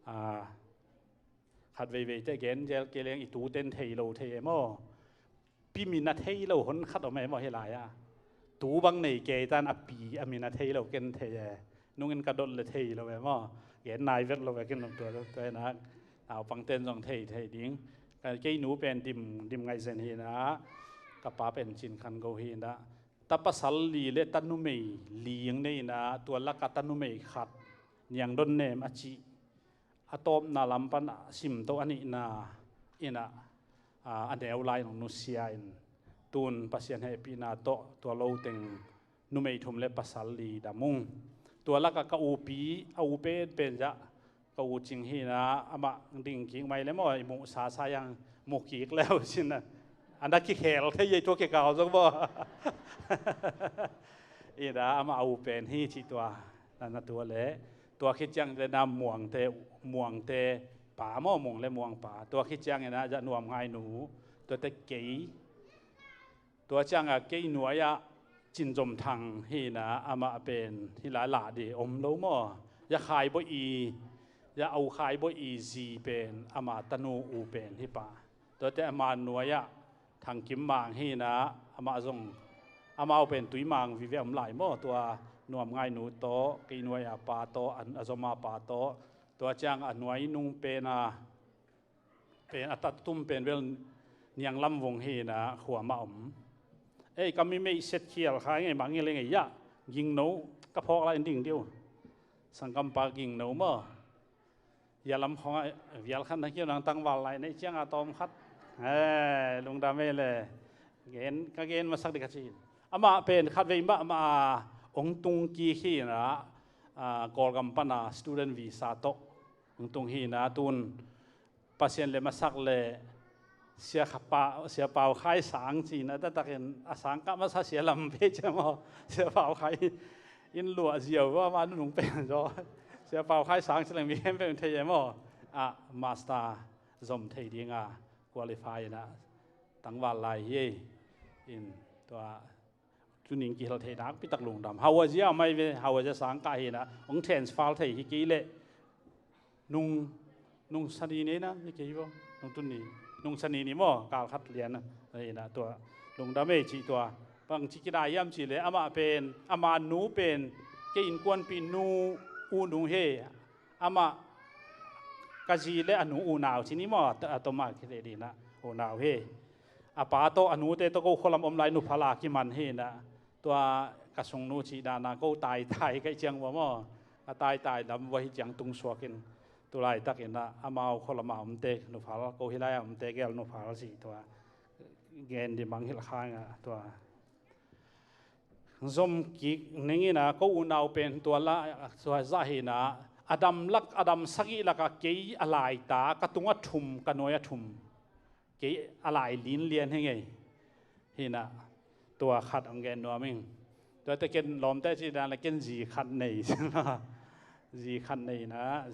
ah, khat veivei te gen zel kei leng i tu ten thei lo thei e maw? Pi min a thei lo hon khat om e maw hi lai-ah. Tu bang nei kei tan a pi a min a thei lo ken thei e. Nungin ka dot le thei lo e maw? Gen nai vet lo e ken tua, tua, tua e na. Naupang ten zong thei, thei ding. Ka, kei nu pen Dim, Dim Ngaih Zen hi in ah, ka pa pen Cin Khan Go hi in ah. Ta pasal li le ta numei li nei in ah, tua laka ta numei khat Niang Don Nem a cih, a tawpna lam pan a simto a nihna in ah, a, a neu lai in hong nusia in, tun Pasian hehpihna tawh tua lo teng numei thum le pasal li dam ung. Tua laka ka upi, a u penpen zah, ka u Cing hi in ah, amah ding kik mai le maw, i muhsa sa yang mu kik le uh cin ah, a na kikhel thei ei tua kikal zong maw? In ah amah a u pen hi cih tua, na, na tua le. Tua khit ciang le na Muangte, Muangte pa maw, Muang le Muang pa. Tua khit ciangin ah zah Nuam Ngai Nu, tuate kei. Tua ciangah kei nuai-ah Cin Zom Thang hi in ah, amah pen hi lai lah di om lo maw? Zah Khai Bawi, zah a u Khai Bawi zi pen ama tanu u pen hi pah. Tuate ama nuai-ah Thang Kim Mang hi in ah, amah zong, amau pen tuimang vive om lai maw? Tua Nuam Ngai Nu tawh, kei nuai-a pa tawh, a, a zom a pa tawh. Tua ciang a nuai nung pen a, pen a tatum pen bel Niang Lam Vung hi in ah, khuam a om. Ei, ka mi meih set khial kha ngei mah ngei le ngei ah, Gingno ka phawk lai in ding diu. Sanggampa Gingno maw? Ia lam khong a vial khat na kiu nang tangval lai nei ciang a tawm khat. Eh, lungdam ei le. Gen, ka gen masak di ka ci. Amah pen khat vei mah, mah a hong tung kik hi in ah, a, Kawlgam pana student visa tawh hong tung hi in ah, tun Pasian le masak le Sia Kha Pa, Sia Pau Khai sang ci in ah, taktakin a sang kah masa Sia Lam Pe ciam aw, Sia Pau Khai in luah ziau va, ma nunung pen zaw. Sia Pau Khai sang ci leng mi khempeuh in thei e maw? A, master zom thei dinga qualify in ah tangval lai hi ei. In tua tuning kihel thei nakpi tak lungdam. Hau a zia mai ve, hau a zia sang kah hi in ah, hong transfer thei hi kei leh. Nung, nung sani nei na hi kei vo. Nung tuni, nung sani ni maw, kal khat lian a. Hi in ah tua, lungdam ei cih tua. Bang ci kidai hiam cih leh, amah pen, ama nu pen, kei innkuanpih nu u nu hi. Amah ka zi le a nu unau ci ni maw, a, a tom a kite ding ah unau hi. A pa tawh a nute tawh ko khualam om lai nuphal a kiman hi in ah, tua ka sungnu cih dan a ko taitai ka hih ciang vua maw, a taitai lam vua hi ciang tungsuak in, tu laitakin ah amau khualam a omte nuphal, ko hi lai a omte gel nuphal cih tua gen di mangngilh khang ah tua. Zom kik ning in ah, ko unau pen tua la, tua zah hi in ah, a dam lak, a dam sagih lakah kei a laita, ka tung a thum, ka nuai a thum. Kei a lai lin lian hi ngei. Hi in ah, tua khat hong gen nuam ing. Tuate ken lawmte cih dan le ken zi khat nei. Zi khat nei in ah,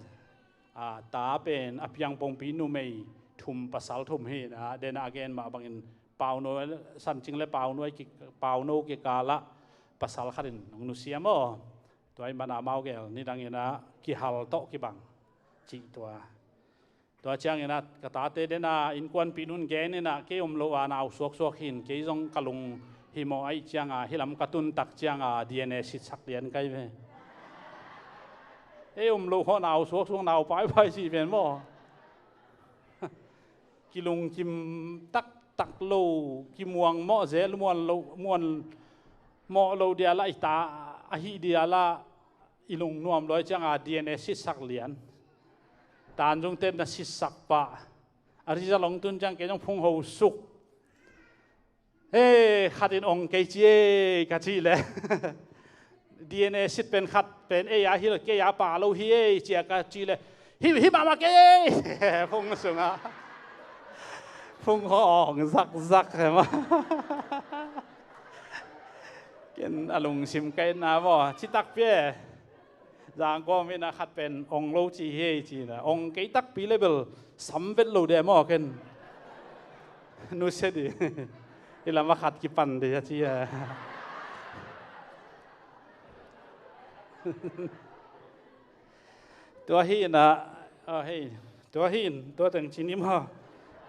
a, ta pen a piang pongpi numei thum pasal thum hi in ah, den a gen mah bangin Pauno, Sancing le Pauno ki, Pauno kikal ah pasal khat in hong nusia maw. Tua ahih manin amau gel nidang in ah kihal tawh kibang cih tua. Tua ciangin ah ka tate den a innkuanpih nun gen in ah, kei om loh a nau suaksuak hi in, kei zong ka lung himawh ahih ciang a, hih lam ka tun tak ciang a D N A sitsak lian kai ve. Ei om loh khawng nau suaksuak, nau paipai cih pen maw. Kilungkim taktak lo, kimuang mawh zel, muan lo, muan mawh lo dia lah i ta, ahi dia lah i lungnuam luai ciang a D N A sitsak lian. Tanzung ten na sitsak pah. A result hong tun ciang kei zong phungho suk. Hei, khat in ong kei ci ei, ka cih leh. D N A sit pen khat pen ei a hi lo, kei a pa lo hi ei, ci a ka cih leh. Hi, hi mahmah kei ei. Phung sungah. Phungho ong zakzak hi mah. Ken a lungsim ka etna maw, citak pi e. Zangkawm in a khat pen ong lo ci hi ei ci na, ong kei takpi le bel sam vet lo de maw ken. Nusia di. Hi lam a khat kipan di a ci a. Tua hi na, a hei, tua hi in, tua teng ci ni maw.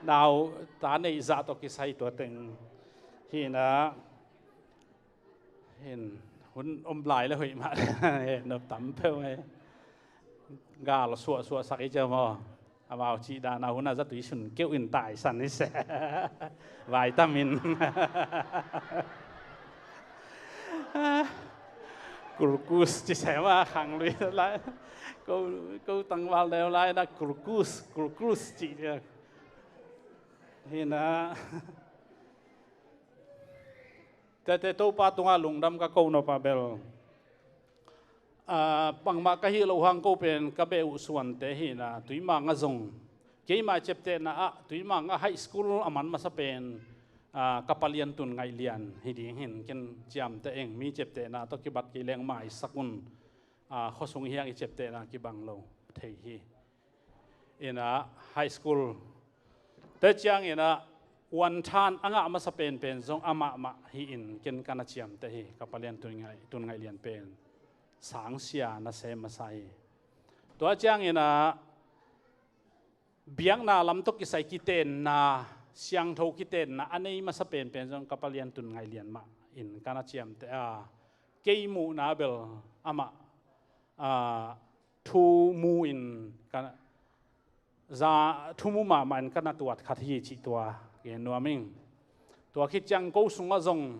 Nau ta neih zah tawh kisai tua teng hi na. Hin, hun om lai le hoih mah. He, nop tam peuh e. Gal suahsuah sak i cia maw. Amau cih dan a hun a zatui sun keuh in taisan i se. Vitamin. Kurkus ci se mah khang lui lai. Ko, ko tangval deu lai na kurkus, kurkus cih dia. Hi na. Tete Topa tungah lungdam ka ko nop a bel. Ah, bangmah ka hih loh hang ko pen ka beh uh suante hi na, Tuimang a zong. Keima ciaptehna ah, Tuimang a high school a man masa pen, ah, ka palian tun ngaih lian hi ding hin, ken ciamteh eng mi ciaptehna tawh kibat kei leng maisak un, ah, khuasung hiang i ciaptehna kibang lo thei hi. Ina high school te ciang ina uan than a ngah masa penpen zong amah mah hi in ken ka na ciamteh hi, ka palian tun ngaih, tun ngaih lian pen. Sangsia na sem masa hi. Tua ciang ina biakna lam tawh kisai kitenna, siangtho kitenna a nei masa penpen zong ka palian tun ngaih lian mah in ka na ciamteh a, kei muhna bel amah, a, thu mu in ka za, thu mu mahmah in ka na tuat khat hi cih tua gen nuam ing. Tua khit ciang ko sungah zong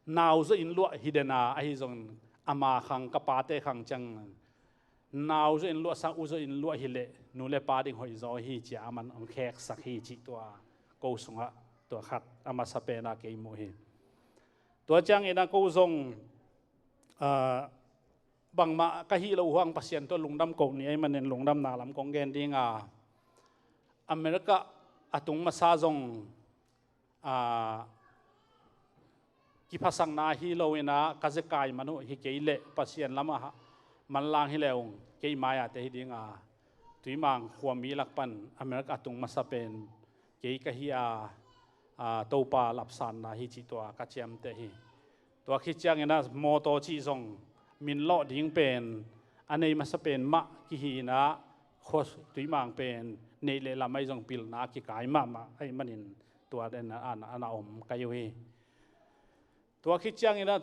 nau zaw in luah hi dena, ahi zong ama khang ka pate khang ciang nau zaw in luah sang u zaw in luah hi leh nu le pa ding hoih zaw hi cia a man ong kheksak hi cih tua ko sungah tua khat a masa pena kei muh hi. Tua ciang ina ko zong, ah, bangmah ka hih loh huang Pasian tua lungdam koh ni ei manin lungdamna lam kong gen ding a, America a tung masa zong, ah, kiphasakna hi lo ina ka zekai man uh hi kei leh Pasian lam a manlang hi leh ung kei mai a te hi ding a, Tuimang khuami lak pan America a tung masa pen kei ka hi a, a, Topa lapsanna hi cih tua ka ciamteh hi. Tua khit ciang ina mawtaw cih zong min lawh ding pen a nei masa pen mah kihi ina khua Tuimang pen neih le lam ahi zong pilna kikai mahmah ahi manin tua den a, a, a na om ka hi uh hi. Tua khit ciang ina,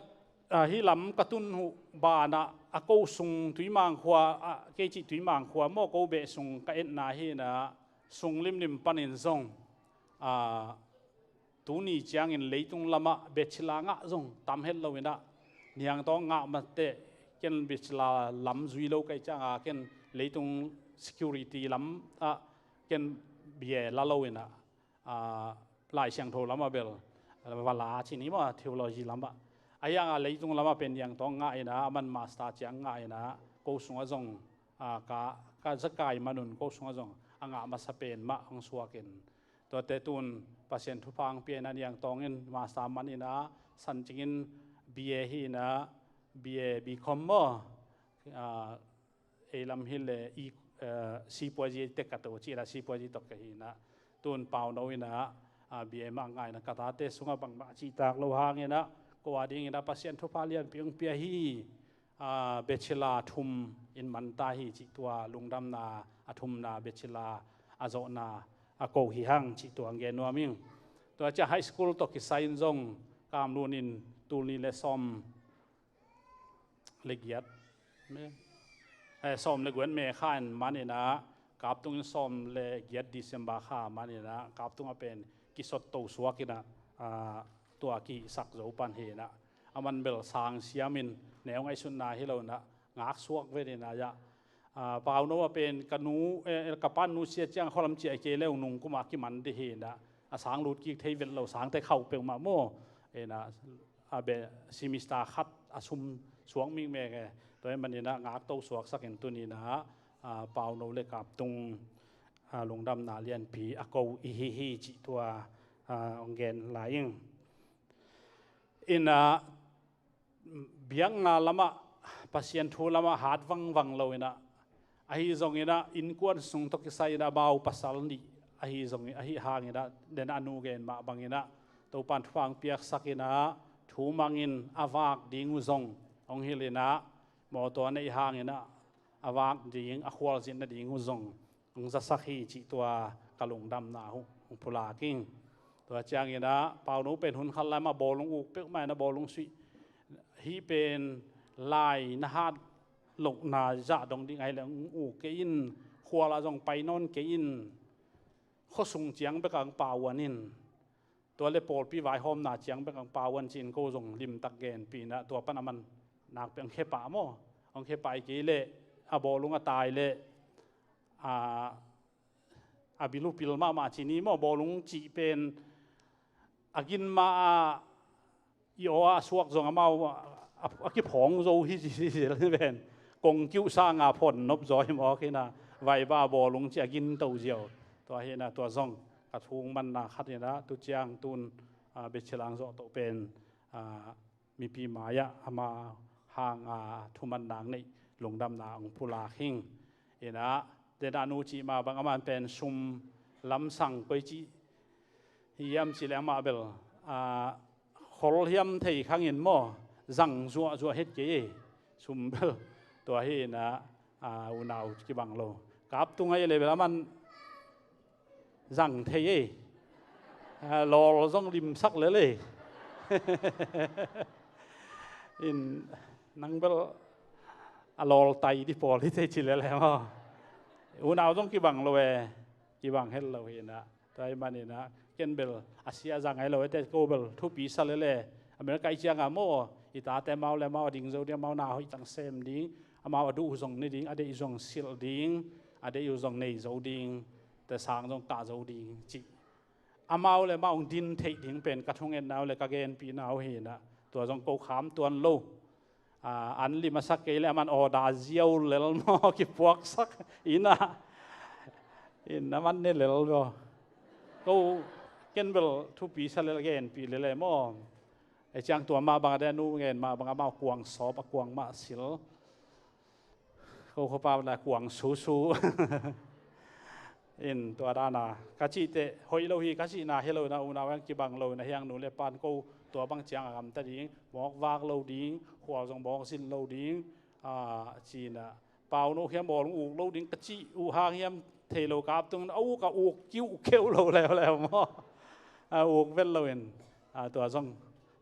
a, hih lam ka tun uh banah a ko sung Tuimang khua, a, kei cih Tuimang khua maw ko beh sung ka etna hi ina sung limlim panin zong, a, tuni ciangin leitung lamah bachelor ngah zong tam het lo ina niangtawng ngah mateh ken bachelor lam zui lo ka hih cianga ken leitung security lam ah ken B A la lo ina, a, Lai Siangtho lamah bel, a, va la ci ni maw, theology lamah. A hianga leitung lamah pen niangtawng ngah ina, a man master ciang ngah ina, ko sungah zong, a, ka, ka zakai manun ko sungah zong a ngah masa pen mah hong suakin. Tuate tun Pasian thupha hong pia ina niangtawngin master man ina, sancingin B A hi ina, B A, B Com maw, a, ei lam hi le i, eh, sipuazi tek ka to ci la sipuazi tok ka hi na. Tun pauno ina, a, B A mah ngai na ka tate sungah bangmah cihtak lo hang ina, ko a ding ina Pasian thupha lianpi hong pia hi, a, bachelor thum in man ta hi cih tua lungdamna a thumna bachelor a zawhna a ko hi hang cih tua ngen nuam ing. Tua cia high school tawh kisai in zong kamlun in tul ni le sawm le giat me, eh, sawm le guat me kha in man ina, kaptung in sawm le giat December kha man ina, kaptung a pen kisot to suak ina, a, tua kisak zo pan hi ina, a man bel sang siam in neu ngaihsutna hi lo ina, ngak suak vet ina ya, a, pauno a pen ka nu, eh, ka pan nu sia ciang khualam cia kei leu nung kuma kiman di hi ina, a sang lut kik thei vet lo, sangte khauh peuhmah maw ina, a be semester khat a sum suak mikmek e. Tua hi man ina ngak to suaksak in tun ina, a, pauno le kaptung, a, lungdamna lianpi a ko i hi hi cih tua, a, hong gen lai ing. Ina biakna lamah, Pasian thu lamah hat vangvang lo inah, ahi zong inah innkuan sung tawh kisai inah amau pasal nih ahi zong, ahi hang inah den a nu gen mah bang inah Topan thupha hong piaksak inah thu mangin a vak ding uh zong hong hilh inah, mawtaw a neih hang inah a vak ding, a khualzin nading uh zong hong zasak hi cih tua ka lungdamna uh hong pulak ing. Tua ciang inah Pauno pen hun khat lai mah bawlung uk peuhmah inah bawlung suih hih pen lai na hat lohna zah dong ding ahih leh hong uk kei in, khual ah zong pai nawn kei in, khuasung ciang bek ah hong pauan in, tua le pawlpi vaihawmna ciang bek hong pauan ci-in ko zong limtak genpih inah tua pan a man nakpi hong khepah maw, hong khepah kei leh a bawlung a tai leh a, a bil uh pil mahmah ci ni maw, bawlung cih pen a gin mah a i aw a suak zong amau a, a kiphawng zo hi ci ci pen kong kiuh sanga phon nop zaw hi mawk hi inah, vaiba bawlung ci a gin to ziau. Tua hi inah tua zong ka thung manna khat inah tu ciang tun, a, Bethel hong zawh toh pen, a, mipi mai-ah ama hanga thuman nang neih lungdamna hong pulak hing. Inah den a nu cih mah bang aman pen sum lamsang koi cih hiam cih leh amah bel, a, khol hiam thei khangin maw, zang zuahzuah het kei ei. Sum bel tua hi inah, a, unau kibang lo. Kap tung ahi leh bel aman zang thei ei. A, lawl zong limsak lel ei. In nang bel a lawl tai di pawl hi thei ci lel ei maw. Unau zong kibang lo e, kibang het lo hi inah. Tua ahih man inah ken bel a sia a zang ahi lo e, te ko bel thupi sa lel e. America i ciang a maw, i tate amau le amau a ding zo ding, amau na hoih tang sem ding, amau a duh uh zong ne ding, a deih uh zong silh ding, a deih uh zong nei zo ding, te sang zong kah zo ding cih. Amau le amau hong din theih ding pen ka thungetna uh le ka genpihna uh hi inah, tua zong ko kham tuan lo. A, an lim a sak kei leh aman order ziau lel maw, kipuaksak inah, in aman ne lel maw. Ko ken bel thupi sa lel, genpih lel e maw. Ei ciang tua mah bang a den a nu gen mah bang amau kuang sawp a kuang mah sil. Ko khuapa la kuang susu. In tua dana ka cih teh hoih lo hi ka cihna hi lo inah, unau hong kibang lo inah, hiang nu le pan ko tua bang ciang a gamta ding, mawk vak lo ding, khual zong mawk zin lo ding, a, ci inah, Pauno hiam bawlung uk lo ding ka cih uh hang hiam thei lo, kap tung a uk a uk kiuh keuh lo leuleu maw. A uk vet lo in, a, tua zong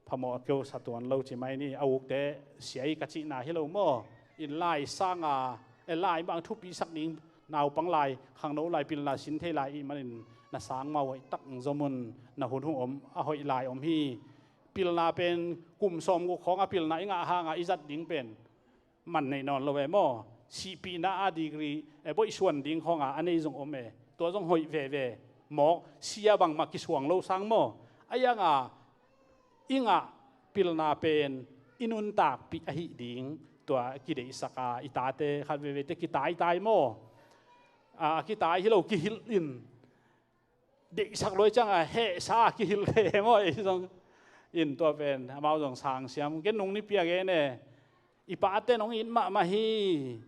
phamawh a keuh sa tuan lo ci mai ni. A ukte sia hi ka cihna hi lo maw. In lai sanga, e, lai mah thupisak ding, naupang lai, khangno lai, pilna sin thei lai i hih manin na sang mah hoih tak zom un, na hun hong om a hoih lai om hi. Pilna pen kum sawmguk khawng a pilna i ngah hanga i zat ding pen man nei nawn lo ve maw. Sihpihna a degree e, boihsuan ding khawnga a nei zong om e. Tua zong hoih veve. Mawk sia bangmah kisuang lo sang maw. A ianga i ngah pilna pen i nuntakpih ahi ding tua kideihsaka i tate khat veve te kitaitai maw. A, kitai hi lo, kihilh in. Deihsak luai cianga hehsa a kihilh thei e maw, ei zong. In tua pen amau zong sang siam. Ken nung nipi a gen e, i pate nong it mahmah hi.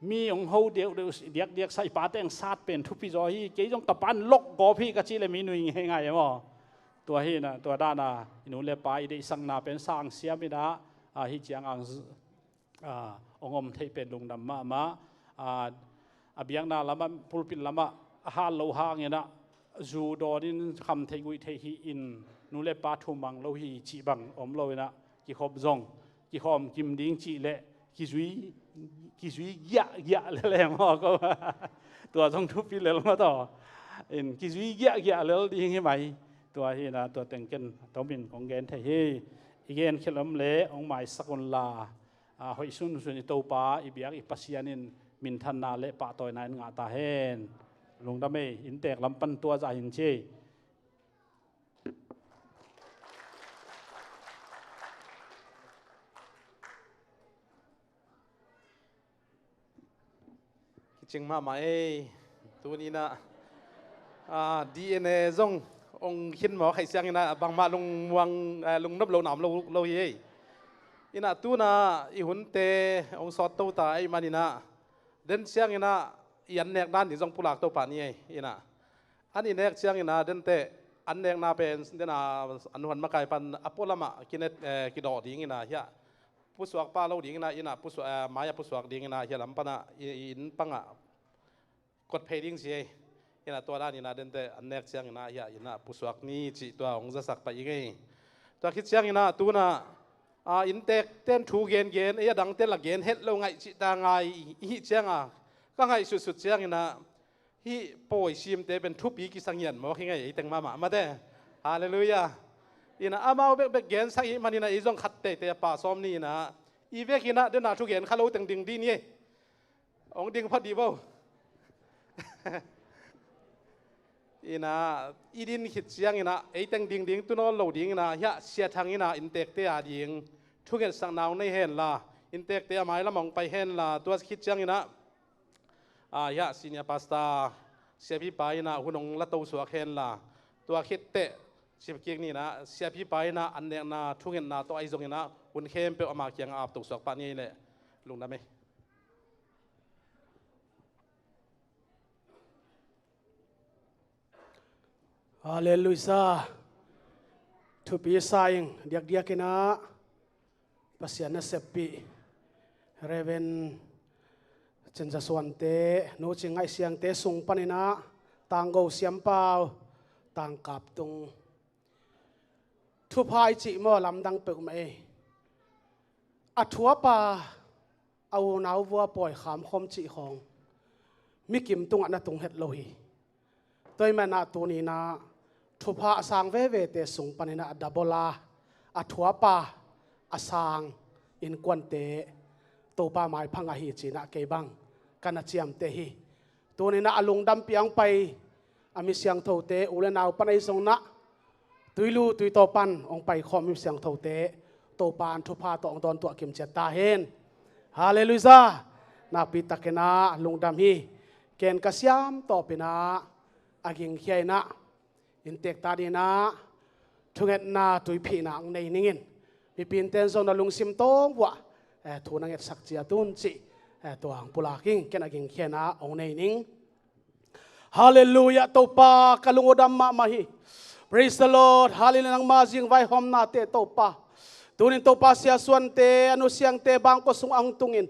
Mi hong ho deuhdeuh diakdiak sa, i pate hong sat pen thupi zaw hi. Kei zong ka pan lok gawp hi ka cih le mi nui ngeingai e maw. Tua hi inah, tua dana i nu le pa i deihsakna pen sang siam inah, a, hih ciang ang z-, a, hong om theih pen lungdam mahmah. A, a biakna lamah, pulpit lamah a hal lo hang inah zu dawnin kham theih guih theih hi in, nu le pa thumang lo hi cih bang om lo inah, kikhop zong kikhawm kim ding cih leh kizui, kizui giahgiah lel e maw ko. Tua zong thupi lel maw taw. In kizui giahgiah lel ding hi mai. Tua hi inah tua teng ken a tomin kong gen thei hi. I gen khial om le hong maisak unla, a, hoih sunsun i Topa, i biak i Pasian in minthanna le pahtawina in ngah ta hen. Lungdam ei, inntek lam pan tua zah hin ci ei. Kicing mahmah ei. Tuni inah, a, D N A zong ong khin maw, khaih siang inah bangmah lungmuang, eh, lungnop lo nam lo, lo hi ei. Inah tuna i hunte hong sawt to ta ahih maninah den cianginah i an nek dan ding zong pulak to pah ni ei. Inah an i nek cianginah denteh an nekna pen dena an huan makai pan a pualamah kinet, eh, kidawh dinginah hiah pusuak pah lo dinginah inah pusuak, eh, mai-ah pusuak dinginah hiah lam panah i, i inn pangah kot phei ding ci ei. Inah tua daninah denteh an nek cianginah hiah inah pusuak ni cih tua hong zasak pah i ngei. Tua khit cianginah tunah, ah, inntek ten thu gengen ei a dangte la gen het lo ngaih cih ta ngai i hih cianga ka ngaih sutsut cianginah hih pawi simte pen thupi kisa ngian mawk hi ngei ei teng mahmah mate. Halleluiah. Inah amau bekbek gensak i hih maninah i zong khat teitei a pa sawm ni inah i vekinah dena thu gen kha lo teng ding dih ni ei. Hong ding phot dih bo. Inah i din khit cianginah ei teng dingding tu nawn lo dinginah hiah Sia Thang inah inntekte a ding thungetsakna hong nei henla, inntekte a mailam hong pai henla, tua khit cianginah, ah, hiah senior pastor siapipa inah hun hong la to suak henla, tua khitteh sipkik ninah siapipa inah an nekna thungetna tawh ahi zonginah hun khempeuh ama kiangah ap to suak pah ni ei leh lungdam ei. Halleluiah. Thupi sa ing diakdiakinah Pasian na seppih Reverend Cin Za Suante, Nu Cing Ngaih Siangte sung paninah Tanggo Siampau, Tangkap tung thupha i cih maw lamdang peuhmah ei. A thuapa a unau vua pawi khamkhawm cih khawng mikim tungah na tung het lo hi. Tua ahih manah tuninah thupha a sang vevete sung paninah a dabola a thuapa a sang innkuante Topa maipha ngah hi cinah kei bang ka na ciamteh hi. Tuninah a lungdampi ang pai a mi siangthote u le nau pan ahi zonginah tuilu tuitaw pan hong paikhawm mi siangthote Topa an thupha tawh hong dawntuah kimciat ta hen. Halleluiah. Nakpitakinah lungdam hi. Ken ka siam tawpinah a gingkhia inah inntek ta dinah thungetna tuiphihna ang nei ningin mipi inten zong na lungsim tawng vuah, eh, thu na ngetsak ciat un cih, eh, tua ang pulak ing. Ken a gingkhianah hong nei ning. Halleluiah. Topa ka lungdam mahmah hi. Praise the Lord. Halleluiah. Nangma zing vaihawmnate Topa, tunin Topa Sia Suante a Nu Siangte bangkua sungah hong tungin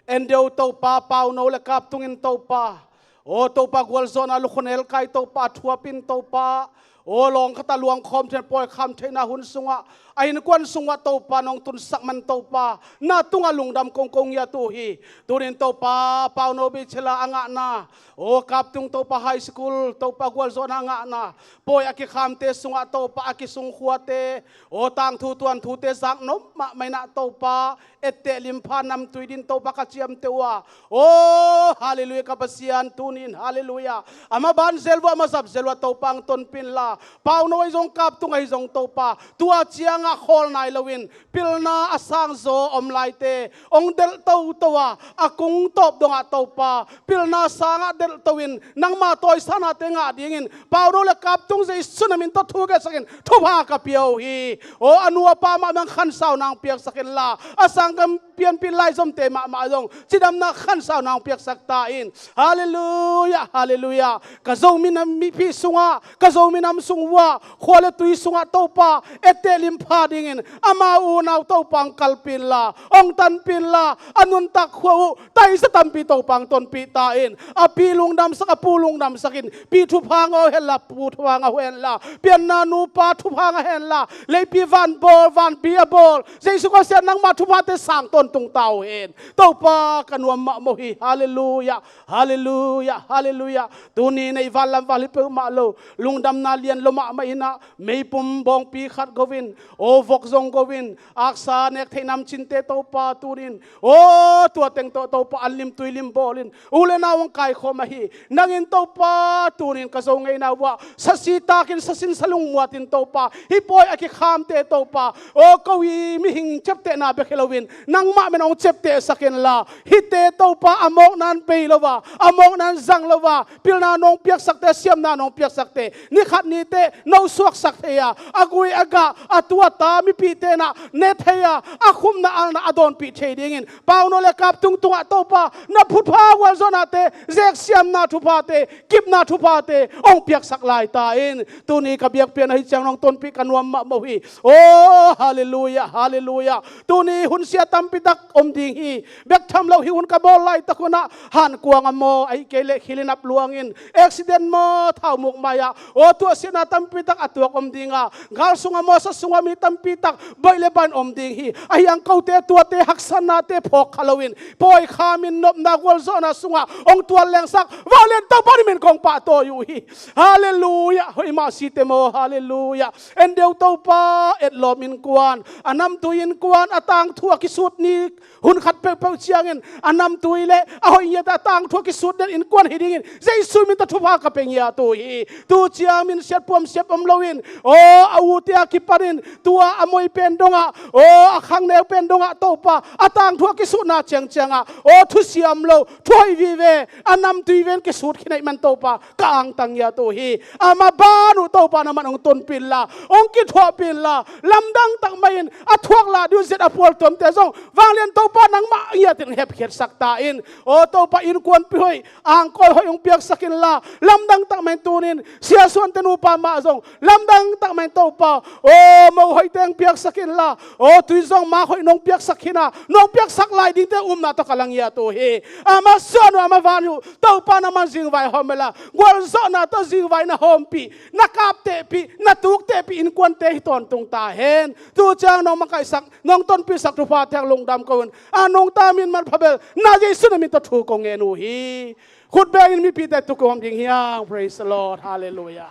en deuh Topa Pauno le Kap tungin Topa, aw Topa gualzawhna lukhunel kai Topa thuapin Topa, aw lawng khatah luangkhawm theihna pawikham theihna hun sungah a innkuan sungah Topa nong tunsak man Topa na tungah lungdam kongkong ngiat uh hi. Tunin Topa Pauno Bichela a ngahna, aw Kap tung Topa high school Topa gualzawhna a ngahna pawi a kikhamte sungah Topa a kisungkhuate, aw tangthu tuanthute zaknop mahmah inah Topa etteh limpha namtui din Topa ka ciamteh uh a, aw halleluiah ka Pasian tunin halleluiah. A maban zel uh a mazap zel uh a Topa ang tonpih inla, Pauno ahi zong Kap tung ahi zong Topa tua ciangah khawl nai loin pilna a sangzaw om laite hong delh toto a, a kung tawp dongah Topa pilna sangah delhto in nangma tawisanate ngah dingin Pauno le Kap tung Jesu na min tawh thu ka sakin thupha ka pia uh hi. Aw a nu a pa mahmah ang khansau nang piaksak inla, a sang ka pianpih laizomte mahmah zong cidamna khansau nang piaksak ta in. Halleluiah, halleluiah. Ka Zomi nam mipi sungah, ka Zomi nam sung uah khua le tui sungah Topa etteh limpha dingin ama unau Topa ang kalpih inla, hong tanpih inla, a nuntak khua uh taisa tampi Topa ang tonpih ta in. A pi lungdamsak, a pu lungdamsak in, pi thupha ngah uh henla, pu thupha ngah uh henla, pianna nupa thupha ngah henla, leipi van bawl, vanpi a bawl Jesu Khazih nangma thuphate sang tawntung ta uh hen. Topa ka nuam mahmah uh hi. Halleluiah, halleluiah, halleluiah. Tuni nei vanlam val hi peuhmah lo, lungdamna lian lo mahmah inah meipum bawngpi khat go in, aw vok zong go in, aksa nek theih namcinte Topa tunin, aw tua teng tawh Topa an lim tui lim bawlin u le nau hong kaikhawm ahi nangin Topa tunin ka Zo ngeina uah sasi takin sasin salung muatin Topa hih pawi a kikhamte Topa, aw ko i mihing ciaptehna bek hi loin nangmah min hong ciaptehsak inla, hihte Topa a mawkna in bei lo a, a mawkna in zang lo a, pilna nong piaksakte, siamna nong piaksakte ni khat ni te no suaksak thei a, a gui a gah, a tu a ta mipite in ah ne thei a, a khumna alna a dawnpih thei dingin Pauno le Kap tung tungah Topa na phutpha gualzawhnate, zeksiamna thuphate, kipna thuphate hong piaksak lai ta in. Tuni ka biakpiakna hi ciang nong tonpih ka nuam mahmah uh hi. Oh, halleluiah, halleluiah. Tuni hun sia tampi tak om ding hi. Bek tham lo hih hun ka bawl laitak hun ah hankuang a maw, ahih kei leh khil in ap luangin, accident maw, thaumuk mai-ah, aw, tuahsiatna tampi tak a tuak om ding a, gal sungah maw, sa sungah mi tampi tak boih le baih in om ding hi. Ahi hang kote tuate haksatnate phawk kha loin, pawi khamin nopna gualzawhna sungah hong tual lengsak vanglian Topa nih min kong pahtawi uh hi. Halleluiah. Hoih mah site maw, halleluiah. En deuh Topa, etlawm innkuan, a namtui innkuan, a tangthu a kisut ni hun khat peuhpeuh ciangin a namtui le a hoih ngiat a tangthu a kisut den innkuan hi dingin Jesu min tawh thupha ka pia ngiat uh hi. Tu ciang min siat puam siat om loin, aw, a ute a kipanin tua a moi pen dongah, aw, a khangneu pen dongah Topa a tangthu a kisutna ciangciangah, aw, thusia om lo, thuhoih vive, a namtui ven kisut khin ahih man Topa ka angtang ngiat uh hi. Amah ban uh Topa na man hong tonpih inla, hong kithuahpih inla, lamdang tak mah in a thuak lah ding uh zet a pual tuamte zong vanglian Topa nangmah ngiat in hong hepkhiatsak ta in. Aw Topa, innkuanpih hoih, angkawi hoih hong piaksak inla, lamdang tak mah in tuni-in siasuante nupa mah zong lamdang tak mah in Topa, aw, mo hoihte hong piaksak inla, aw, tui zong mak hoih nong piaksak khin a, nong piaksak lai dingte upna tawh ka la ngiat uh hi. Amah suan uh, amah van uh, Topa na man zingvai hawm inla, gualzawhna tawh zingvai na hawmpih, na kaptehpih, na tuktehpih innkuante hi tawntung ta hen. Tu ciang nong makaihsak, nong tonpihsak thuphate hang lungdam ko un. A nungta min manpha bel na Jesu na min tawh thu kong ngen uh hi. Khut bengin mipite tu kong om ding hi hang. Praise the Lord. Halleluiah.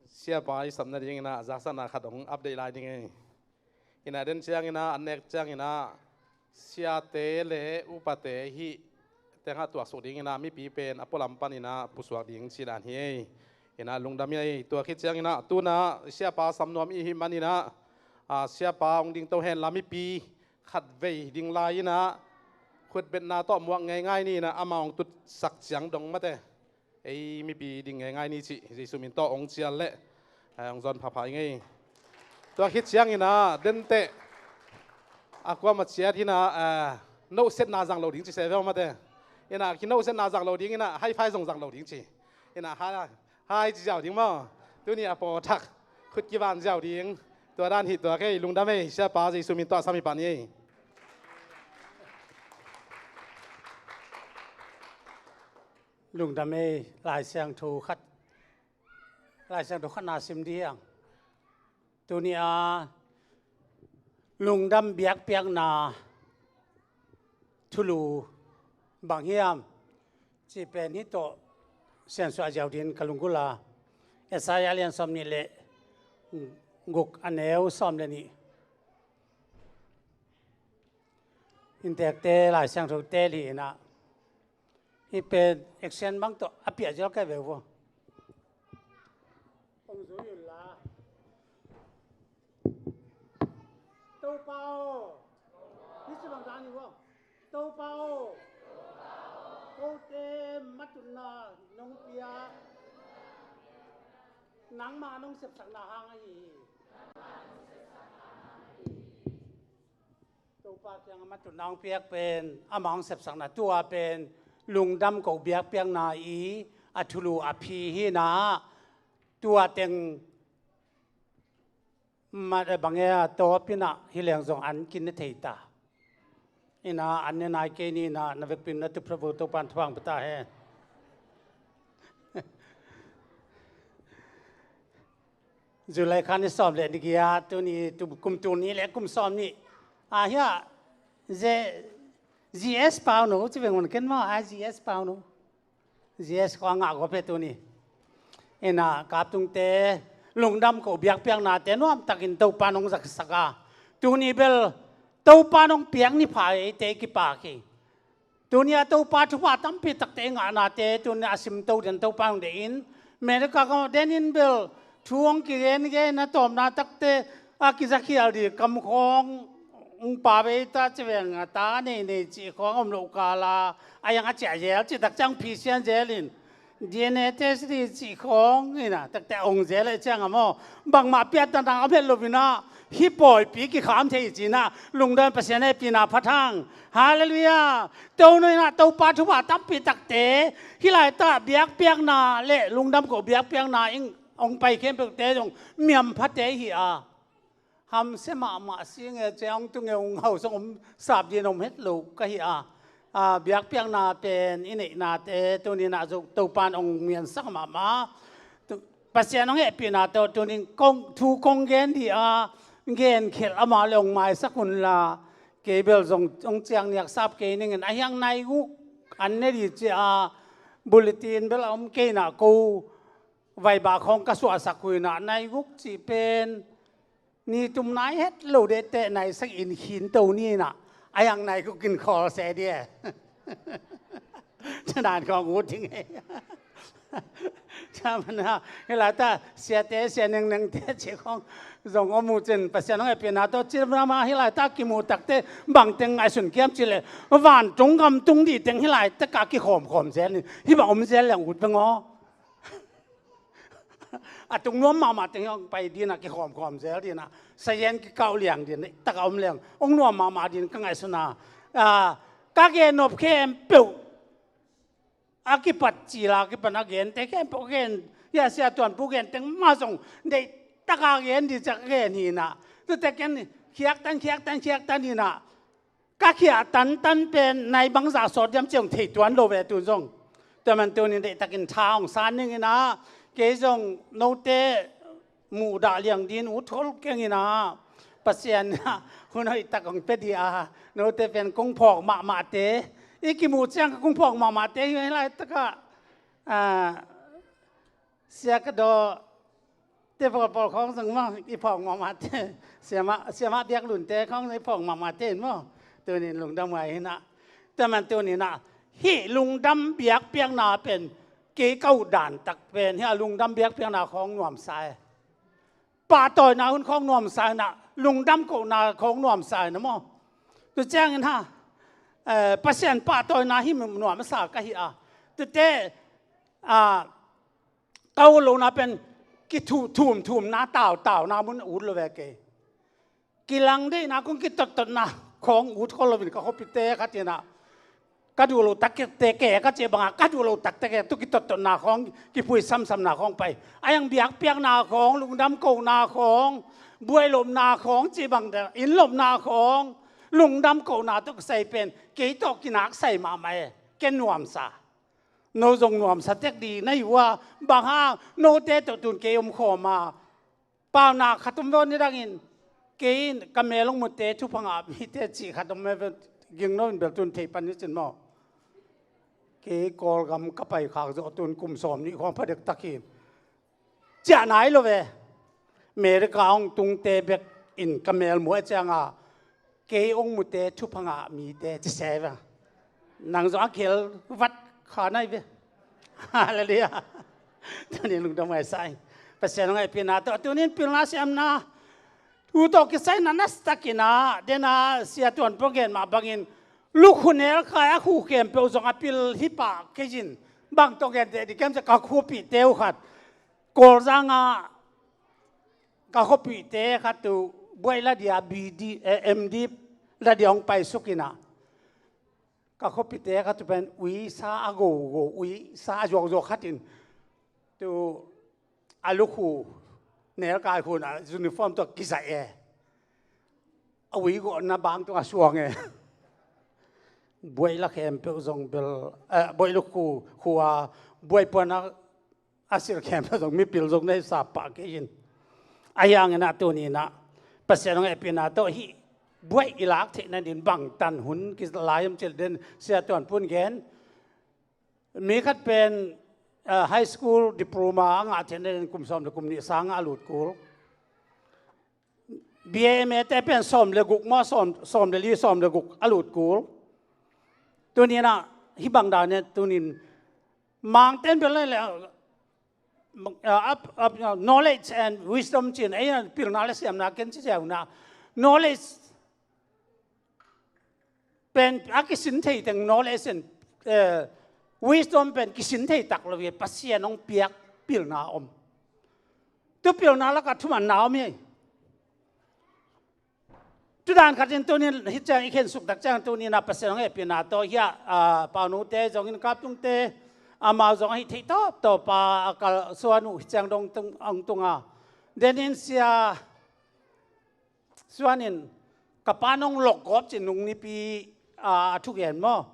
Siapa i sapna dingin ah zaksakna khat hong update lai ding hi. Inah den ciangin ah, an nek ciangin ah, siate le upate hih tengah tuaksuk dingin ah mipi pen a pualam panin ah pusuak ding ci dan hi. Inah lungdam hi. Tua khit ciangin ah, tu-in ah siapa sam nuam i hih manin ah, a, siapa hong dingto hen la, mipi khatvei ding lai-in ah khutbetna tawh muak ngeingai ni-in ah amah hong tutsak ciang dong mate, ei mipi ding ngeingai ni cih Jesu min tawh hong cial leh, eh, hong zawn phapha i ngei. Tua khit ciangin ah denteh a kuamah ciat hi-in ah, eh, nohsetna zang lo ding ci se ve aw mate. Inah kinohsetna zang lo ding inah hi-fi zong zang lo ding ci. Inah ha, hai ci ziau ding maw. Tuni a pawthak khut kivan ziau ding. Tua dan hi. Tua kei lungdam ei, siapa Jesu min tawh a sam hi pan ei. Lungdam ei. Lai Siangtho khat, Lai Siangtho khat na sim dih hang. Tuni a lungdam biakpiakna thulu bang hiam cih pen hih tawh siansuah ziau dingin ka lunggulh a, Isaiah lian sawm nih le guk, a neu sawm le nih. Inntekte Lai Siangtho tel hi-in ah, hih pen action bang tawh a piah ziau kei ve uh aw. Hong zui unla. Topa aw, hih ci bangzah ni uh aw. Topa aw, kote matutna nong piak, nangmah nong sepsakna hang ahi hi. Topa kiangah matutna hong piak pen, amah hong sepsakna, tua pen lungdam ko biakpiakna i a thulu a phi hi-in ah, tua teng mat a bang e a tawp in ah hi leng zong an kin ne thei ta. Inah an ne nai kei ni, inah na vekpi-in na tup phot uh, Topa'n thupha hong pia ta hen. July kha ni sawm le ni giat, tuni tu, kum tul nih le kum sawm nih. A hia, G S Pauno ci veng un ken maw, a G S Pauno. G S khua ngah gawp hi tuni. Inah kaptungte, lungdam ko biakpiaknate nuamtakin Topa nong zaksak a, tuni bel Topa nong piak ni pha eite kipak hi. Tuni a Topa thupha tampi takte i ngahnate tuni a simto den Topa hong deih in, America gam denin bel thu hong kigen gen a tawpna takte a kizakhial ding kamkhawng Hong pa bei ta ci veng a ta nei nei cih khawng om loh kala a yang a ciah zel cih tak ciang phisian zel in D N A test dih cih khawng ina takte a ong zel a ciang a maw, bangmah piatna dang a om het lo ina hih pawipi kikham thei cinah lungdam Pasian hehpihna phat hang. Halleluiah. Tono inah Topa thupha tampi takte hih laitak biakpiakna le lungdam ko biakpiakna in ong pai khempeuhte zong miamphate hi a, hamsia mahmah si nge ciang tungeu ngau zong om sap din om het lo ka hi a, a biakpiakna pen i neihnate tuninah zong Topan ong miansak mahmah. Pasian ong hehpihna tawh tunin kong thu kong gen dih a, gen khelh amah le ong maisak unla, kei bel zong ong ciang niak sap kei ningin a hiang nai guk an ne dih cia bulletin bel a om keinah ko vaiba khawng ka suahsak huinah nai guk cih pen ni tum nai het lo deh teh nai sak in khin to ninah a hiang nai guk in khawl se dih e. Canan khawng ut ding e. Camana hih laitak siate sia nengnengte cih khawng zong om uh cin Pasian hong hehpihna tawh cimama hih laitak kimuh takte bangteng ngaihsun kiam cih leh vantung gam tung dih teng hih laitakah kikhawmkhawm zel in hih bang om zel leng ut beng aw. A tung nuam mahmah teng hong pai dinah kikhawmkhawm zel dinah sayen kikauh liang dinah taka om leng ong nuam mahmah din ka ngaihsuna. Ka gen nop khempeuh a kipat cila kipan a gente khempeuh gen hia sia tuanpu gen teng mah zong deih taka gen di ciak gen hinah tute ken khiaktan khiaktan khiaktan hinah ka khiah tantan pen nai bangzah sawt diam ciang thei tuan lo ve tun zong. Tua man tunin deihtakin tha hong san ninginah kei zong note muhdah liang din ut khol kenginah Pasian hun hoihtak hong pia dih a, note pen kong phawk mahmahte i kimuh ciang ka kong phawk mahmahte hi laitakah. Sia ka daw te pawlpawl khawng zong maw i phawk mahmahte, siamah biaklunte khawng zong i phawk mahmahte in maw tunin lungdam ngai hinah. Tua man tuninah hih lungdam biakpiakna pen kei ka uh dantak pen hih a lungdam biakpiakna khawng nuamsa e. Pahtawina hun khawng nuamsa inah lungdam kohna khawng nuamsa inah maw. Tu ciangin ha Pasian pahtawina hih nuamsa ka hi a, tute ka uh lohna pen kithu thumthumna tautauna mun ut lo ve kei. Kilang deihna kong kitottotna khawng ut khol loin ka khuapite khatinah ka duh loh takte ke ka cih bangah ka duh loh takte ke tu kitottotna khawng kipui samsamna khawng pai a yang biakpiakna khawng lungdam kohna khawng buailopna khawng cih bang innlopna khawng lungdam kohna tawh kisai pen kei tawh kinaksai mahmah e. Ken nuamsa no zong nuamsa tek di na hi uh a, bang hang note tawh tun kei omkhawm a, paunak khat om ve ni dangin kei in ka mel hong mute thupha ngah mite cih khat om ve. Gingno in bel tun thei pan ni cin maw. Kei Kawlgam ka pai khak zawh tun kum sawm nih khawng pha dektak hi. Ciah nai lo ve. America hong tungte bek in ka mel muh a cianga kei hong mute thupha ngah mite ci se ve. Nang zong a khel vat kha nai ve. Halleluiah. Tunin lungdam ngai sa ing. Pasian hong hehpihna tawh tunin pilna siamna thu tawh kisai na nastakinah dena sia tuan pawh gen mah bangin lukhu nelkai a khu khempeuh zong a pil hi pah kei in. Bang tawh gen teh di kem cia ka khuapihte uh khat Kawlzangah ka khuapihte khat uh buaih la dia B D, eh, M D la dia hong paisuk inah ka khuapihte khat uh pen uisa a gogo uisa a zuakzuak khat in tu a lukhu nelkai khun a uniform tawh kizaih e. A ui gawhna bang tungah suang e. Buaih la khempeuh zong bel, eh, buaih lukhu khua buaih puan a a silh khempeuh zong mipil zong nei sap pah kei in. A hiangin ah tuninah Pasian hong hehpihna tawh hih buaih i lak theihna din bangtan hun kilai om cilh den sia tuan pun gen. Mi khat pen high school diploma a ngah theihna din kum sawm le kum nih sangah a lut kul. B A M A te pen sawm le guk maw, sawm le li sawm le guk a lut kul. Tuninah hih bang dan in tunin mangten bel le knowledge and wisdom cin ei pilna le siamna ken ci ziauna knowledge pen a kisin thei teng no le sen, eh, wisdom pen kisin thei tak lo hi, Pasian hong piak pilna om. Tu pilna lakah thumanna om hi. Tu dan khat in tunin hi ciang i khen suk tak ciang tunin a Pasian hong hehpihna tawh hi a, a, Paunute zongin Kaptungte amau zong ahi thei tawp tawp a, a kal suan uh hi ciang dong tung, ong tung a. Denin sia suanin ka pa nong lokgawp cin nung nipi a, a thugen maw?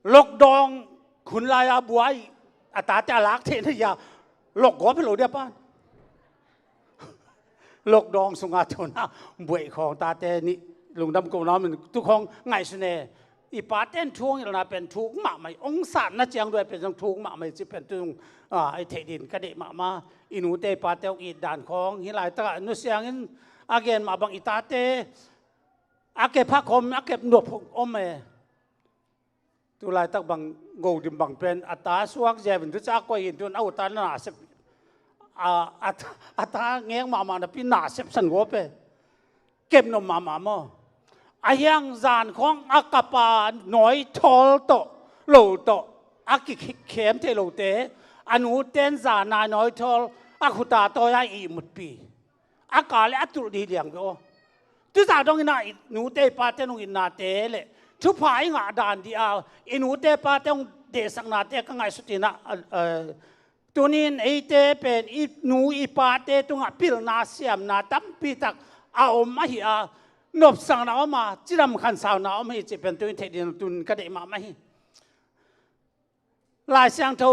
Lokdawng hun lai-a buai a tate a lak theihna hi a, lokgawp hi lo dia pan. Lokdawng sunga tuna buai khawng tate nih lungdam ko na min tu khawng ngaihsun e. I pate in thu hong hilhna pen thuk mahmah hi, hong satna ciang duai pen zong thuk mahmah hi ci pen tu zong, a, i theih din ka deih mahmah. I nute i pate hong it dan khawng hi laitakah nusiangin a gen mah bang i tate a kep hak om, a kep nop om e. Tu laitak bang Godim bang pen a ta suak ziau in tu ca a koih in tun a uta na sep, a, a, a ta ngeng mahmah napi na sep san gawp e. Kep nop mahmah maw? A hiang zan khawng a kapa nawithawl tawh lo tawh a kikhem thei lote, a nuten zan a nawithawl a khuta tawi a ihmutpi. A ka le a tulh dih liang ve aw. Tuzah dongin ah i nute i pate nung itnate le thupha i ngah dan dih a, i nute i pate hong dehsaknate ka ngaihsut in ah, a, a, tunin eite pen i nu i pate tungah pilna siamna tampi tak a om ahi a, nopsakna om a, cidam khansauna om hi cih pen tunin theih ding tun ka deih mahmah hi. Lai Siangtho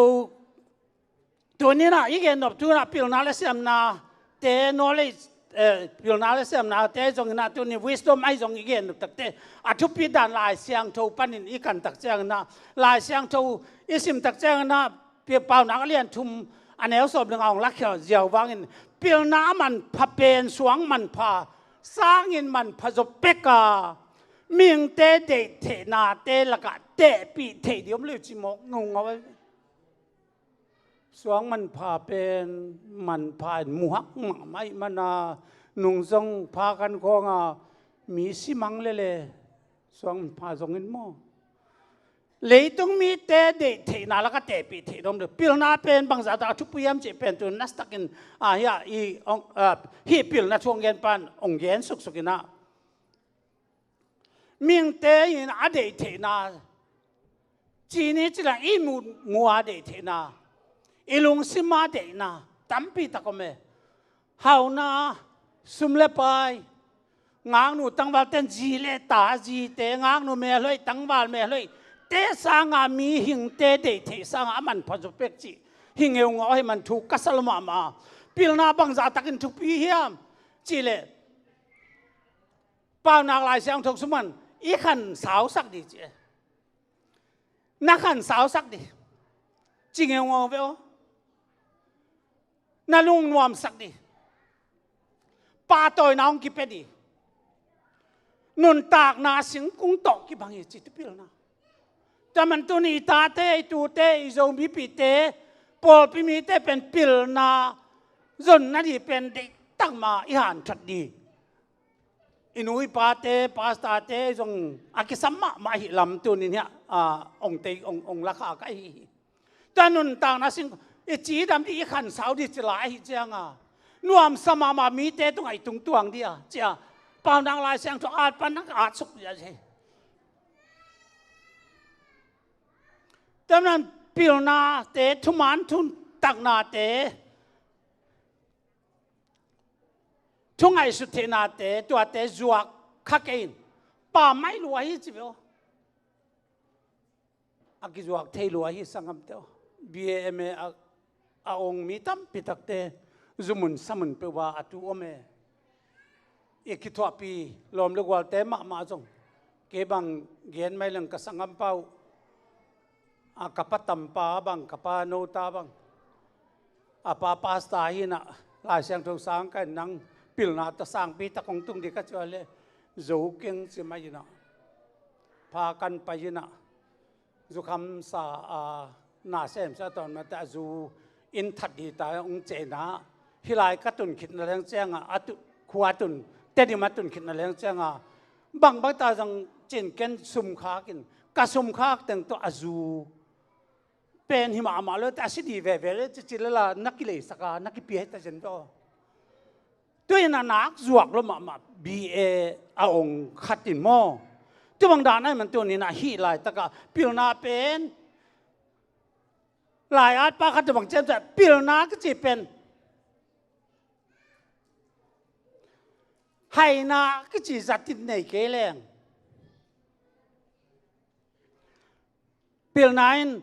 tuninah i gennop tunah pilna le siamnate, knowledge, eh, pilna le siamnate zongin ah tuni wisdom ahi zong i gennop takte a thupi dan Lai Siangtho panin i kan tak cianginah, Lai Siangtho i sim tak cianginah, Pi-, Paunak a lian thum a neu sawm le nga hong lakhia ziau vangin pilna a manpha pen suang manpha sangin manpha zaw pek a, mihingte deih theihnate lakah tehpih theih dih om lo ci mawk ngungau. Suang manpha pen manpha in muhak mahmah ih mana nung zong pha kan khawnga mi simang lele suang manpha zongin maw? Leitung mite deih theihna lakah tehpih theih dom lo. Pilna pen bangzah tak a thupui hiam cih pen tu nasatakin, a, hia, i, ong, a, hih pilna thu hong gen pan hong gen suksuk inah. Mihingte in a deih theihna, cini cilang i mu, mu a deih theihna, i lungsim a deihna tampi tak om e. Hauna, sum le pai, ngaknu tangval ten zi le ta, zite, ngaknu melhoih, tangval melhoih te sanga mihingte deih theih sanga a manpha zaw pek cih hi ngeungau ahi man thu ka sa lo mahmah. Pilna bangzah takin thupi hiam cih leh Paunak Lai Siangtho sungah i khansausak dih ci e. Na khansausak dih ci ngeungau ve aw. Na lungnuamsak dih. Pahtawina hong kipia dih. Nuntakna singkung tawh kibang hi ci tu pilna. Tua man tuni i tate, i tute, i Zomipihte, pawlpi mite pen pilna zonna dih pen deihtak ma i hanthat dih. I nu i pate, pastorte zong a kisam mahmah hi lam tunin hiah, a, ong tei, ong, ong lakha ka hi hi. Tua nuntakna sing i cidam dih, i khansau dih ci lai ahi cianga nuamsa mahmah mite tungah i tungtuang dih a cia Paunak Lai Siangtho at pan a at suk dih a ci. Tua man pilnate, thuman thutaknate, thu ngaihsut theihnate, tuate zuak kha kei in pammaih lua hi ci ve aw. A kizuak thei lua hi sanggamte aw. B A M A a, a ong mi tampi takte zumun samun peuh a a tu om e. I kithuahpi lawm le gualte mahmah zong kei bang gen mai leng ka sanggampa uh, a ka pa tampa bang, ka pa nota bang, a pa pastor hinah Lai Siangtho sang ka in nang pilna tawh sangpi tak hong tung dih ka ci a le zo keng ci mai inah pha kan pai inah zukham sa a na semsa tawn mate a zu in that dih ta hong cehna hih lai ka tun khitna leng cianga a tu khua tun Tedim a tun khitna leng cianga Bangbang ta zong cin ken sumkhak in, ka sumkhak teng tawh a zu pen hi mahmah lo, a si dih veve lo, cici lala na kileisak a, na kipia hi ta zen tawh. Tu in a nak zuak lo mahmah, B A a ong khat in maw. Tu bang dan ai man tu ni na hih laitak a pilna pen lai-at pa khat tu bang ciam ciah, pilna kici pen haina kici zat in nei kei leng, pilna in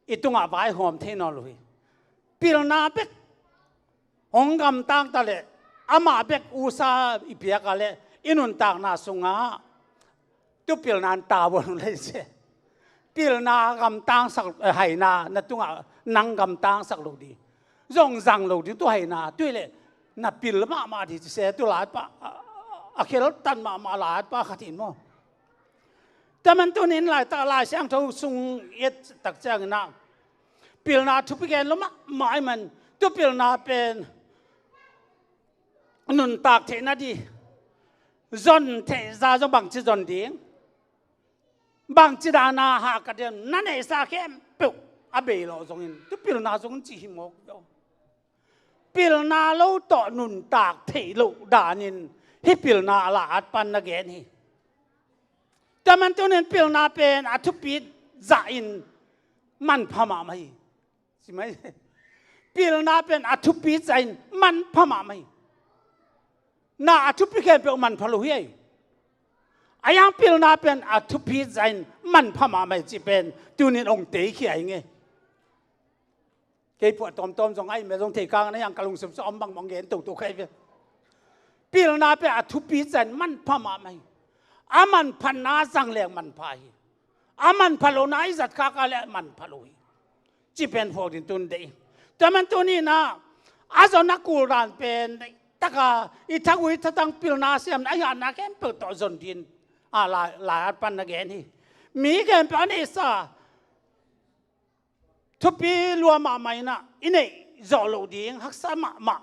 i tungah vaihawm thei nawn lo hi. Pilna bek hong gamtang ta leh, amah bek usa i piak a leh, i nuntakna sungah tu pilna in tavuan lei se. Pilna gamtangsak, eh, haina na tungah nang gamtangsak lo ding, zong zang lo ding tu haina, tu hi leh na pil mahmah ding ci se, tu lai-at pa, a, a kheltan mahmah lai-at pa khat in maw. Tua man tu ni in laitak Lai Siangtho sung i et tak ciangin ah, pilna thupi gen lo mahmah ahih man, tu pilna pen nuntak theihna ding, zon theih zah zong bangci zon ding, bangci dan a hahkat ding, na neihsa khempeuh a bei lo zongin tu pilna zong ci hi mawk lo. Pilna lo tawh nuntak theih loh danin hih pilna a lai-at pan na gen hi. Tua man tu ni in pilna pen a thupi zah in manpha mahmah hi. Ci mai. Pilna pen a thupi zah in manpha mahmah hi. Na a thupi khempeuh manpha lo hi. A yang pilna pen a thupi zah in manpha mahmah hi cih pen tu ni in ong teikhia hi ing e. Kei phuah tawmtawm zong a hih mah zong thei kang na hiang, ka lungsim sung a om bang mong gen toto khai ve. Pilna pen a thupi zah in manpha mahmah hi. A manphatna zang leng manpha hi. A manpha lohna i zat khak a leh manpha lo hi. Ci pen phawk ding tu ni deih. Tua man tu ni in ah, a zon a kul dan pen, tak a i thagui thatang pilna siamna, a hiatna khempeuh tawh zon ding a lai, lai-at pan na gen hi. Mi khempeuh a neihsa thupi lua mahmah in ah, i neih zawh loh ding haksa mahmah,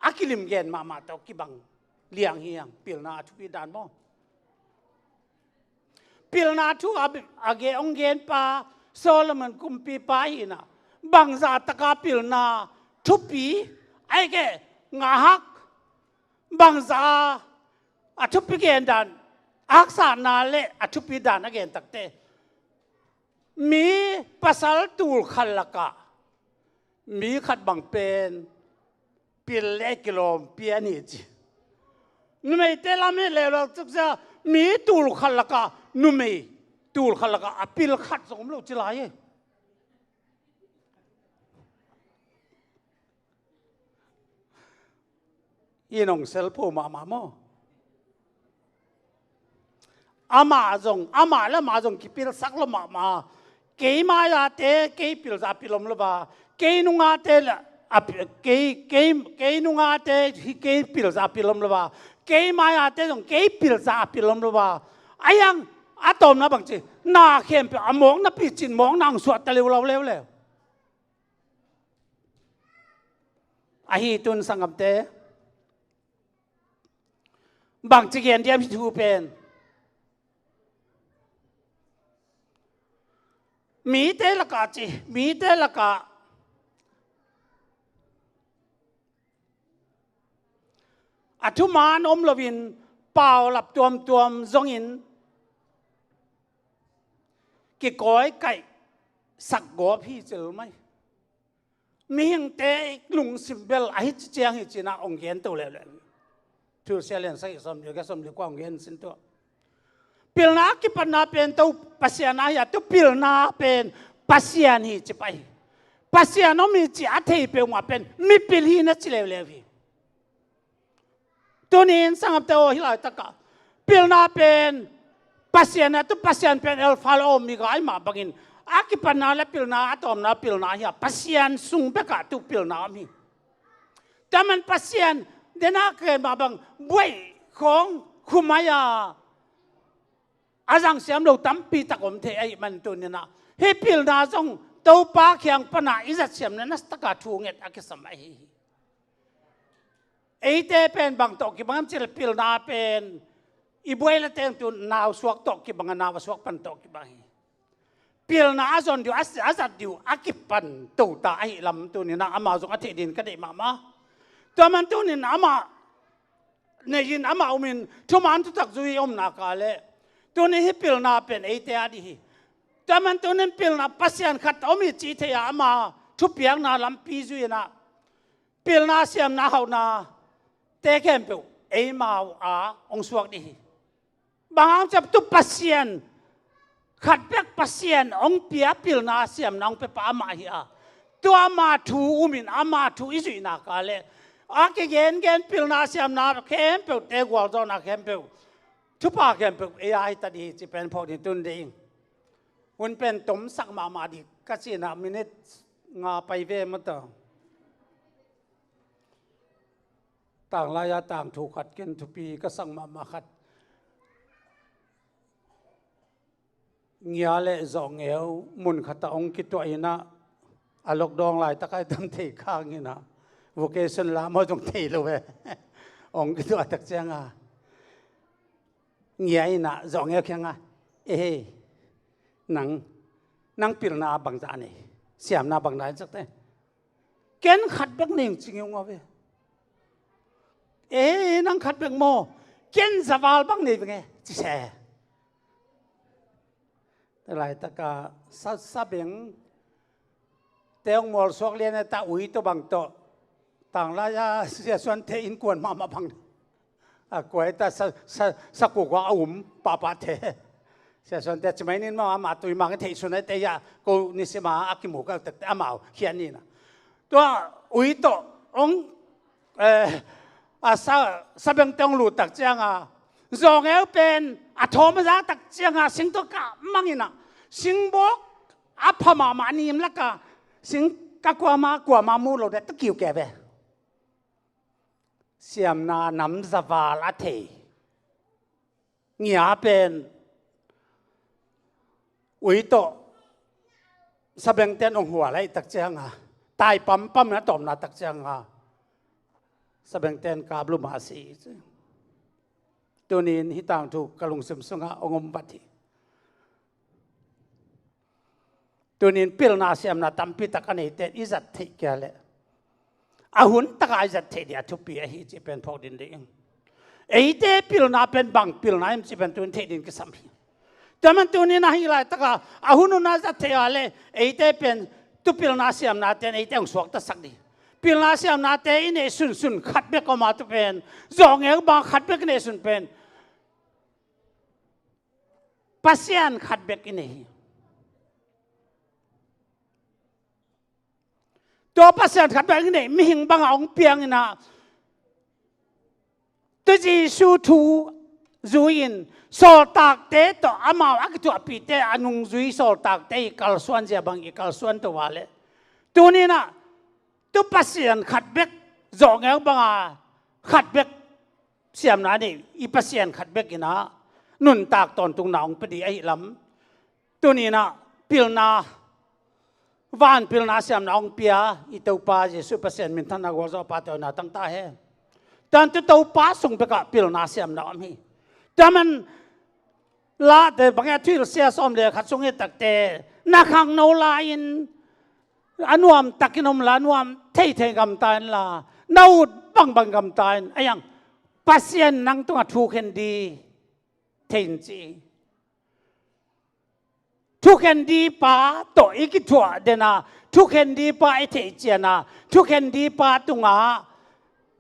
a kilim gen mahmah tawh kibang liang hi hang, pilna a thupi dan maw. Pilna thu a, a ge, ong gen pa Solomon kumpipa hi in ah, bangzah tak a pilna thupi, ahih kei leh ngahak, bangzah a, a thupi gen dan, a haksatna leh a thupi dan a gen takte, mi pasal tul khat lakah mi khat bang pen pil leh kilawm pian hi ci. Numeite lam hi leuleu tuk sia, mi tul khat lakah, numei tul khat lakah a pil khat zong om lo ci lai hi. I nong selpo mahmah maw. Amah zong, amah le amah zong kipilsak lo mahmah. Kei mai-ate kei pilzah pil om lo a, kei nung-ate le, a pi-, kei, kei, kei nung-ate hi kei pilzah pil om lo a, kei mai-ate zong kei pilzah pil om lo a. A hiang, a tawmna bangci, na khempeuh a mawkna picin mawkna hong suahta leuleu leuleu. Ahi tun sanggamte, bangci gen diam hih thu pen? Mite lakah ci, mite lakah a thuman om loin paulap tuamtuam zongin kikawi kaihsak gawp hi cil mai. Mihingte lungsim bel ahi ci ciang hi ci-in ah hong gen to leuleu. Thusia lian sagih sawmli, ka sawmli kua hong gen sin tuah. Pilna a kipatna pen Topa Pasian ahi a, tu pilna pen Pasian hi ci pah hi. Pasian om hi ci a thei peuhmah pen mipil hi na ci leuleu hi. Tuni in sanggamte aw, hih laitakah pilna pen Pasian a, tu Pasian pen Alpha le Omega ahi mah bangin a kipatna le pilna, a tawpna pilna hi a, Pasian sung bekah tu pilna om hi. Tua man Pasian dena kei mah bang buaih khawng khum ai-a a zangsiam lo tampi tak om thei ahih man tuni-in ah hih pilna zong Topa kiang pana i zatsiamna nasataka thunget a kisam ahi hi. Eite pen bang tawh kibang hiam cih leh pilna pen I buai la teng tu nau suak tawh kibang a, nau a suak pan tawh kibang hi. Pilna a zon diu, a, a zat diu a kipan to ta ahi lam tuni-in ah amau zong a theih ding ka deih mahmah. Tua man tuni-in amah nei-in amah umin thuman thutak zui om nak leh tuni hih pilna pen eite a ding hi. Tua man tuni-in pilna Pasian khat om hi cih thei a ama thupiakna lampi zui-in ah pilna siamna hauhna te khempeuh eimau a hong suak ding hi. Bang hang hiam cih leh tu Pasian khat bek Pasian hong pia pilna siamna hong piapa amah hi a, tua ama thu umin ama thu i zuih nak leh a kigengen pilna siamna khempeuhte gualzawhna khempeuh thupha khempeuh ei a hi ta ding hi cih pen phawk ding tun ding. Hun pen tomsak mahmah ding ka cihna minute nga pai ve maw ta. Tanglai-a tangthu khat ken thupi ka sak mahmah khat. Ngia le zawhngeu mun khatah hong kituah in ah a lockdown laitak ai tam thei khang in ah vocation lam aw zong thei lo ve. Hong kituah tak cianga ngia in ah zawhngeu kiangah, "Ei, nang, nang pilna bangzah nei, siamna bangzah nei?" Ken khat bek nei ing ci ngeungau ve. "Ei, nang khat bek maw? Ken zaval bang nei veng e," ci se. Te laitaka sa, sabeng te hong mualsuak lian e ta, ui tawh bang tawh. Tanglai-a Sia Suante innkuan mahmah bang a kuai ta sa, sa, sa kukua a um pahpah te. Sia Suante ci mai ning maw, amah tui mang theih sun ai te ia ko nisima a kimu ka tek te amau khian ni na. Tua ui tawh hong, eh, a sa, sabengte hong lut tak cianga zawhngeu pen a thawm a za tak cianga sing tawh kah mang in ah singbawk a pha mahmah nim laka sing ka kuama, kuama mu lo dek tawh kiu ke ve. Siamna nam zaval a thei ngia pen ui tawh sabengten hong hua lai tak cianga tai pampam na tawmna tak cianga sabengten kap lum a si. Tunin hih tangthu ka lungsim sungah hong om vat hi. Tunin pilna siamna tampi tak a neite i zat theih kia leh a hun taka i zat theih ding a thupi ahi cih pen phawk din ding. Eite pilna pen bang pilna em cih pen tunin theih din kisam hi. Tua man tunin ahi laitaka a hun hun a zat theih a leh eite pen tu pilna siamnate in eite hong suaktasak ding. Pilna siamnate i neih sunsun khat bek om a, tu pen zawhngeu bang khat bek i neih sun pen Pasian khat bek i nei hi. Tua Pasian khat bek i nei mihing bangah hong piang in ah tu Jesu thu zui-in sawltakte tawh amau a kituahpihte a nungzui sawltakte i kalsuan zia bang i kalsuan to a leh tunin ah tu Pasian khat bek zawhngeu banga khat bek siamna nei i Pasian khat bek in ah nuntak tawntungna hong pia ding ahi lam. Tunin ah pilna, van pilna siamna hong pia i Topa Jesu Pasian minthanna gualzawhpa tawh na tangta he. Tan tu Topa sung bekah pilna siamna om hi. Tua man late bangah thuhilhsia sawm le khat sung hi takte na khangno lai-in a nuam takin om la, nuam theithei gamta in la, na ut bangbang gamta in a iang Pasian nang tungah thukhen ding thei in ci. Thukhen dingpa tawh i kithuah den a, thukhen dingpa i theih cian a, thukhen dingpa tungah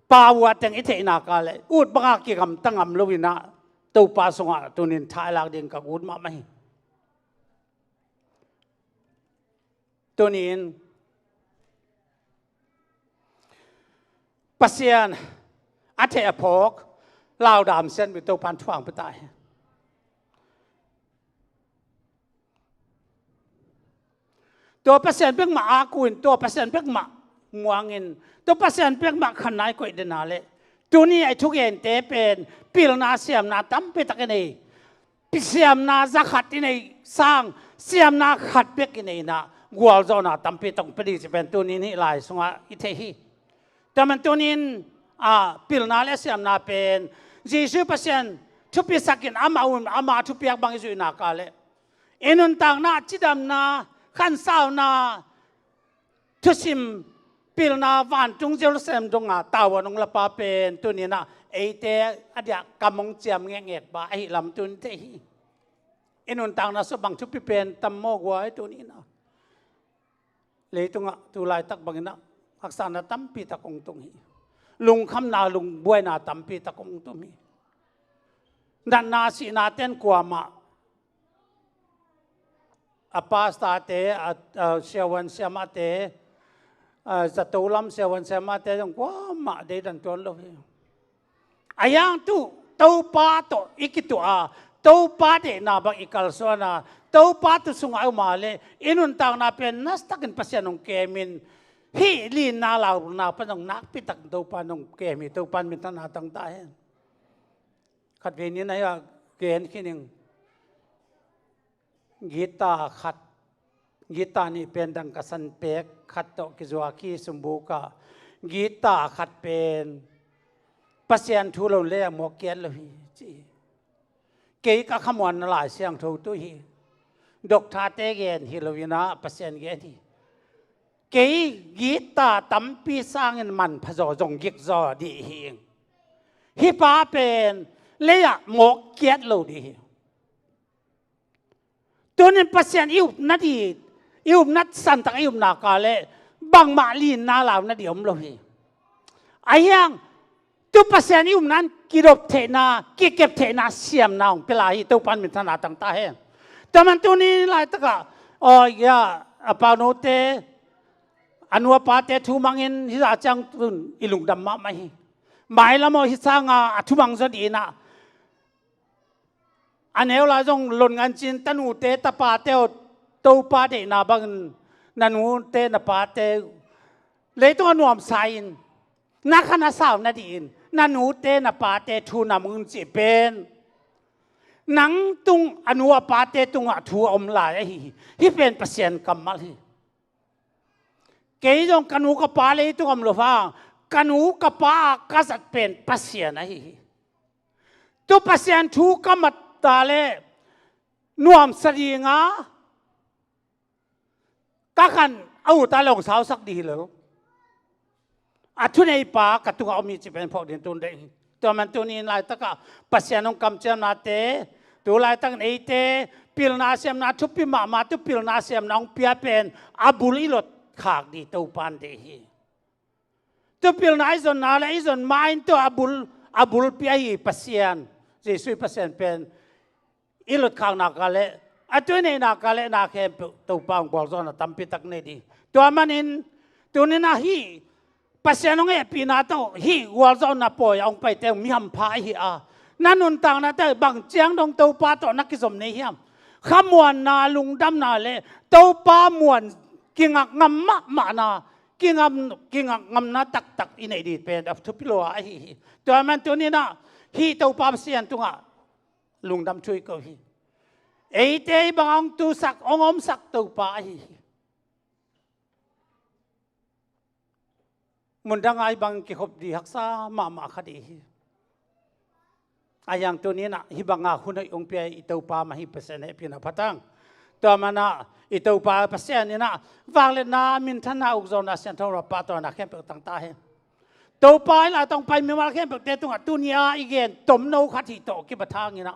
pau a teng i theih nak leh ut banga kigamta ngam lo in ah Topa sungah tunin thailak ding ka ut mahmah hi. Tunin Pasian a theih a phawk laudam sian mi Topan thuang pita hi. Tua Pasian bekmah a kuin, tua Pasian bekmah muangin, tua Pasian bekmah khanna i koih den a leh tuni a i thugente pen pilna siamna tampi tak i nei. Siamna za khat i nei sang siamna khat bek i nei in ah gualzawhna tampi tak hong pia ding cih pen tunin hih lai sungah i thei hi. Tua man tunin a pilna le siamna pen Jesu Pasian thupisakin amah un ama thupiak bang i zuihna ka leh i nuntakna cidamna, khansauna, thusim pilna vantung Jerusalem donga tau a nong lapa pen tuninah eite a diah kam hong ciam ngekngek pa ahi lam tun thei hi. I nuntakna sua bang thupi pen tam maw guai tuninah. Leitungah tu laitak banginah haksatna tampi tak hong tung hi. Lungkhamna lungbuaina tampi tak hong tum hi. Natna sihna ten kuamah a pastorte, a, a siavuan siamahte, a zato lam siavuan siamahte zong kuamah deidan tuan lo hi. A hiang tu Topa tawh i kituah a, Topa deihna bang i kalsuan a, Topa tu sungah i um a leh i nuntakna pen nastakin Pasian hong kemin hih linna launa pan zong nakpi takin Topa hong kem hi. Topa in minthanna tang ta hen. Khatvei ni na hia gen khin ing. Gita khat, gita nih pen dang ka san pek khat tawh kizuak hi. Sumbuk ah gita khat pen Pasian thu lo le a muak kiat lo hi ci hi. Kei ka khamuanna Lai Siangtho tu hi. Dokthate gen hi loinah Pasian gen hi. Kei gita tampi sangin manpha zaw zong gik zaw dih hi ing. Hih pa pen leiah mawk kiat lo dih hi. Tunin Pasian i upna dih, i upna santak i upna ka leh bangmah linna launa dih om lo hi. A hiang tu Pasian i upna in kidop theihna, kikep theihna siamna hong pia lai hi. Topa in minthanna tang ta hen. Tua man tuni laitakah aw ya a paunote a nu a pate thu mangin hih zah ciang tun i lungdam mahmah hi. Mailam aw hih sanga a thu mang zaw dinah a neu lai zong lon ngancin tanute tapate aw Topa deihna bangin na nute na pate leitung a nuamsa in na khan a sau nadih in na nute na pate thu na mangin cih pen nang tung a nu a pate tungah thu a om lai ahi hi. Hih pen Pasian kammal hi. Kei zong ka nu ka pa leitung om lo hang ka nu ka pa a ka zat pen Pasian ahi hi. Tu Pasian thu ka mat ta leh nuamsa dinga ka khan a uta le hong sausak dih hi lo. A thuneipa ka tungah om hi ci pen phawk ding tun deih hi. Tua man tuni in laitakah Pasian hong kamciamnate tu laitakin eite pilna siamna thupi mahmah tu pilna siamna hong pia pen a bul i lot khak dih Topan deih hi. Tu pilna i zonna le i zon ma in tua a bul a bulpi ahi Pasian Jesuh i Pasian pen i lotkhakna ka leh a tui neihna ka leh na khempeuh Topa hong gualzawhna tampi tak nei dih. Tua manin tunin ahi Pasian hong hehpihna tawh hih gualzawhna pawi a hong paite hong mi hampha ahi a na nuntakna tawh bang ciang dong Topa tawh na kizom nei hiam? Khamuanna lungdamna le Topa muan kingak ngam mahmahna kingam kingak ngamna taktak i neih dih pen a thupi lo a ahi hi. Tua man tuninah hih Topa Pasian tungah lungdam thu i ko hi. Eite i bang hong tusak hong omsak Topa ahi hi. Mundanga i bang kikhop dih haksa mahmah kha dih hi. A hiang tuninah hih banga hun hoih hong pia i Topa mah hi. Pasian hehpihna phatang. Tua manah i Topa Pasian inah vangliatna minthanna ukzawhna sianthawna pahtawina khempeuh tang ta hen. Topa i laitawng pai mimal khempeuhte tungah tunia i gen tomno khat hih tawh kibathanginah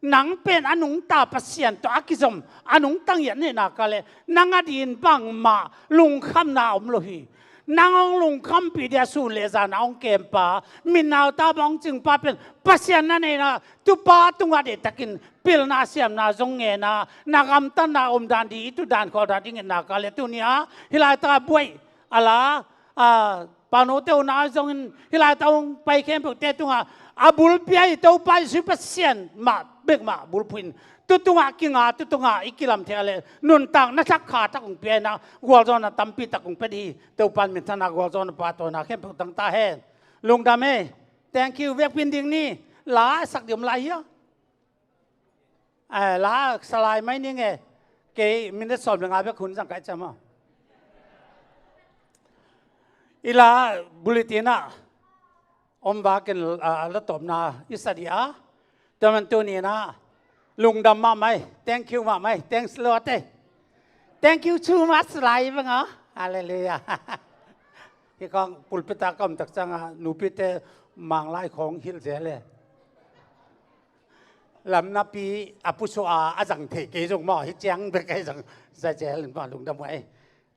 nang pen a nungta Pasian tawh a kizom a nungta ngiat neihna ka leh nang a din bangmah lungkhamna a om lo hi. Nang hong lungkhampih dia sun le zan a hong kempa minnau ta bang hong cingpa pen Pasian na neihna tupa tungah deihtakin pilna siamna zong ngena na gamtatna omdan dih i tudan khualdan i ngetna ka leh tunia hih laitaka buaih a la a, paunote uh na zongin hih laitaka hong pai khempeuhte tungah a bulpi ahi Topa Jesuh Pasian mah bek mah bulphuh in tu tungah kinga tu tungah i kilam thei a leh nuntak na thak kha tak hong pia inah gualzawhna tampi tak hong pia dih hi. Topa in minthanna gualzawhna pahtawina khempeuh tang ta hen. Lungdam e. Thank you. Vekpin ding ni. La sak dih om lai hia? Eh, la salai mai ning e. Kei minute sawm le nga bek hun zang kai cam a. I la bulletin ah om vakin, ah, la tawpna i sa dih a. Tua man tuni-in ah lungdam mahmah ei. Thank you mahmah ei. Thanks a lot ei. Thank you too much lai bang a. Halleluiah. Hi khawng pulpit ah ka om tak ciangah nupite Manglai khawng hilh zel e. Lam napi a pusuah a, a zang thei kei zong maw, hi ciang bek a hi zang zai zel in maw, lungdam uh ei.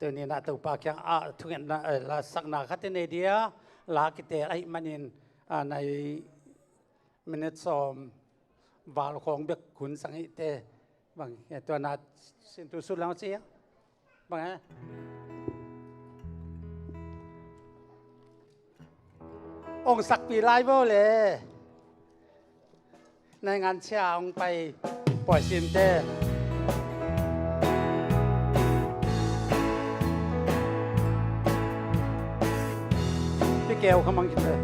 Tuni-in ah Topa kiangah thungetna, eh, lasakna khat i nei dia, la kiteel ahih manin, ah, nai minute sawm val khawng bek hun sang hi te. Bang, eh, tua na sin tu sut lang ci a. Bang, eh. Ong sakpi lai bo le. Nai ngan cia ong pai pawi sin te. Pi keu khamang kite.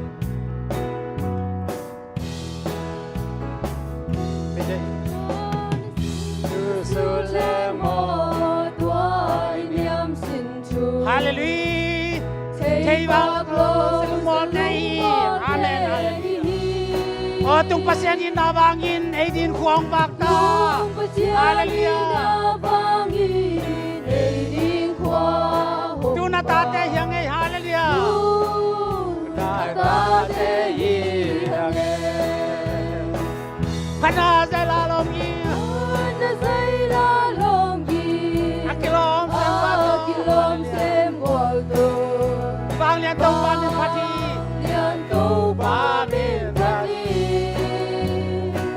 Halleluiah. Thei vak lo se lungmual te hi. Amen. Halleluiah. Aw tung Pasian in na vangin ei din khuang vak ta. Halleluiah. Tu na tate hiang ei. Halleluiah. Tate hi hang e. Khana zai la lawm hi. Khana zai la lawm hi. A kilawm sem bual to. A kilawm sem bual to. Vanglian Topa min phat hi. Vanglian Topa min phat hi.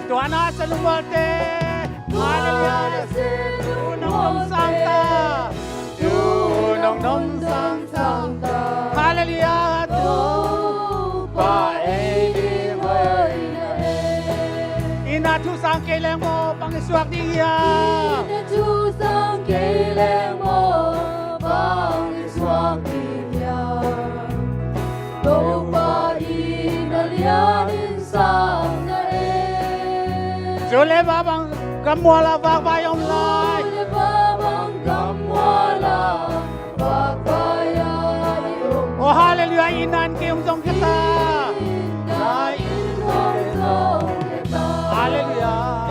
Tua na se lungmual te. Halleluiah. Tua na se lungmual te. Tu nong dom sang ta. Tu nong dom sang sang ta. Halleluiah. Topa ei ding hoih na e. Inn ah thu sang kei leng maw bang i suak ding hiam? Inn ah thu sang kei leng maw bang i suak ding hiam? Topa inn ah lian in sang na e. Zu le va bang gammual ah vak vai om lai. Zu le va bang gammual ah vak vai a i om. Oh, halleluiah, inn ah in kei hong zong khia ta. Inn ah in hong zong khia ta. Halleluiah.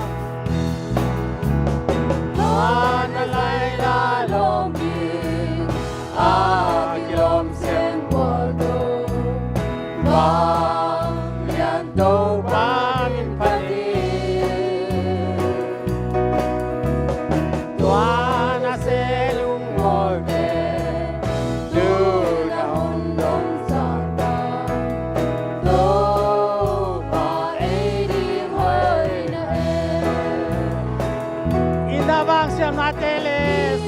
Khana zai la lawm hi. A kilawm sem bual to. Vanglian Topa min phat hi. Tua na se lungmual te. Tu na hong dom sang ta. Topa ei ding hoih na e. Inn ah vang siamnate le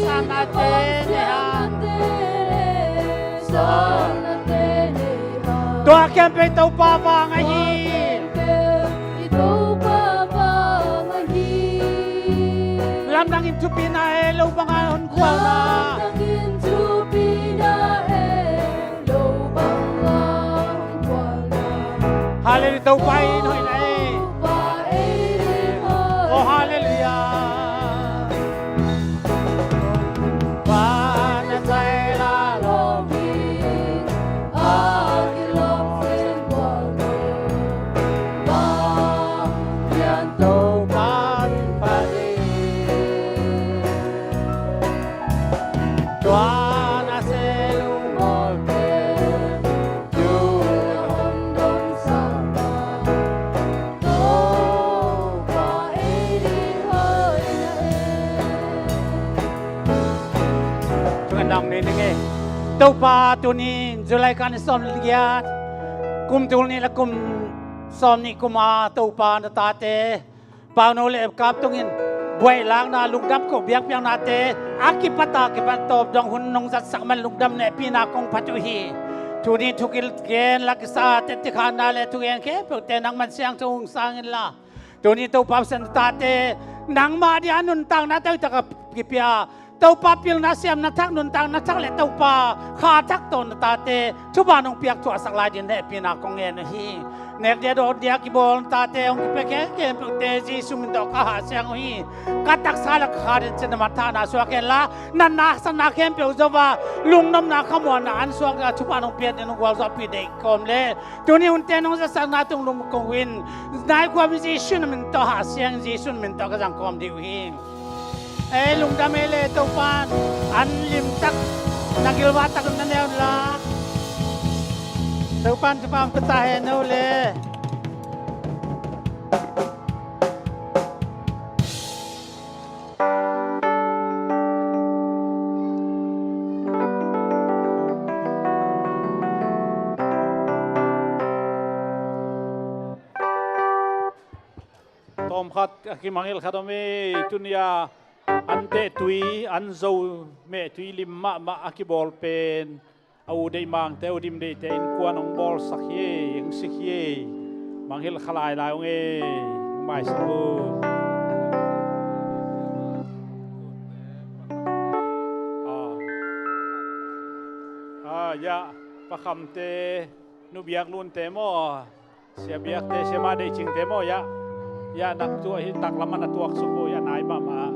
sannate nei hang. Tua khempeuh Topa vang ahi. Lamdang in thupina e, lo bang a honkhualna. Halleluiah, Topa in hoihna e. Oh, halleluiah. Vanglian Topa min phat hi. A kilawm sem bual to. Vanglian Topa min phat hi. Tua na se lungmual te. Tu na hong dom sang ta. Topa ei ding hoih na e. Tung an dang ni ning e. Topa tuni in July kha ni sawm le giat, kum tul nih le kum sawm nih kum a Topa na tate Pauno le Epkap tungin buaih lakna, lungdam ko biakpiaknate a kipat a kipan tawp dong hun nong zatsak man lungdam nehpihna kong phat uh hi. Tuni thukigen la kisa tetti khanna le thugen khempeuhte nangman siangtho hong sang inla, tuni Topa Pasian tate nangmah dia nuntakna tawh tak a kipia Topa pilna siamna thak, nuntakna thak le Topa kha thak tawh na tate thupha nong piak thuahsak lai dingin hehpihna kong ngen uh hi. Nek dia dawn dia kibawl na tate hong kipia khempeuhte Jesu min tawh ka hahsiang uh hi. Ka taksa le ka kha ding cin na mat thahna suak hen la, natna haksatna khempeuh zo a, lungnopna khamuanna an suak a, thupha nong piak ding nong gualzawhpih deih kawm le tuni hunte nong zatsakna tung lum kong uh in, nai guam Jesu na min tawh hahsiang, Jesu na min tawh ka zang kawm dih uh hi. Ei, lungdam ei le, Topan an limtak na gilvahtak na neu la, Topan thupha hong pia ta hen o le. Tawmkhat a kimangngilh khat om hi. Tuni-a an teh tui, an zo meh tui lim mahmah a kibawl pen a u Deih Mangte, u Dim Deihte innkuan hong bawlsak hi, hong sik hi. Mangngilh kha lailai ung ei. Hong maisak uh. Ah. Ah, ya, Pa Khamte, Nu Biak Lunte maw? Sia Biakte, Sia Ma Deih Cingte maw, ya? Ya, nak tuah hi, taklam ah na tuaksuk uh, ya, nai mahmah.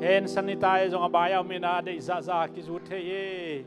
Hand sanitizer zong a bai-ah om in a, deih zahzah kizut thei hi.